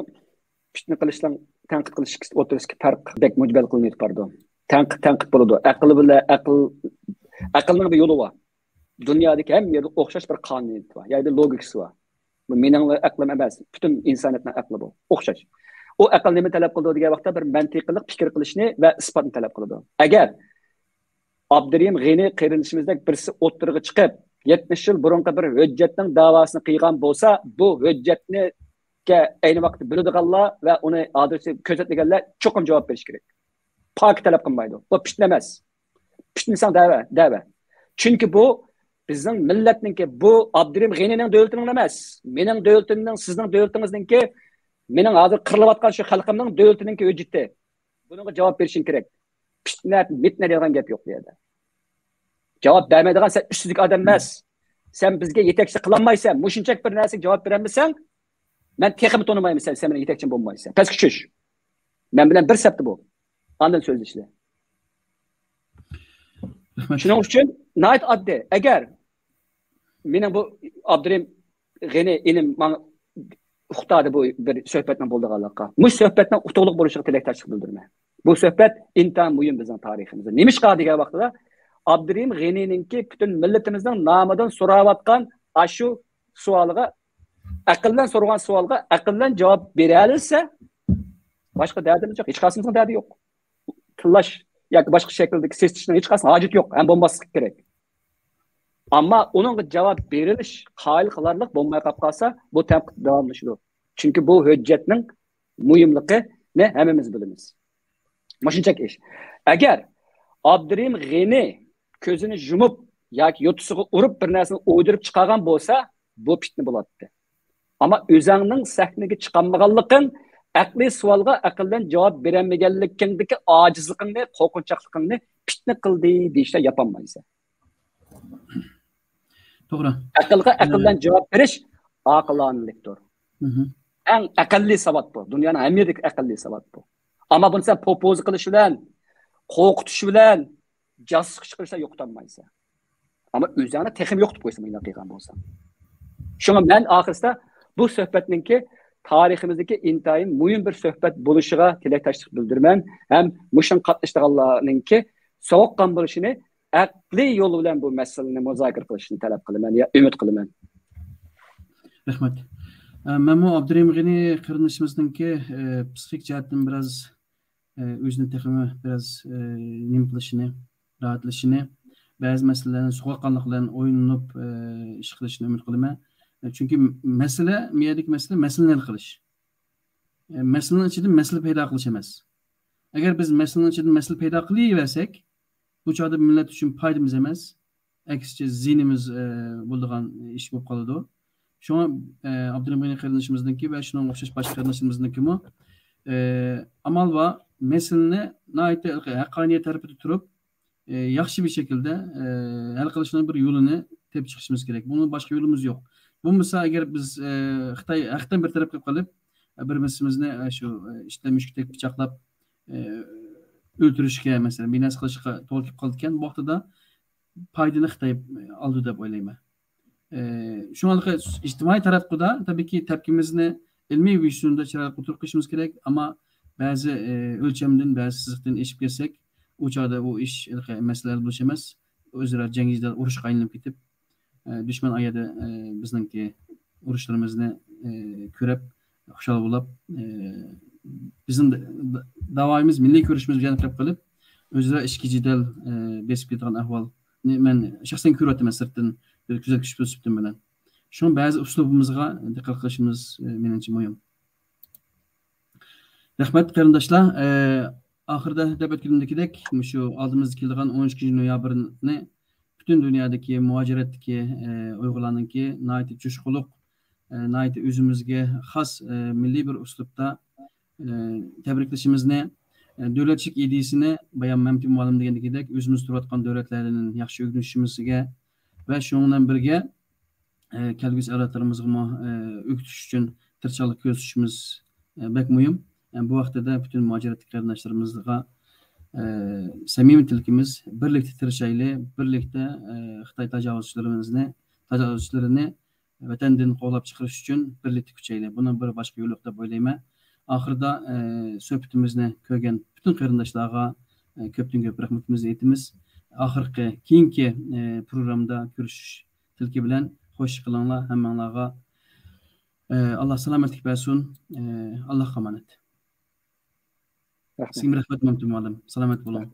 پىتنە قىلىشنىڭ، تەنقىد قىلىش ئوتتۇرىسىدىكى پەرق بەك مۇجمەل قىلىنىۋېتىپ بارىدۇ. تەنقىد تەنقىد بولىدۇ. ئەقىل بىلەن ئەقىل، ئەقىلنىڭ بىر يولى بار. دۇنيادىكى ھەممە يەردە ئوخشاش بىر قانۇنىيىتى بار. يەنى بىر لوگىكىسى بار. بۇ مېنىڭلا ئەقلىم ئەمەس، پۈتۈن ئىنسانىيەتنىڭ ئەقلى بۇ. ئوخشاش. ئۇ ئەقىل نېمە تەلەپ قىلىدۇ دېگەن ۋاقىتتا بىر مەنتىقىلىق پىكىر قىلىشنى ۋە ئىسپاتنى تەلەپ قىلىدۇ. ئەگەر ئابدۇرېھىم غېنى قېرىندىشىمىزدەك بىرسى ئوتتۇرىغا چىقىپ، يەتمىش يىل بۇرۇنقى بىر ھۆججەتنىڭ داۋاسىنى قىلغان بولسا، بۇ ھۆججەتنى ئەينى ۋاقىتتا بىلىدىغانلار ۋە ئۇنى ھازىرچە كۆزەتمىگەنلەر چوقۇم جاۋاب بېرىشى كېرەك. پاكىت تەلەپ قىلمايدۇ. بۇ پىتنە ئەمەس. پىتنە دېسەڭ دەۋە، دەۋە. چۈنكى بۇ بىزنىڭ مىللەتنىڭكى، بۇ ئابدۇرېھىم غېنىنىڭ دۆلىتىنىڭ ئەمەس. مېنىڭ دۆلىتىمنىڭ، سىزنىڭ دۆلىتىڭىزنىڭكى، مېنىڭ ھازىر قىرىلىۋاتقان شۇ خەلقىمنىڭ دۆلىتىنىڭكى ھۆججىتى. بۇنىڭغا جاۋاب بېرىشىڭ كېرەك. پىتنە، مىتنە دېگەن گەپ يوق بۇ يەردە. جاۋاب بەرمەيدىغان سەن ئۈستىدىكى ئادەم ئەمەس. سەن بىزگە يېتەكچىلىك قىلالمايسەن. مۇشۇنچەك بىر نەرسىگە جاۋاب بېرەلمىسەڭ، مەن تېخىمۇ تونۇمايمەن سەن، سەن مېنىڭ يېتەكچىم بولمايسەن. پەسكە چۈش. مەن بىلەن بىر سەپتە بول. ئاندىن سۆزلىشىلى. رەھمەت. شۇنىڭ ئۈچۈن ناھايىتى ئاددىي. ئەگەر مېنىڭ بۇ ئابدۇرېھىم غېنى ئىنىم ماڭا ئۇقتۇردى بۇ بىر سۆھبەتنىڭ بولىدىغانلىقىغا. مۇشۇ سۆھبەتنىڭ ئۇتۇقلۇق بولۇشىغا تىلەكداشلىق بىلدۈرىمەن. بۇ سۆھبەت ئىنتايىن مۇھىم بىزنىڭ تارىخىمىزدا. نېمىشقا دېگەن ۋاقتىدا ئابدۇرېھىم غېنىنىڭكى پۈتۈن مىللىتىمىزنىڭ نامىدىن سوراۋاتقان ئاشۇ سوئالىغا، ئەقىل بىلەن سورىغان سوئالغا ئەقىل بىلەن جاۋاب بېرەلىسە، باشقا دەردىمىز يوق. ھېچقايسىمىزنىڭ دەردى يوق. تىللاش ياكى باشقا شەكىلدىكى سېسىتىشنىڭ ھېچقايسىنىڭ ھاجىتى يوق، ھەم بولماسلىقى كېرەك. ئەمما ئۇنىڭغا جاۋاب بېرىلىش، قايىل قىلارلىق بولماي قاپ قالسا، بۇ تەنقىد داۋاملىشىدۇ. چۈنكى بۇ ھۆججەتنىڭ مۇھىملىقىنى ھەممىمىز بىلىمىز. مۇشۇنچە ئىش. ئەگەر ئابدۇرېھىم غېنى كۆزىنى يۇمۇپ ياكى يوتىسىغا ئۇرۇپ بىر نەرسىنى ئويدۇرۇپ چىقارغان بولسا، بۇ پىتنە بولاتتى. ئەمما ئۆزۈڭنىڭ سەھنىگە چىقالمىغانلىقىڭ، ئەقلىي سوئالغا ئەقىل بىلەن جاۋاب بېرەلمىگەنلىكىڭدىكى ئاجىزلىقىڭنى، قورقۇنچاقلىقىڭنى پىتنە قىلدى دېيىشتە ياپالمايسەن. توغرا. ئەقىلگە ئەقىل بىلەن جاۋاب بېرىش ئاقىلانىلىكتۇر. مھم. ئەڭ ئەقەللىي ساۋات بۇ. دۇنيانىڭ ھەممە يېرىدىكى ئەقەللىي ساۋات بۇ. ئەمما بۇنى سەن پوپوزا قىلىش بىلەن، قورقۇتۇش بىلەن، جاسۇسقا چىقىرسا يوقىتالمايسەن. ئەمما ئۆزۈڭنى تېخىمۇ يوقىتىپ قويىسەن مۇنداق قىلغان بولساڭ. شۇڭا مەن ئاخىرسىدا بۇ سۆھبەتنىڭكى تارىخىمىزدىكى ئىنتايىن مۇھىم بىر سۆھبەت بولۇشىغا تىلەكداشلىق بىلدۈرىمەن ھەم مۇشۇنىڭغا قاتنىشىدىغانلارنىڭكى سوغۇققان بولۇشىنى، ئەقلىي يول بىلەن بۇ مەسىلىنى مۇزاكىرە قىلىشىنى تەلەپ قىلىمەن، يا ئۈمىد قىلىمەن. رەھمەت. ئە، مەنمۇ ئابدۇرېھىم غېنى قېرىندىشىمىزنىڭكى، ئە، پسىخىك جەھەتتىن بىراز، ئە، ئۆزىنى تېخىمۇ بىراز، ئە، نېمە قىلىشىنى، راھەتلىشىنى، بەزى مەسىلىلەرنى سوغۇققانلىق بىلەن ئويلىنىپ، ئە، ئىش قىلىشىنى ئۈمىد قىلىمەن. ئە، چۈنكى مەسىلە، بۇ يەردىكى مەسىلە، مەسىلىنى ھەل قىلىش. ئە، مەسىلىنىڭ ئىچىدىن مەسىلە پەيدا قىلىش ئەمەس. ئەگەر بىز مەسىلىنىڭ ئىچىدىن مەسىلە پەيدا قىلىۋەرسەك، بۇ چاغدا مىللەت ئۈچۈن پايدىمىز ئەمەس، ئەكسىچە زىيىنىمىز، ئە، بولىدىغان ئىش بولۇپ قالىدۇ. شۇڭا، ئە، ئابدۇرېھىم غېنى قېرىندىشىمىزنىڭكى ۋە شۇنىڭغا ئوخشاش باشقا قېرىنداشلىرىمىزنىڭكىمۇ، ئە، ئامال بار، مەسىلىنى ناھايىتى ھەققانىيەت تەرىپىدە تۇرۇپ، ئە، ياخشى بىر شەكىلدە، ئە، ھەل قىلىشنىڭ بىر يولىنى تېپىپ چىقىشىمىز كېرەك. بۇنىڭ باشقا يولىمىز يوق. بولمىسا ئەگەر بىز، ئە، خىتاي ھەقتىن بىر تەرەپ قىلىپ قېلىپ، ئە، بىر بىرىمىزنى، ئە، شۇ، ئە، ئىتتەك مۈشۈكتەك پىچاقلاپ، ئە، ئۆلتۈرۈشكە، مەسىلەن، بىر نەرسە قىلىشقا توغرا كېلىپ قالىدىكەن، بۇ ۋاقتىدا پايدىنى خىتاي ئالىدۇ دەپ ئويلايمەن. ئە، شۇڭا ھېلىقى ئىجتىمائىي تاراتقۇدا، تەبىئىيكى، تەپكىمىزنى ئىلمىي ۋىجداندا چىرايلىق ئوتتۇرىغا قويۇشىمىز كېرەك، ئەمما بەزى، ئە، ئۆلچەمدىن، بەزى سىزىقتىن ئېشىپ كەتسەك، ئۇ چاغدا ئۇ ئىش ھېلىقى مەسىلە ھەل بولۇش ئەمەس، ئۆزئارا جەڭ جېدەل، ئۇرۇشقا ئايلىنىپ كېتىپ، ئە، دۈشمەن ئايەردە، ئە، بىزنىڭكى ئۇرۇشلىرىمىزنى، ئە، كۆرۈپ، خۇشال بولۇپ، ئە، بىزنىڭ د-، د-، داۋايىمىز، مىللىي كۈرىشىمىز بىر يانغا قېلىپ قېلىپ، ئۆزئارا ئىچكى جېدەل، ئە، بېسىپ كېتىدىغان ئەھۋالنى مەن شەخسەن كۆرۈۋاتىمەن سىرتتىن، بىر كۆزەتكۈچى سۈپىتىم بىلەن. شۇڭا بەزى ئۇسلۇبىمىزغا دىققەت قىلىشىمىز، ئە، مېنىڭچە مۇھىم. رەھمەت، قېرىنداشلار. ئە، ئاخىرىدا دەپ ئۆتكىنىمدىكىدەك، مۇشۇ ئالدىمىزدا كېلىدىغان ئون ئىككىنچى نويابىرنى پۈتۈن دۇنيادىكى مۇھاجىرەتتىكى، ئە، ئۇيغۇرلارنىڭكى ناھايىتى جۇشقۇنلۇق، ئە، ناھايىتى ئۆزىمىزگە خاس، ئە، مىللىي بىر ئۇسلۇبتا، ئە، تەبرىكلىشىمىزنى، ئە، دۆلەتچىلىك ئىدىيىسىنى بايام مەمتىمىن مۇئەللىم دېگەندىكىدەك ئۆزىمىز تۇرۇۋاتقان دۆلەتلەردىن ياخشى ئۆگىنىشىمىزگە ۋە شۇنىڭ بىلەن بىرگە، ئە، كەلگۈسى ئەۋلادلىرىمىزغىمۇ، ئە، ئۆگىتىش ئۈچۈن تىرىشچانلىق كۆرسىتىشىمىز، ئە، بەك مۇھىم. ئە، بۇ ۋاقتىدا پۈتۈن مۇھاجىرەتتىكى قېرىنداشلىرىمىزغا، ئە، سەمىمىي تىلىكىمىز، بىرلىكتە تىرىشايلى، بىرلىكتە، ئە، خىتاي تاجاۋۇزچىلىرىمىزنى، تاجاۋۇزچىلىرىنى ۋەتەندىن قوغلاپ چىقىرىش ئۈچۈن بىرلىكتە كۈچەيلى. بۇنىڭ بىر باشقا يولى يوق دەپ ئويلايمەن. ئاخىرىدا، ئە، سۆھبىتىمىزنى كۆرگەن پۈتۈن قېرىنداشلارغا، ئە، كۆپتىن كۆپ رەھمىتىمىزنى ئېيتىمىز. ئاخىرقى، كېيىنكى، ئە، پروگرامدا كۆرۈشۈش تىلىكى بىلەن خوش قېلىڭلار ھەممىڭلارغا. ئە، ئاللا سالامەتلىك بەرسۇن. ئە، ئاللاغا ئامانەت. رەھمەت. سىزگىمۇ رەھمەت، مەمتىمىن مۇئەللىم. سالامەت بولۇڭ.